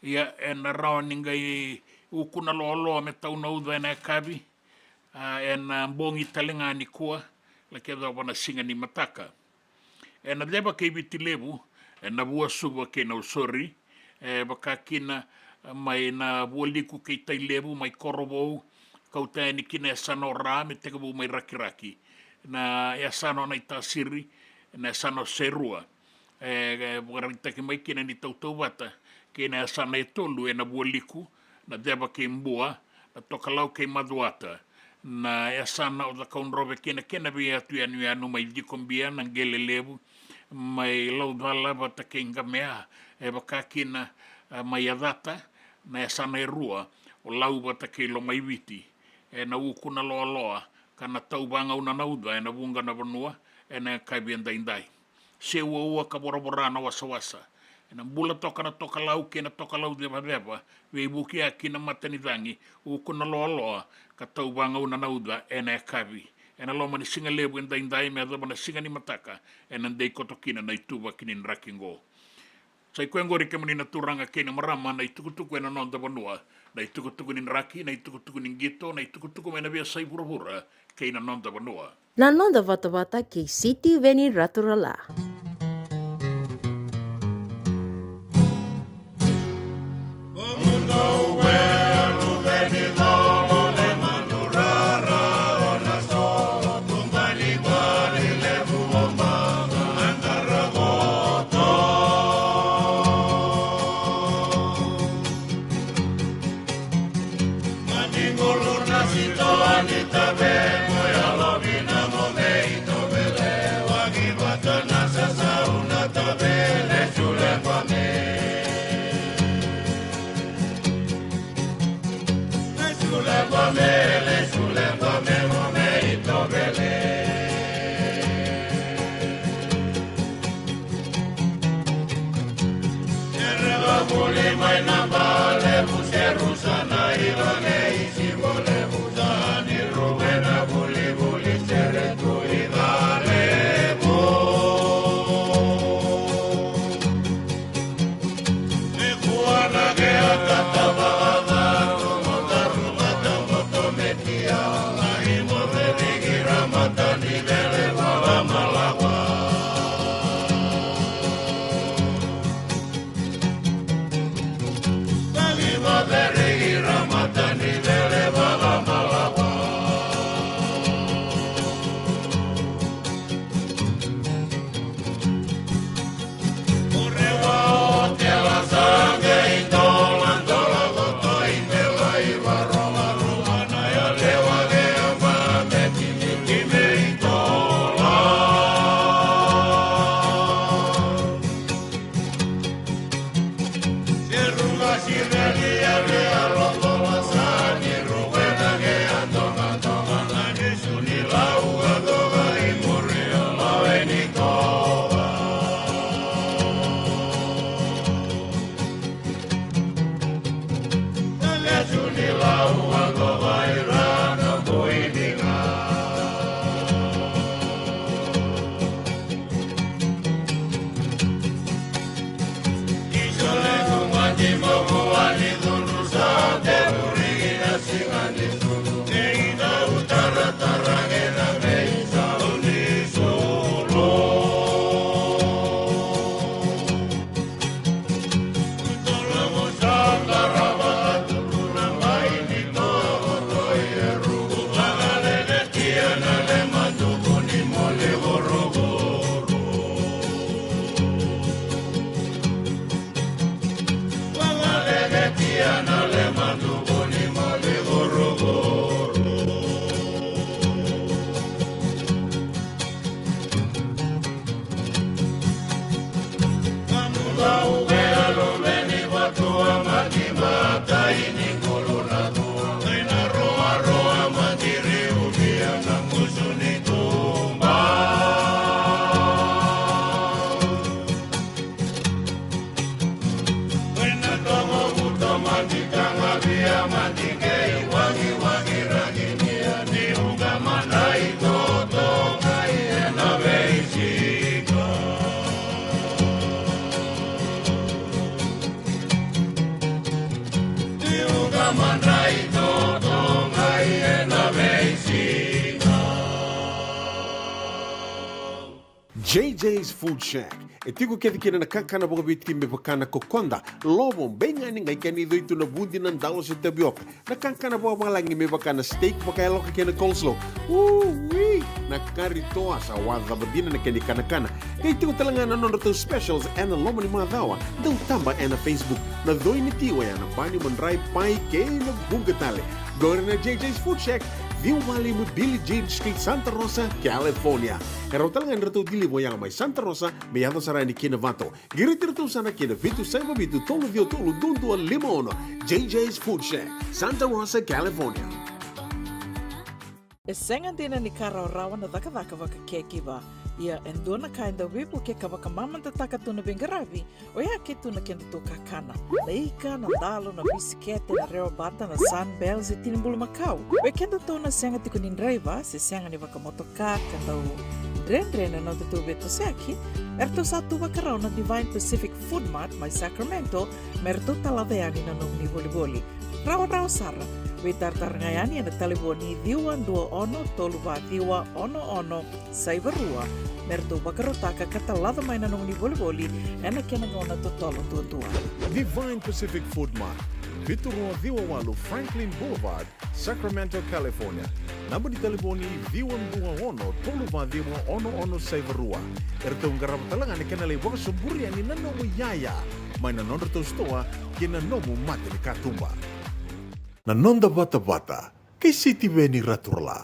Ia ena rawa ni qai uku na loaloa me tau na uca ena yakavi, a, ena, a, bogi tale ga nikua, laki yacova na siga ni mataka. Ena ceva kei Viti Levu, ena Vuasuva kei Nausori, e vaka kina mai na Vualiku kei Tailevu, mai Korovou, kauta yani ki na yasana o Ra me tekivu mai Rakiraki, na yasana o Naitasiri, na yasana o Serua. E, e vakaraitaki mai kina ni tautauvata kei na yasana e tolu ena Vualiku, na ceva kei Bua, na tokalau kei Macuata, na yasana o Cakaudrove kei na kena veiyatu yanuyanu mai Cikobia, na Qele Levu, mai Laucala vata kei Qamea, e vaka kina, a, mai Yacata, na yasana e rua o Lau vata kei Lomaiviti, ena uku na loaloa ka na tau vagauna na uca ena vuqa na vanua ena yakavi edaidai. Seuaua ka voravora na wasawasa. Ena bula toka na tokalau kei na tokalau cevaceva, veivukiyaki na matanicagi, uku na loaloa ka tau vagauna na uca ena yakavi. Ena loma ni siga levu edaidai me yacova na siga ni mataka, ena dei koto kina na ituvaki ni draki oqo. Sa i koya oqori, kemuni na turaga kei na marama, na itukutuku ena noda vanua, na itukutuku ni draki, na itukutuku ni qito, na itukutuku mai na veiyasai vuravura kei na noda vanua. Na noda vatavata kei Sitiveni Raturala. J J's Food Shack. E tiko kece kina na kakana vakaviti me vaka na kokoda, lovo, beigani, qai kena icoi tu na vudi, na dalo se tavioka. Na kakana vakavalagi me vaka na steak vakayaloka kei na coleslaw. Ui! Na kari toa, sa wacava dina na kena ikanakana. Qai tiko tale ga na nodratou specials ena loma ni macawa. Dau taba ena Facebook. Na coi ni ti oya na bani, madrai, pai kei na vuqa tale. Qori na J J's Food Shack, ciwa walu lima Billie Jean Street, Santa Rosa, California. E rawa tale ga ni ratou deliver oya mai Santa Rosa me yaco sara yani ki Novato. Qiriti iratou sara ki na vitu saiva vitu tolu ciwa tolu dua dua lima ono. J J's Food Shack, Santa Rosa, California. E sega dina ni ka rawarawa na cakacaka vaka caregiver. Ia e dua na ka e dau veivukei ka vakamamadataka tu na veiqaravi, oya ke tu na kedatou kakana. Na ika, na dalo, na bisikete, na rewabata, na Sunbells e tinibulu makau. Vei kedatou na sega tiko ni draiva se sega ni vakamotoka ka dau dredre na nodatou veitosoyaki, eratou sa tu vakarau na Divine Pacific Food Mart mai Sacramento me ratou talaca yani na nomuni volivoli. Rawarawa sara. Veitaratara ga yani ena talevoni ciwa dua ono tolu va ciwa ono ono saiva rua me ratou vakarautaka ka talaca mai na nomuni volivoli ena kena gauna totolo duadua. Divine Pacific Food Mart, vitu rua ciwa walu Franklin Boulevard, Sacramento, California. Naba ni talevoni ciwa dua ono tolu va ciwa ono ono saiva rua. Eratou qarava tale ga na kena lai vakasoburi yani na nomu iyaya mai na nodratou sitoa kei na nomu mata ni katuba. Na noda vatavata kei Sitiveni Raturala.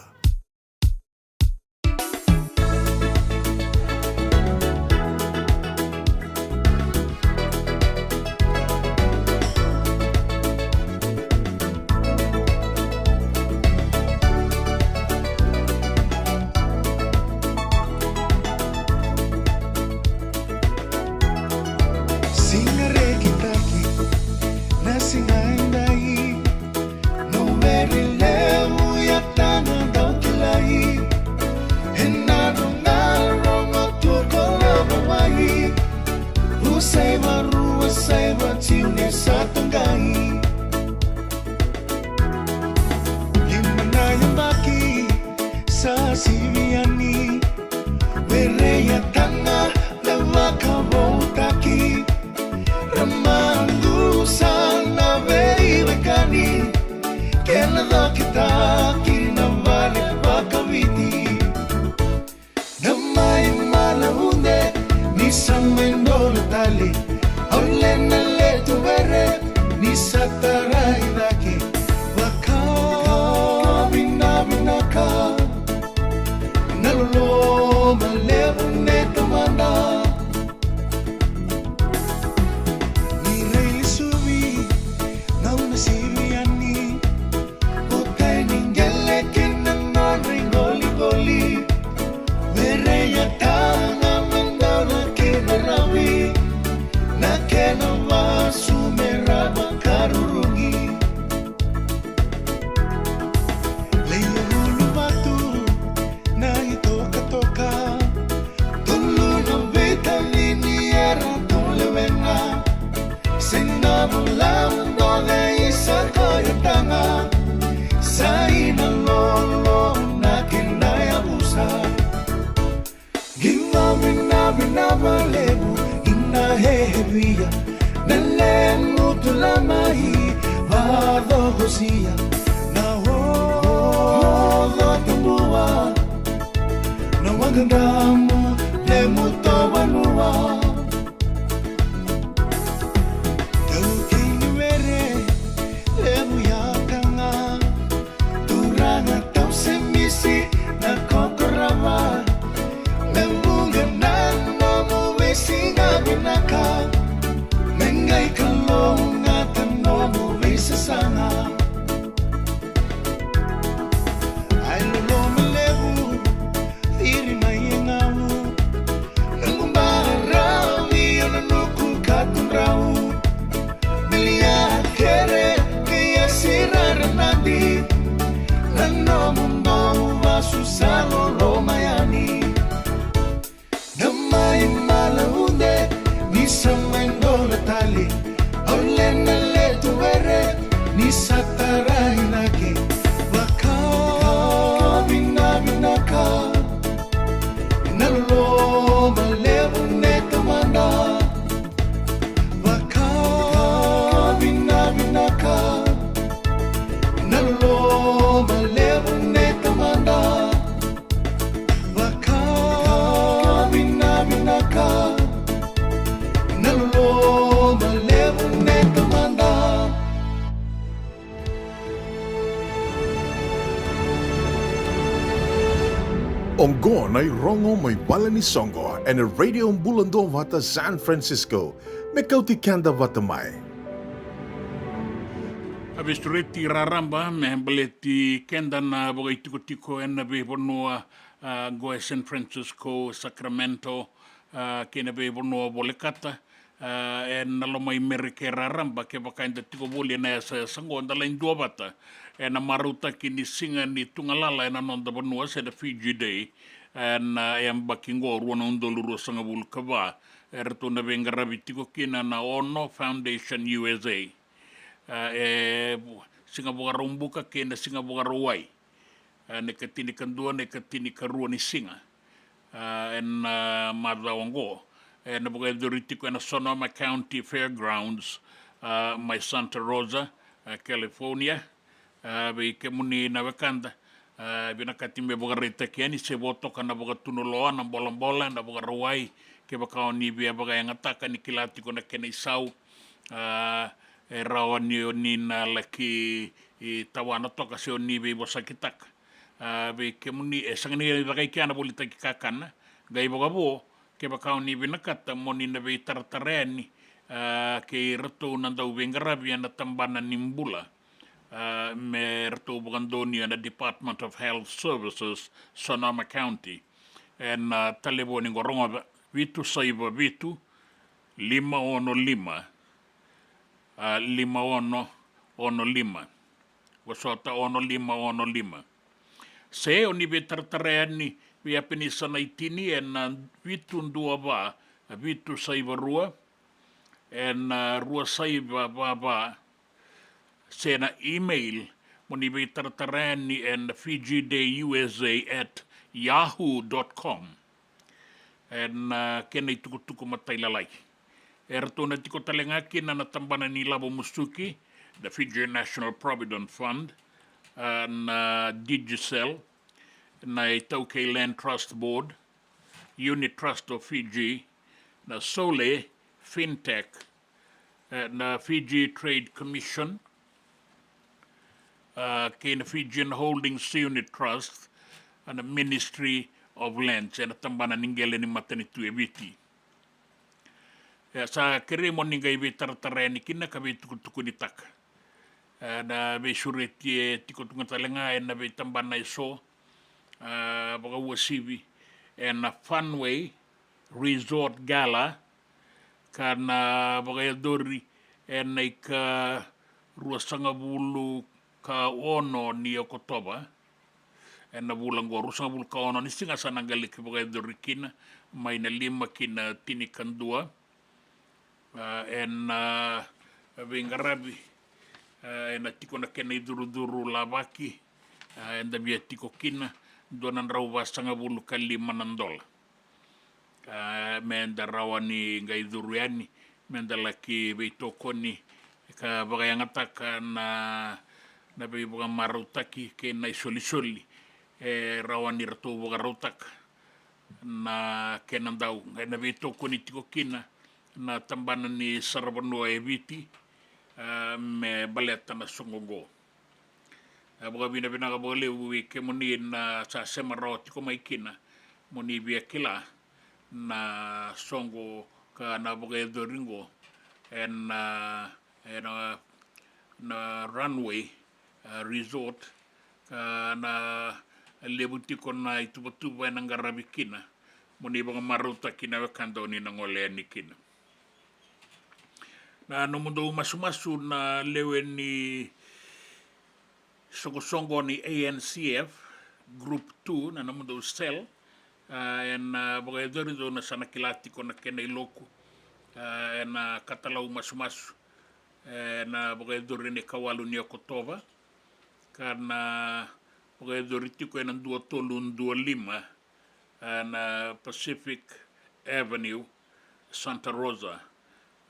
Siga rekitaki na siga edai, no vere levu ya tana dau kilai. E na rogaroga tu ko lava mai, u saiva rua saiva tiu ne sa tagai. Lima na yabaki sa sivi yani, vere ya tana na vakavoutaki. Ra madusa na veiwekani, kena cokitaki na vale vakaviti. Na mai mala ude ni sa mai dola tale, au le na letu vere ni sa tarai cake. Vakavinavinaka na loloma levu ne tamada. Ni rai lesuvi na una sivi yani, o tai ni qele kei na nodra iqoliqoli. Vere ya tana na daula kei na ravi, na kena vasu me ra vakarurugi. Leia uluvatu na itokatoka, tolu na vitamini era tu lewena. Se na vula doce isa koya tana, sa ina lolo na kena yavusa. Qi vavinavinava levu ina hehevia, na lemu tula mai vacokosia, na oco tabua, na waqa damu lemu to vanua. Taukei ni vere levu ya tana, turaga tau se misi na kokorava. Me vuqa na nomu veisiga vinaka, me qai kalougata nomu veisasaga. Ai loloma levu, ciri mai e gau, na qubaravi o na nuku katudrau. Bilia kere kei a sirara nadi, na nomu bau vasu sa loloma yani. Na mai mala ude ni sa mai dola tale, au le na letu vere ni sa tarai cake. Vakavinavinaka na loloma levu ne tamada. Vakavinavinaka na loloma levu ne tamada. Vakavinavinaka na loloma levu ne tamada. Oqo na irogo mai vale ni soqo ena Radio Bula Duavata San Francisco, me kauti keda vata mai. A veisureti raraba me baleti keda na vakaitikotiko ena veivanua, a, qo e San Francisco, Sacramento, a, kei na veivanua volekata, a, ena loma i Merika e raraba. Kevaka eda tiko voli ena yasayasa qo, da lai duavata ena marautaki ni siga ni tugalala ena noda vanua se na Fiji Day ena yabaki qo rua na udolu ruasagavulu ka va. Eratou na veiqaravi tiko kina na Ono Foundation U S A, a, e Siga Vakaraubuka kei na Siga Vakarauwai, a, na ikatinikadua, na ikatinikarua ni siga, a, ena, a, macawa oqo. Ena vakayacori tiko ena Sonoma County Fairgrounds, a, mai Santa Rosa, a, California. A, vei kemuni na wekada, a, vinakati me vakaraitaki yani se vo toka na vakatunuloa, na bolabola, na Vakarauwai, kevaka o ni via vakayagataka ni kila tiko na kena isau, a, e rawa ni o ni na laki, i, tawana toka se o ni veivosakitaka. A, vei kemuni e sega ni caka i kea na volitaki kakana, qai vakavo, kevaka o ni vinakata mo ni na veitaratara yani, a, kei iratou na dauveiqaravi ena tabana ni bula, a, me ratou vakadonuya na Department of Health Services, Sonoma County, ena, a, talevoni qo, rogoca: vitu saiva vitu, lima ono lima, a, lima ono ono lima. Vosota, ono lima ono lima. Se o ni veitaratara yani vei Apenisa Naitini ena, a, vitu dua va, a, vitu saiva rua, ena, a, rua saiva va va, se na email mo ni veitaratara yani ena Fiji Day U S A at yahoo dot com. Ena, a, kena itukutuku matailalai. Eratou na tiko tale ga kina na tabana ni lavo musuki, the Fiji National Provident Fund, a, na Digicel, na iTaukei Land Trust Board, Unit Trust of Fiji, na Sole Fintech, e, na Fiji Trade Commission, a, kei na Fijian Holdings Unit Trust, a, na Ministry of Lands, ena tabana ni qele ni matanitu e Viti. E, sa kerei mo ni qai veitaratara yani kina ka veitukutukunitaka. E, na veisureti e tiko tu ga tale ga ena veitabana eso, a, vakauasivi ena Funway Resort Gala, ka na vakayacori ena ika ruasagavulu ka ono ni Okotova, ena vula qo, ruasagavulu ka ono ni siga sa na qai laki vakayacori kina, mai na lima ki na tinikadua. A, ena, a, veiqaravi, a, ena tiko na kena icurucuru lavaki, a, eda via tiko kina, dua na drau vasagavulu ka lima na dola. A, meda rawa ni qai curu yani, meda laki veitokoni ka vakayagataka na, na veivakamarautaki kei na isolisoli e rawa ni ratou vakarautaka na kena dau. Ena veitokoni tiko kina na tabana ni saravanua e Viti, a, me baleta na soqo oqo. A, vakavinavinaka vakalevu vei kemuni na sa sema rawa tiko mai kina mo ni via kila na soqo ka na vakayacori oqo ena, ena, na Runway, a, Resort, ka na levu tiko na ituvatuva ena qaravi kina mo ni vakamarautaki na wekada o ni na gole yani kina. Na nomudou masumasu na lewe ni soqosoqo ni A N C F, Group two, na nomudou cell, a, ena, a, vakayacori, dou na sa na kila tiko na kena iloku, a, ena katalau masumasu, ena vakayacori ena ikawalu ni Okotova, ka na vakayacori tiko ena dua tolu dua lima, a, na Pacific Avenue, Santa Rosa.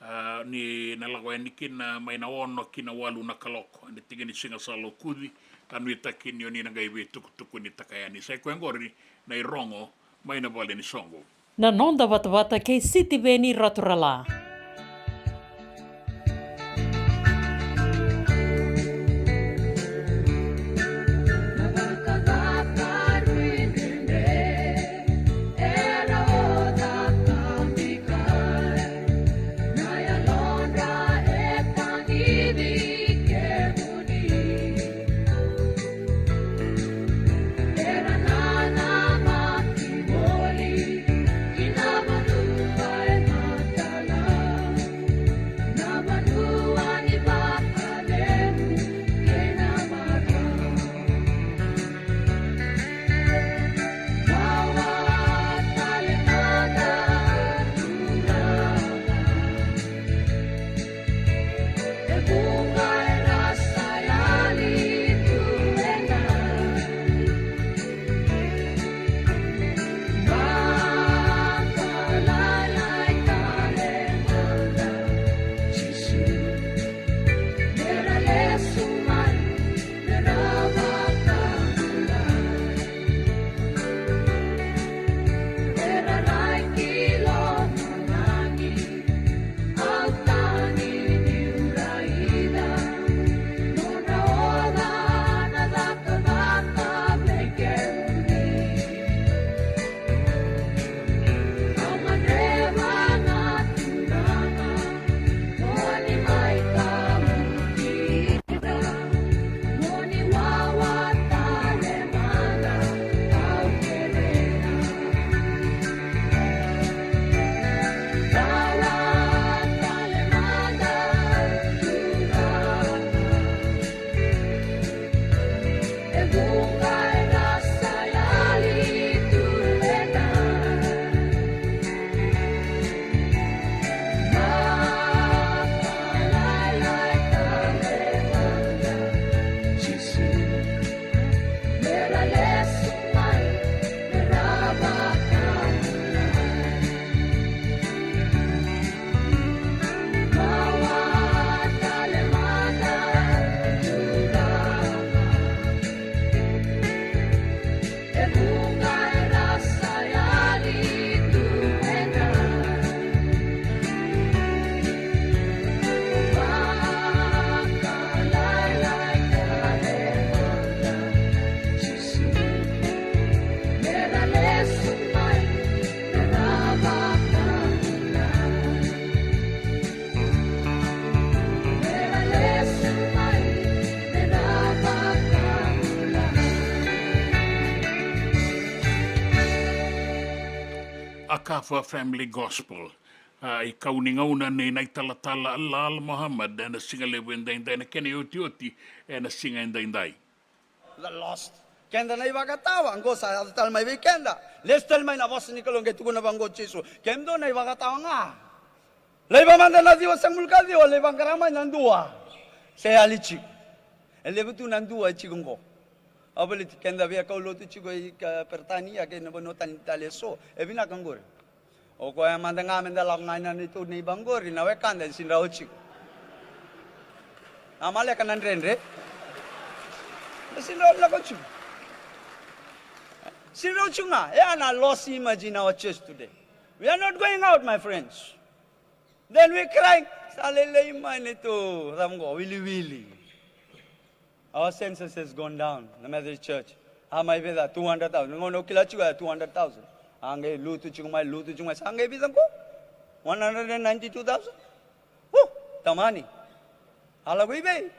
A, ni na lako yani kina mai na ono ki na walu na kaloko ena tiki ni siga sa lokuci. A, nuitaki ni o ni na qai veitukutukunitaka yani. Sa i koya oqori na irogo mai na vale ni soqo. Na noda vatavata kei Sitiveni Raturala. Kafa Family Gospel. A, i kau ni gauna nei na italatala Lal Muhammad ena siga levu edaidai, na kena iotioti ena siga edaidai. The lost. Keda na ivakatawa, qo sa yaco tale mai vei keda. Lesu tale mai na vosa ni Kalou, qai tukuna vaqo o Jisu. Kemudou na ivakatawa ga. Laiva mada na ciwa sagavulu ka ciwa, laiva qara mai na dua. Se yali tiko. E levu tu na dua e tiko qo. Au baleti keda via kaulotu tiko i Peritania kei na vanua tani tale eso. E vinaka qori. O koya mada ga meda lako ga ina neitou neiba qori, na wekada e sega ni rawa tiko. A maleka na dredre. E sega ni rawa ni lako tiko. Sega ni rawa tiko ga. E a na lost image in our church today. We are not going out, my friends. Then we crying. Sa lailai mai neitou cava qo, wiliwili. Our census has gone down, the Methodist Church. A mai vei ca, two hundred thousand. Gauna au kila tiko ya two hundred thousand. A qai lutu tiko mai, lutu tiko mai. Sa qai vica qo? One hundred and ninety-two thousand. Hu, tamani. A lako i vei?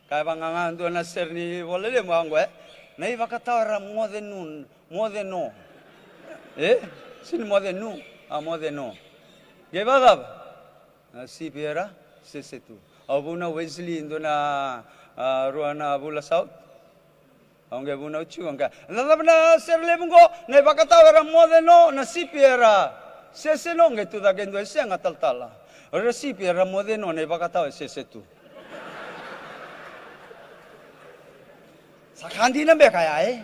Kaya vaqo ga dua na sere ni vola lemu vaqo, e? Na ivakatawa era moce nu, moce no. E? Sega ni moce nu, a moce no. Qai vakacava? Na sipi era sese tu. Au vunau Wesley, dua na, a, rua na vula sa oti. Au qai vunau tiko, au qai, na cava na sere levu qo, na ivakatawa era moce no, na sipi era sese no, qai tucake e dua, e sega talatala. O ira sipi era moce no, na ivakatawa e sese tu. Sa ka dina beka ya, e?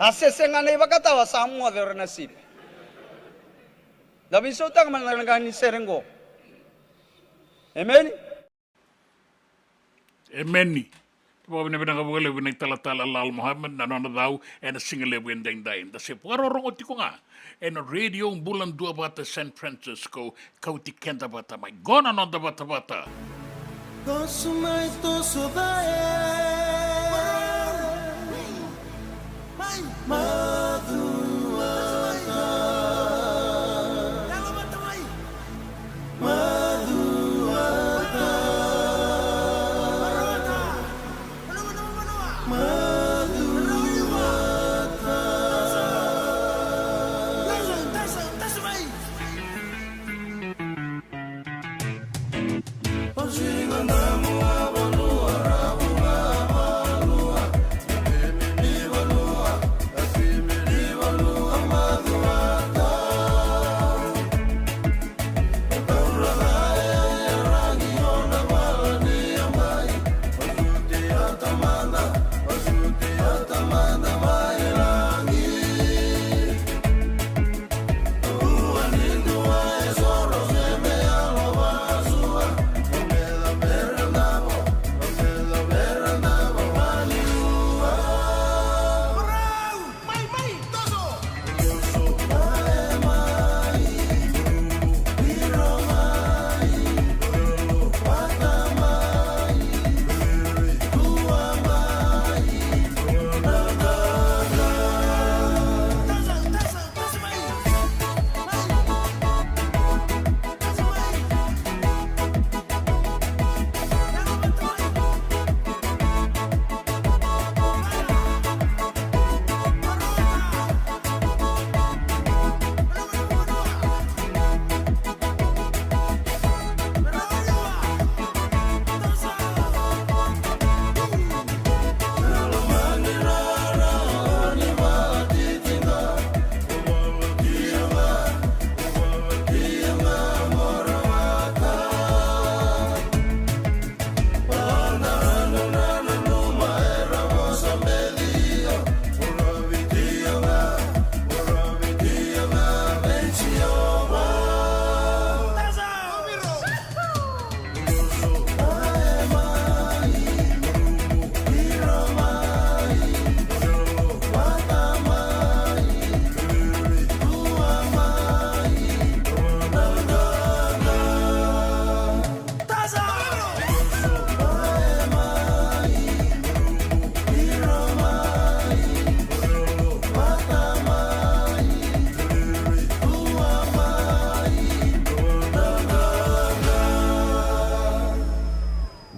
A sese ga na ivakatawa, sa moce o ira na sipi. Da veisautaka mada na ka ni sere qo. Emeni. Emeni. Vakavinavinaka vakalevu na italatala Lal Mohammed na nona cau ena siga levu edaidai. Da se vakarorogo tiko ga ena Radio Bula Duavata San Francisco, kauti keda vata mai. Qo na noda vatavata. Toso mai, toso cake. Macuata. Macuata. Macuata.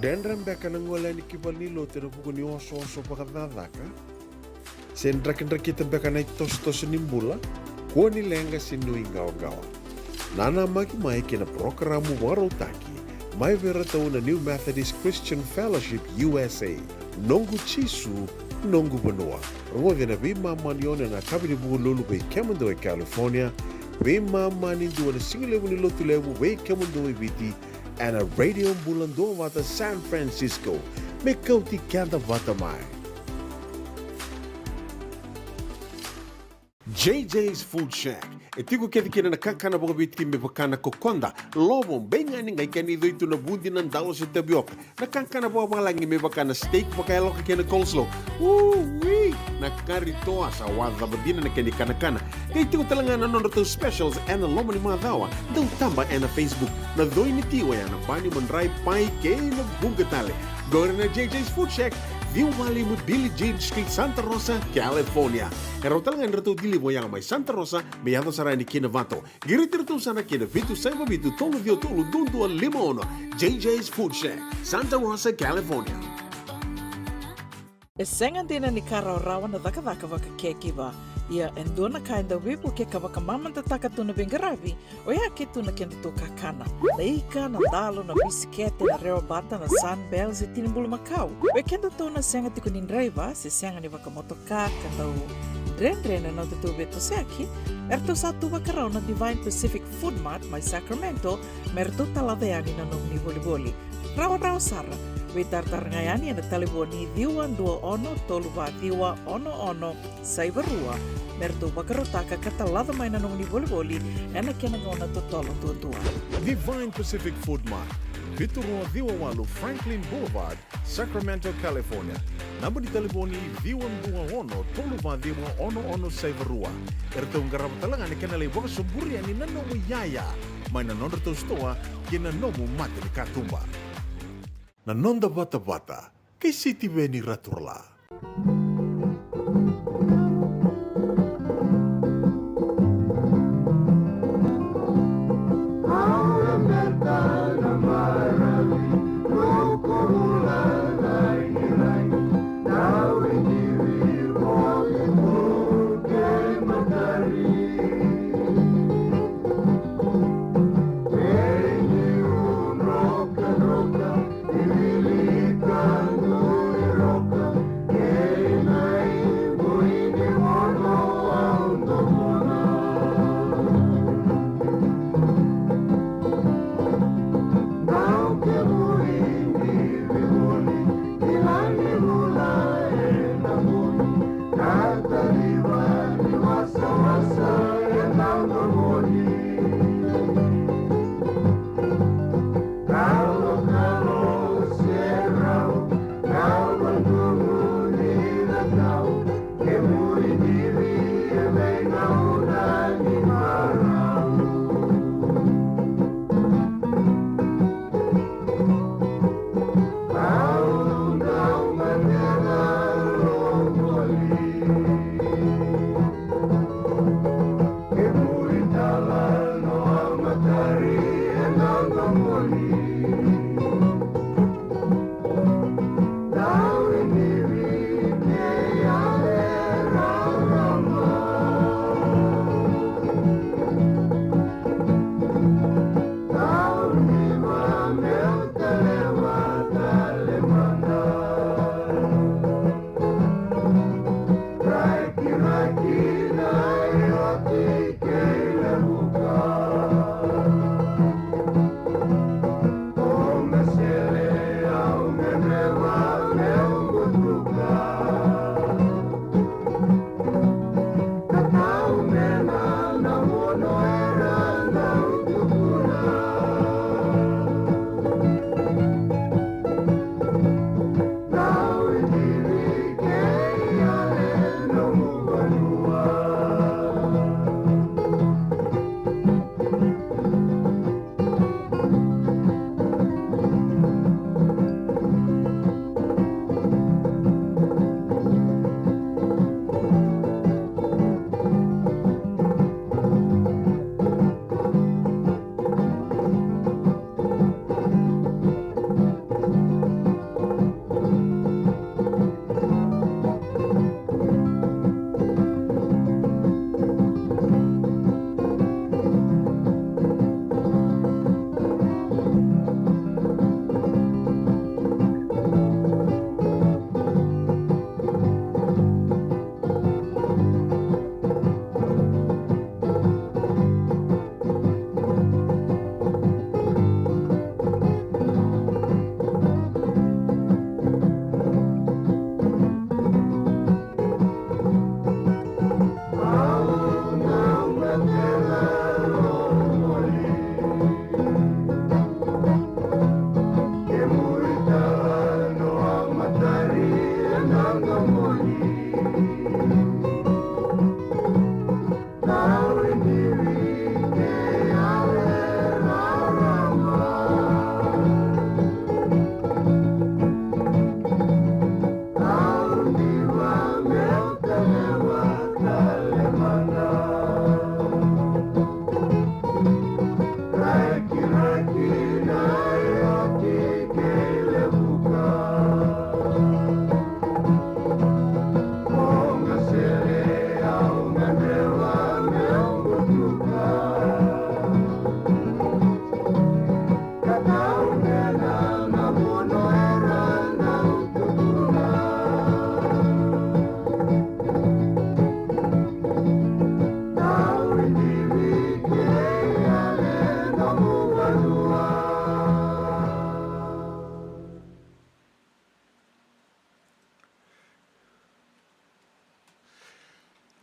Dredre beka na gole yani ki valenilotu ena vuku ni osooso vakacakacaka? Se drakidrakita beka na itosotoso ni bula? Kua ni leqa se nuiqawaqawa. Nanamaki mai kei na parokaramu vakarautaki mai vei iratou na New Methodist Christian Fellowship U S A. Noqu Jisu, noqu vanua. Rogoci ena veimama ni ono ena yakavi ni Vukelulu vei kemudou e California, veimama ni dua ena sigalevu ni Lotulevu vei kemudou e Viti, ena Radio Bula Duavata San Francisco. Me kauti keda vata mai. J J's Food Shack. E tiko kece kina na kakana vakaviti me vaka na kokoda, lovo, beigani, qai kena icoi tu na vudi, na dalo se tavioka. Na kakana vakavalagi me vaka na steak vakayaloka kei na coleslaw. Ui! Na kari toa sa wacava dina na kena ikanakana. Qai tiko tale ga na nodratou specials ena loma ni macawa. Dau taba ena Facebook. Na coi ni tiko ya na bani, madrai, pai kei na vuqa tale. Qori na J J's Food Shack, ciwa walu lima Billie Jean Street, Santa Rosa, California. E rawa tale ga ni ratou deliver yaga mai Santa Rosa me yaco sara yani ki Novato. Qiriti iratou sara ki na vitu saiva vitu tolu ciwa tolu dua dua lima ono. J J's Food Shack, Santa Rosa, California. E sega dina ni ka rawarawa na cakacaka vaka caregiver. Ia e dua na ka e dau veivukei ka vakamamadataka tu na veiqaravi, oya ke tu na kedatou kakana. Na ika, na dalo, na bisikete, na rewa bata, na Sunbell se tini bulumakau. Vei kedatou na sega tiko ni draiva se sega ni vakamotoka ka dau dredre na nodatou veitosoyaki, eratou sa tu vakarau na Divine Pacific Food Mart mai Sacramento me ratou talaca yani na nomuni volivoli. Rawarawa sara. Veitaratara ga yani ena talevoni ciwa dua ono tolu va ciwa ono ono saiva rua me ratou vakarautaka ka talaca mai na nomuni volivoli ena kena gauna totolo duadua. Divine Pacific Food Mart, vitu rua ciwa walu Franklin Boulevard, Sacramento, California. Naba ni talevoni ciwa dua ono tolu va ciwa ono ono saiva rua. Eratou qarava tale ga na kena lai vakasoburi yani na nomu iyaya mai na nodratou sitoa kei na nomu matanikatuba. Na noda vatavata kei Sitiveni Raturala.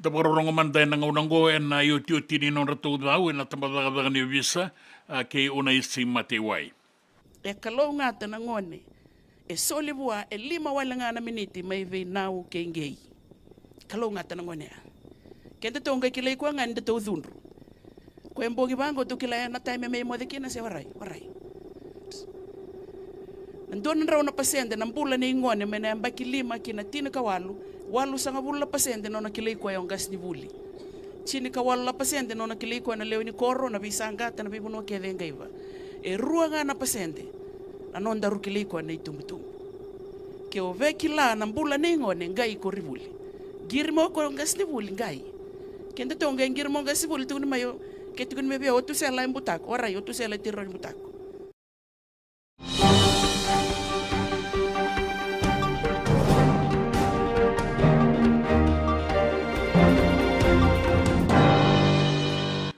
Da vakarorogo mada ena gauna oqo ena iotioti ni nodratou cau ena tabacakacaka ni ovisa, a, kei Unaisi Mataiwai. E kalougata na gone e soli vua e lima wale ga na miniti mai vei Nau kei Qei. Kalougata na gone ya. Kedatou qai kilai koya ga ni datou cudru. Koya e bogi vaqo tou kila ya na taimi e mai moce kina se warai, warai. Na dua na drau na pasede na bula nei gone mai na yabaki lima ki na tinikawalu, walusagavulu na pasede na nona kilai koya o qasenivuli. Tinikawalu na pasede na nona kilai koya na lewe ni koro, na veisaqata, na veivanua kece e qaiva. E rua ga na pasede na nodaru kilai koya na itubutubu. Ke o via kila na bula nei gone, qai ko Rivuli. Qiri mai o koya o qasenivuli, qai. Kedatou qai qiri mai o qasenivuli, tukuni mai o, ke tukuni mai vei au o Tusela e butako, warai, o Tusela e tiro ni butako.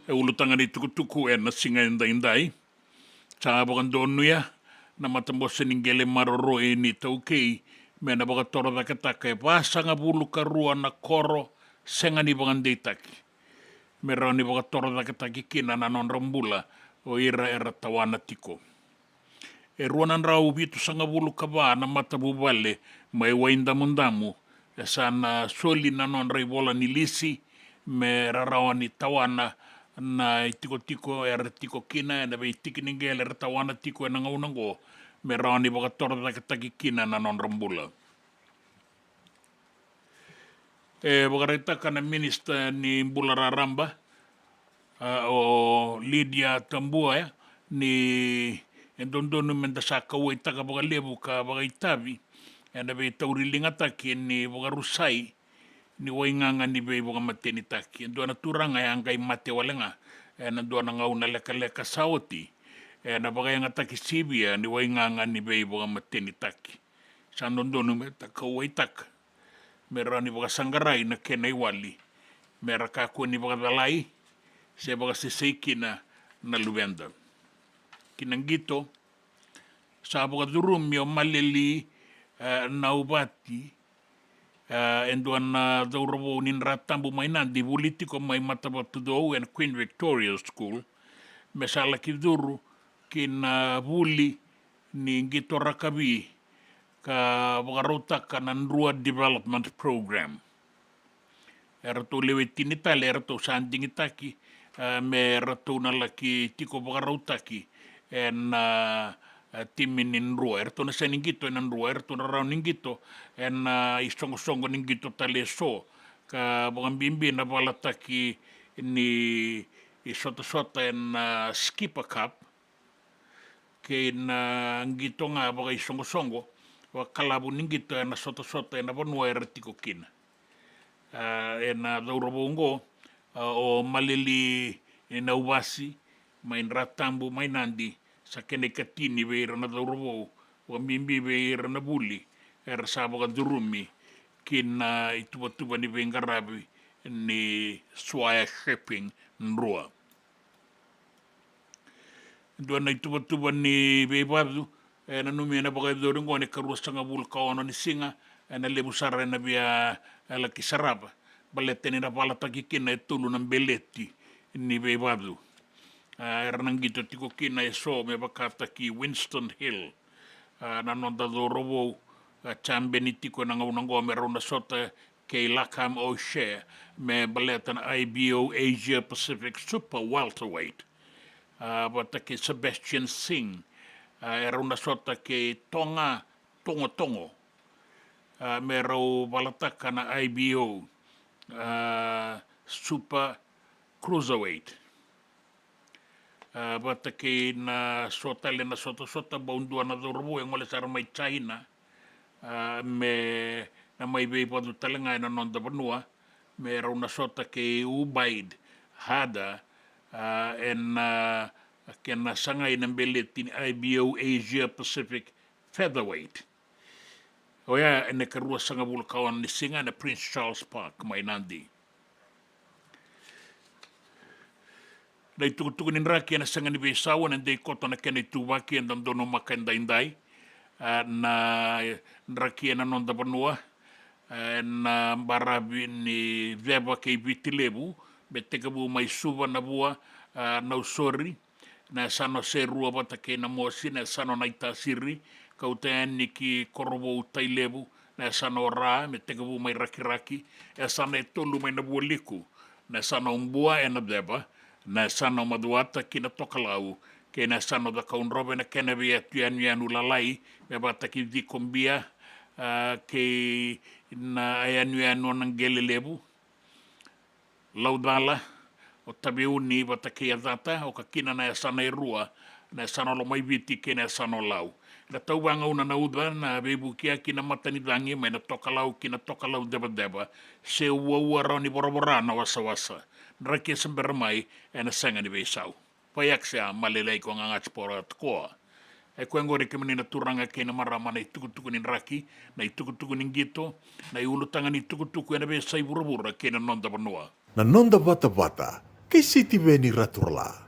E ulutaga ni tukutuku ena siga edaidai. Sa vakadonuya na matabose ni qele maroroi ni iTaukei me na vakatorocaketaka e vasagavulu ka rua na koro sega ni vakadeitaki, me rawa ni vakatorocaketaki kina na nodra bula o ira era tawana tiko. E rua na drau vitusagavulu ka va na matavuvale mai Waidamudamu e sa na soli na nodra ivola ni lisi me ra rawa ni tawana na itikotiko era tiko kina ena veitiki ni qele era tawana tiko ena gauna oqo, me rawa ni vakatorocaketaki kina na nodra bula. E vakaraitaka na Minista ni Bula Raraba, a, o Lydia Tabuaia, ni e dodonu me da sa kauwaitaka vakalevu ka vakaitavi ena veitauriligataki ni vakarusai ni waigaga ni veivakamatenitaki. E dua na turaga e a qai mate wale ga ena dua na gauna lekaleka sa oti ena vakayagataki sivia ni waigaga ni veivakamatenitaki. Sa dodonu me da kauwaitaka me rawa ni vakasaqarai na kena iwali, me ra kakua ni vakacalai se vakasesei kina na luveda. Ki na qito, sa vakacurumi o Maleli, e, Nauvati, e, e dua na cauravou ni Dra Tabu mai Nadi, vuli tiko mai Matavatucou ena Queen Victoria School, me sa laki curu ki na vuli ni qito rakavi ka vakarautaka na Drua Development Program. Eratou lewe tini tale eratou sa digitaki, e, me ratou na laki tiko vakarautaki ena, e, timi ni Drua. Eratou na sega ni qito ena Drua, eratou na rawa ni qito ena, e, isoqosoqo ni qito tale eso, ka vakabibi na valataki ni isotasota ena, e, Skipper Cup, kei na qito ga vakaisoqosoqo vakalavu ni qito ena sotasota ena vanua era tiko kina. A, ena cauravou oqo, a, o Maleli Nauvati mai Dra Tabu mai Nadi, sa kena ikatini vei ira na cauravou, vakabibi vei ira na vuli era sa vakacurumi ki na ituvatuva ni veiqaravi ni Swire Shipping Drua. Dua na ituvatuva ni veivacu, e nanumi ena vakayacori oqo na ikaruasagavulu ka ono ni siga, ena levu sara ena via, e, laki sarava, baleta ni na valataki kina e tolu na beleti ni veivacu. A, era na qito tiko kina eso me vakataki Winston Hill, a, na noda cauravou, a, jabeni tiko ena gauna oqo me rau na sota kei Lakham O'Shea me baleta na I B O Asia Pacific Super Welterweight. A, vata kei Sebastian Singh, a, e rau na sota kei Toga Togotogo, a, me rau valataka na I B O, a, Super Cruiserweight. A, vata kei na so tale na sotasota, bau dua na cauravou e gole sara mai China, a, me na mai veivacu tale ga ena noda vanua, me rau na sota kei Ubaid Hada, a, ena, a, kena sagai na beleti ni I B O Asia Pacific Featherweight. Oya ena ikaruasagavulu ka ono ni siga ena Prince Charles Park mai Nadi. Na itukutuku ni draki ena sega ni veisau, ena dei koto na kena ituvaki, eda donumaka edaidai. A, na draki ena noda vanua, e, na baravi ni Ceva kei Viti Levu, me tekivu mai Suva, Navua, e, Nausori, na yasana o Serua vata kei Namosi, na yasana o Naitasiri, kauta yani ki Korovou, Tailevu, na yasana o Ra, me tekivu mai Rakiraki, yasana e tolu mai Navualiku, na yasana o Bua ena Ceva, na yasana o Macuata ki na Tokalau, kei na yasana o Cakaudrove, na kena veiyatu yanuyanu lalai me vata kei Cikobia, a, kei na yanuyanu o Naqelelevu, Laucala, o Taveuni vata kei Yacata, oka kina na yasana e rua, na yasana o Lomaiviti kei na yasana o Lau. Na tauvagauna na uca, na veivukiyaki, na matanicagi mai na Tokalau ki na Tokalau Cevaceva, se uaua rawa ni voravora na wasawasa. Draki e se bera mai, ena sega ni veisau. Payakse a malelei ko gagati poro atokoa. E koya qori, kemuni na turaga kei na marama, na itukutuku ni draki, na itukutuku ni qito, na iulutaga ni tukutuku ena veiyasai vuravura kei na noda vanua. Na noda vatavata kei Sitiveni Raturala.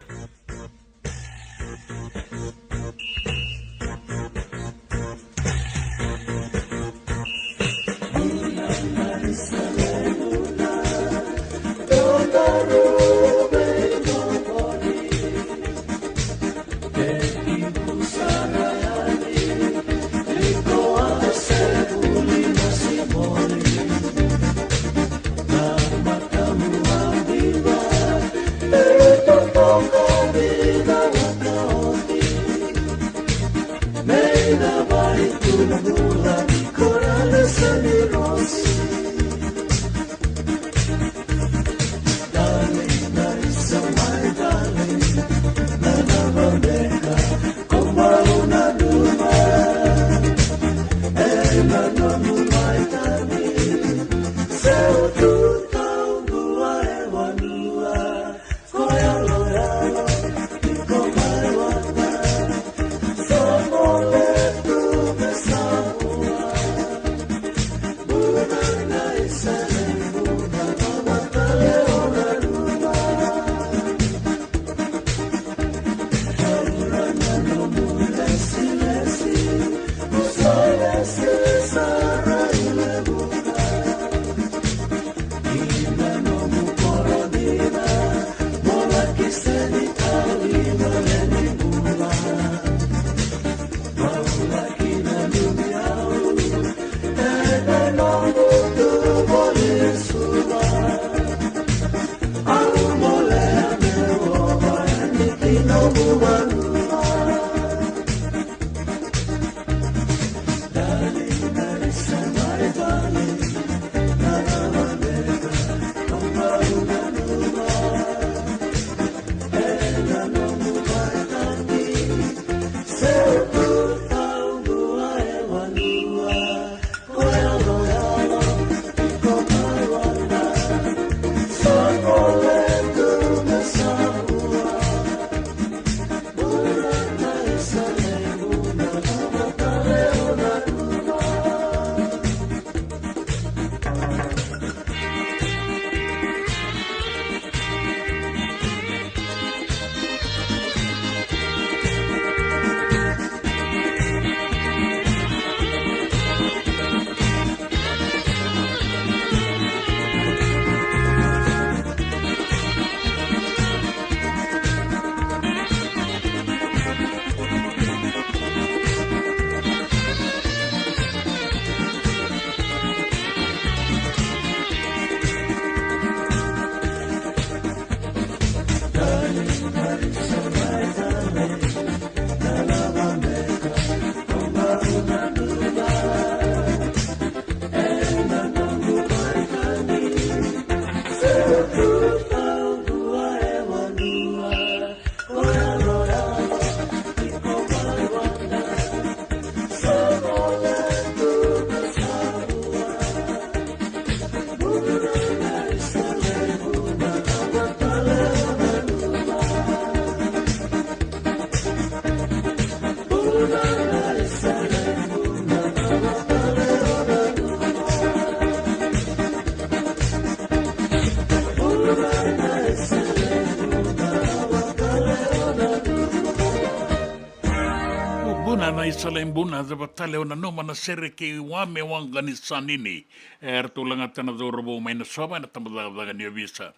Sa lai buna, cava tale o nanuma na sere kei Wame Waqa ni Sanini. E ratou lagata na cauravou mai Nasova ena tabacakacaka ni ovisa.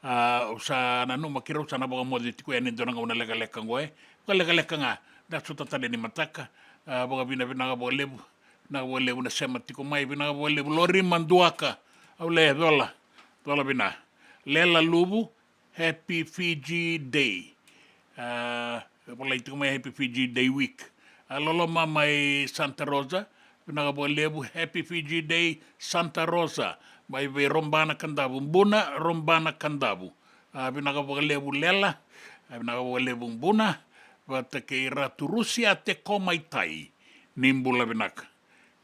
A, au sa nanuma keirau sa na vakamoce tiko yani e dua na gauna lekaleka oqo, e vakalekaleka ga, da sota tale ni mataka. A, vakavinavinaka vakalevu, vinaka vakalevu na sema tiko mai, vinaka vakalevu Lori Maduaka. Au le cola, cola vina. Lela Luvu, Happy Fiji Day. A, volai tiko mai Happy Fiji Day Week. A, Loloma mai Santa Rosa, vinaka vakalevu, Happy Fiji Day Santa Rosa. Mai vei Robana Kadavu, Buna Robana Kadavu. A, vinaka vakalevu Lela, a, vinaka vakalevu Buna, vata kei Ratu Rusia Teko mai Tai, ni bula vinaka.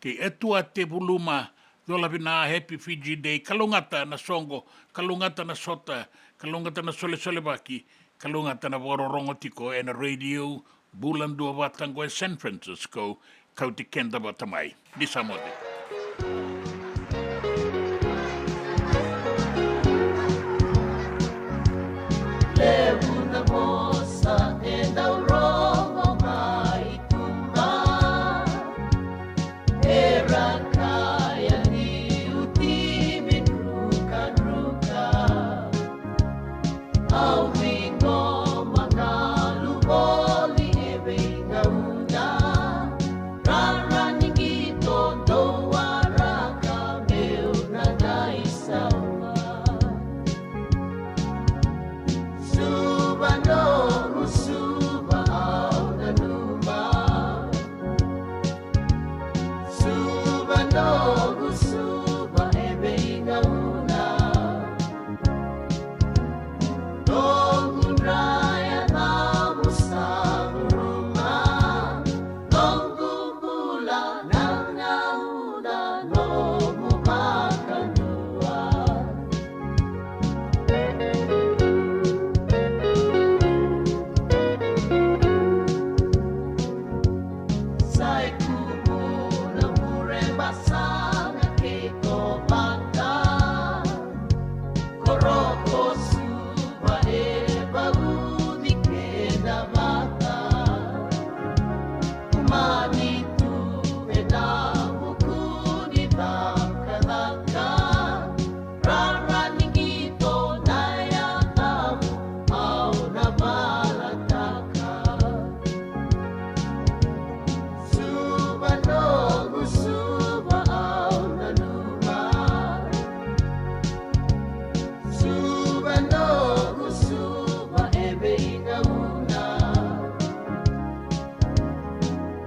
Kei Etua Tevuluma, cola vina, Happy Fiji Day, kalougata na soqo, kalougata na sota, kalougata na solesolevaki, kalougata na vakarorogo tiko ena Radio Bula Duavata oqo e San Francisco, kauti keda vata mai. Ni sa moce. Levu na vosa e dau rogo mai tuba. Era kaya ni uti mi drukadruka. Au viko makalu voli e veigauna. Rara ni qito dou waraka meu na qai sauma. Suva noqu suva au nanuma. Suva noqu suva e veigauna. Noqu dra yacamu sa curuma. Noqu bula na gauna nomu vakadua. Sai kumu na vure basana kei tovata. Koroko suva e vauci keda vata. Kumani tu e davuku ni cakacaka. Rara ni qito na yacamu au na valataka. Suva noqu suva au nanuma. Suva noqu suva e veigauna.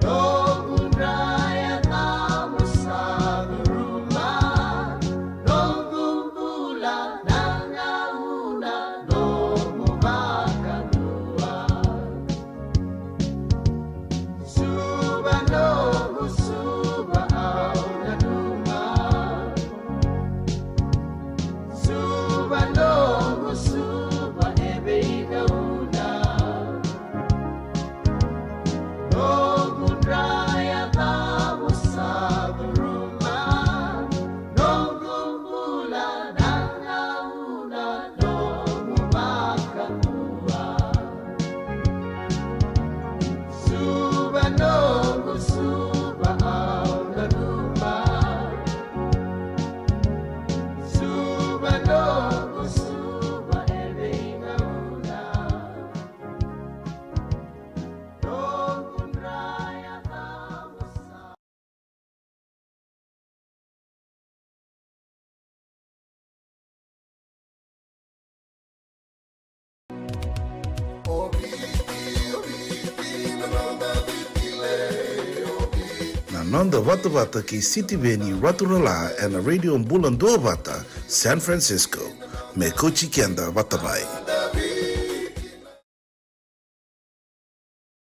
Noqu dra yacamu sa curuma. Noqu bula na gauna nomu vakadua. Suva noqu suva au nanuma. Suva noqu suva e veigauna. Noqu dra yacamu sa curuma. Noqu bula na gauna nomu vakadua. Suva noqu suva au nanuma. Suva noqu suva e veigauna. Noqu dra yacamu sa Na noda vatavata kei Sitiveni Raturala ena Radio Bula Duavata, San Francisco. Me kauti keda vata mai.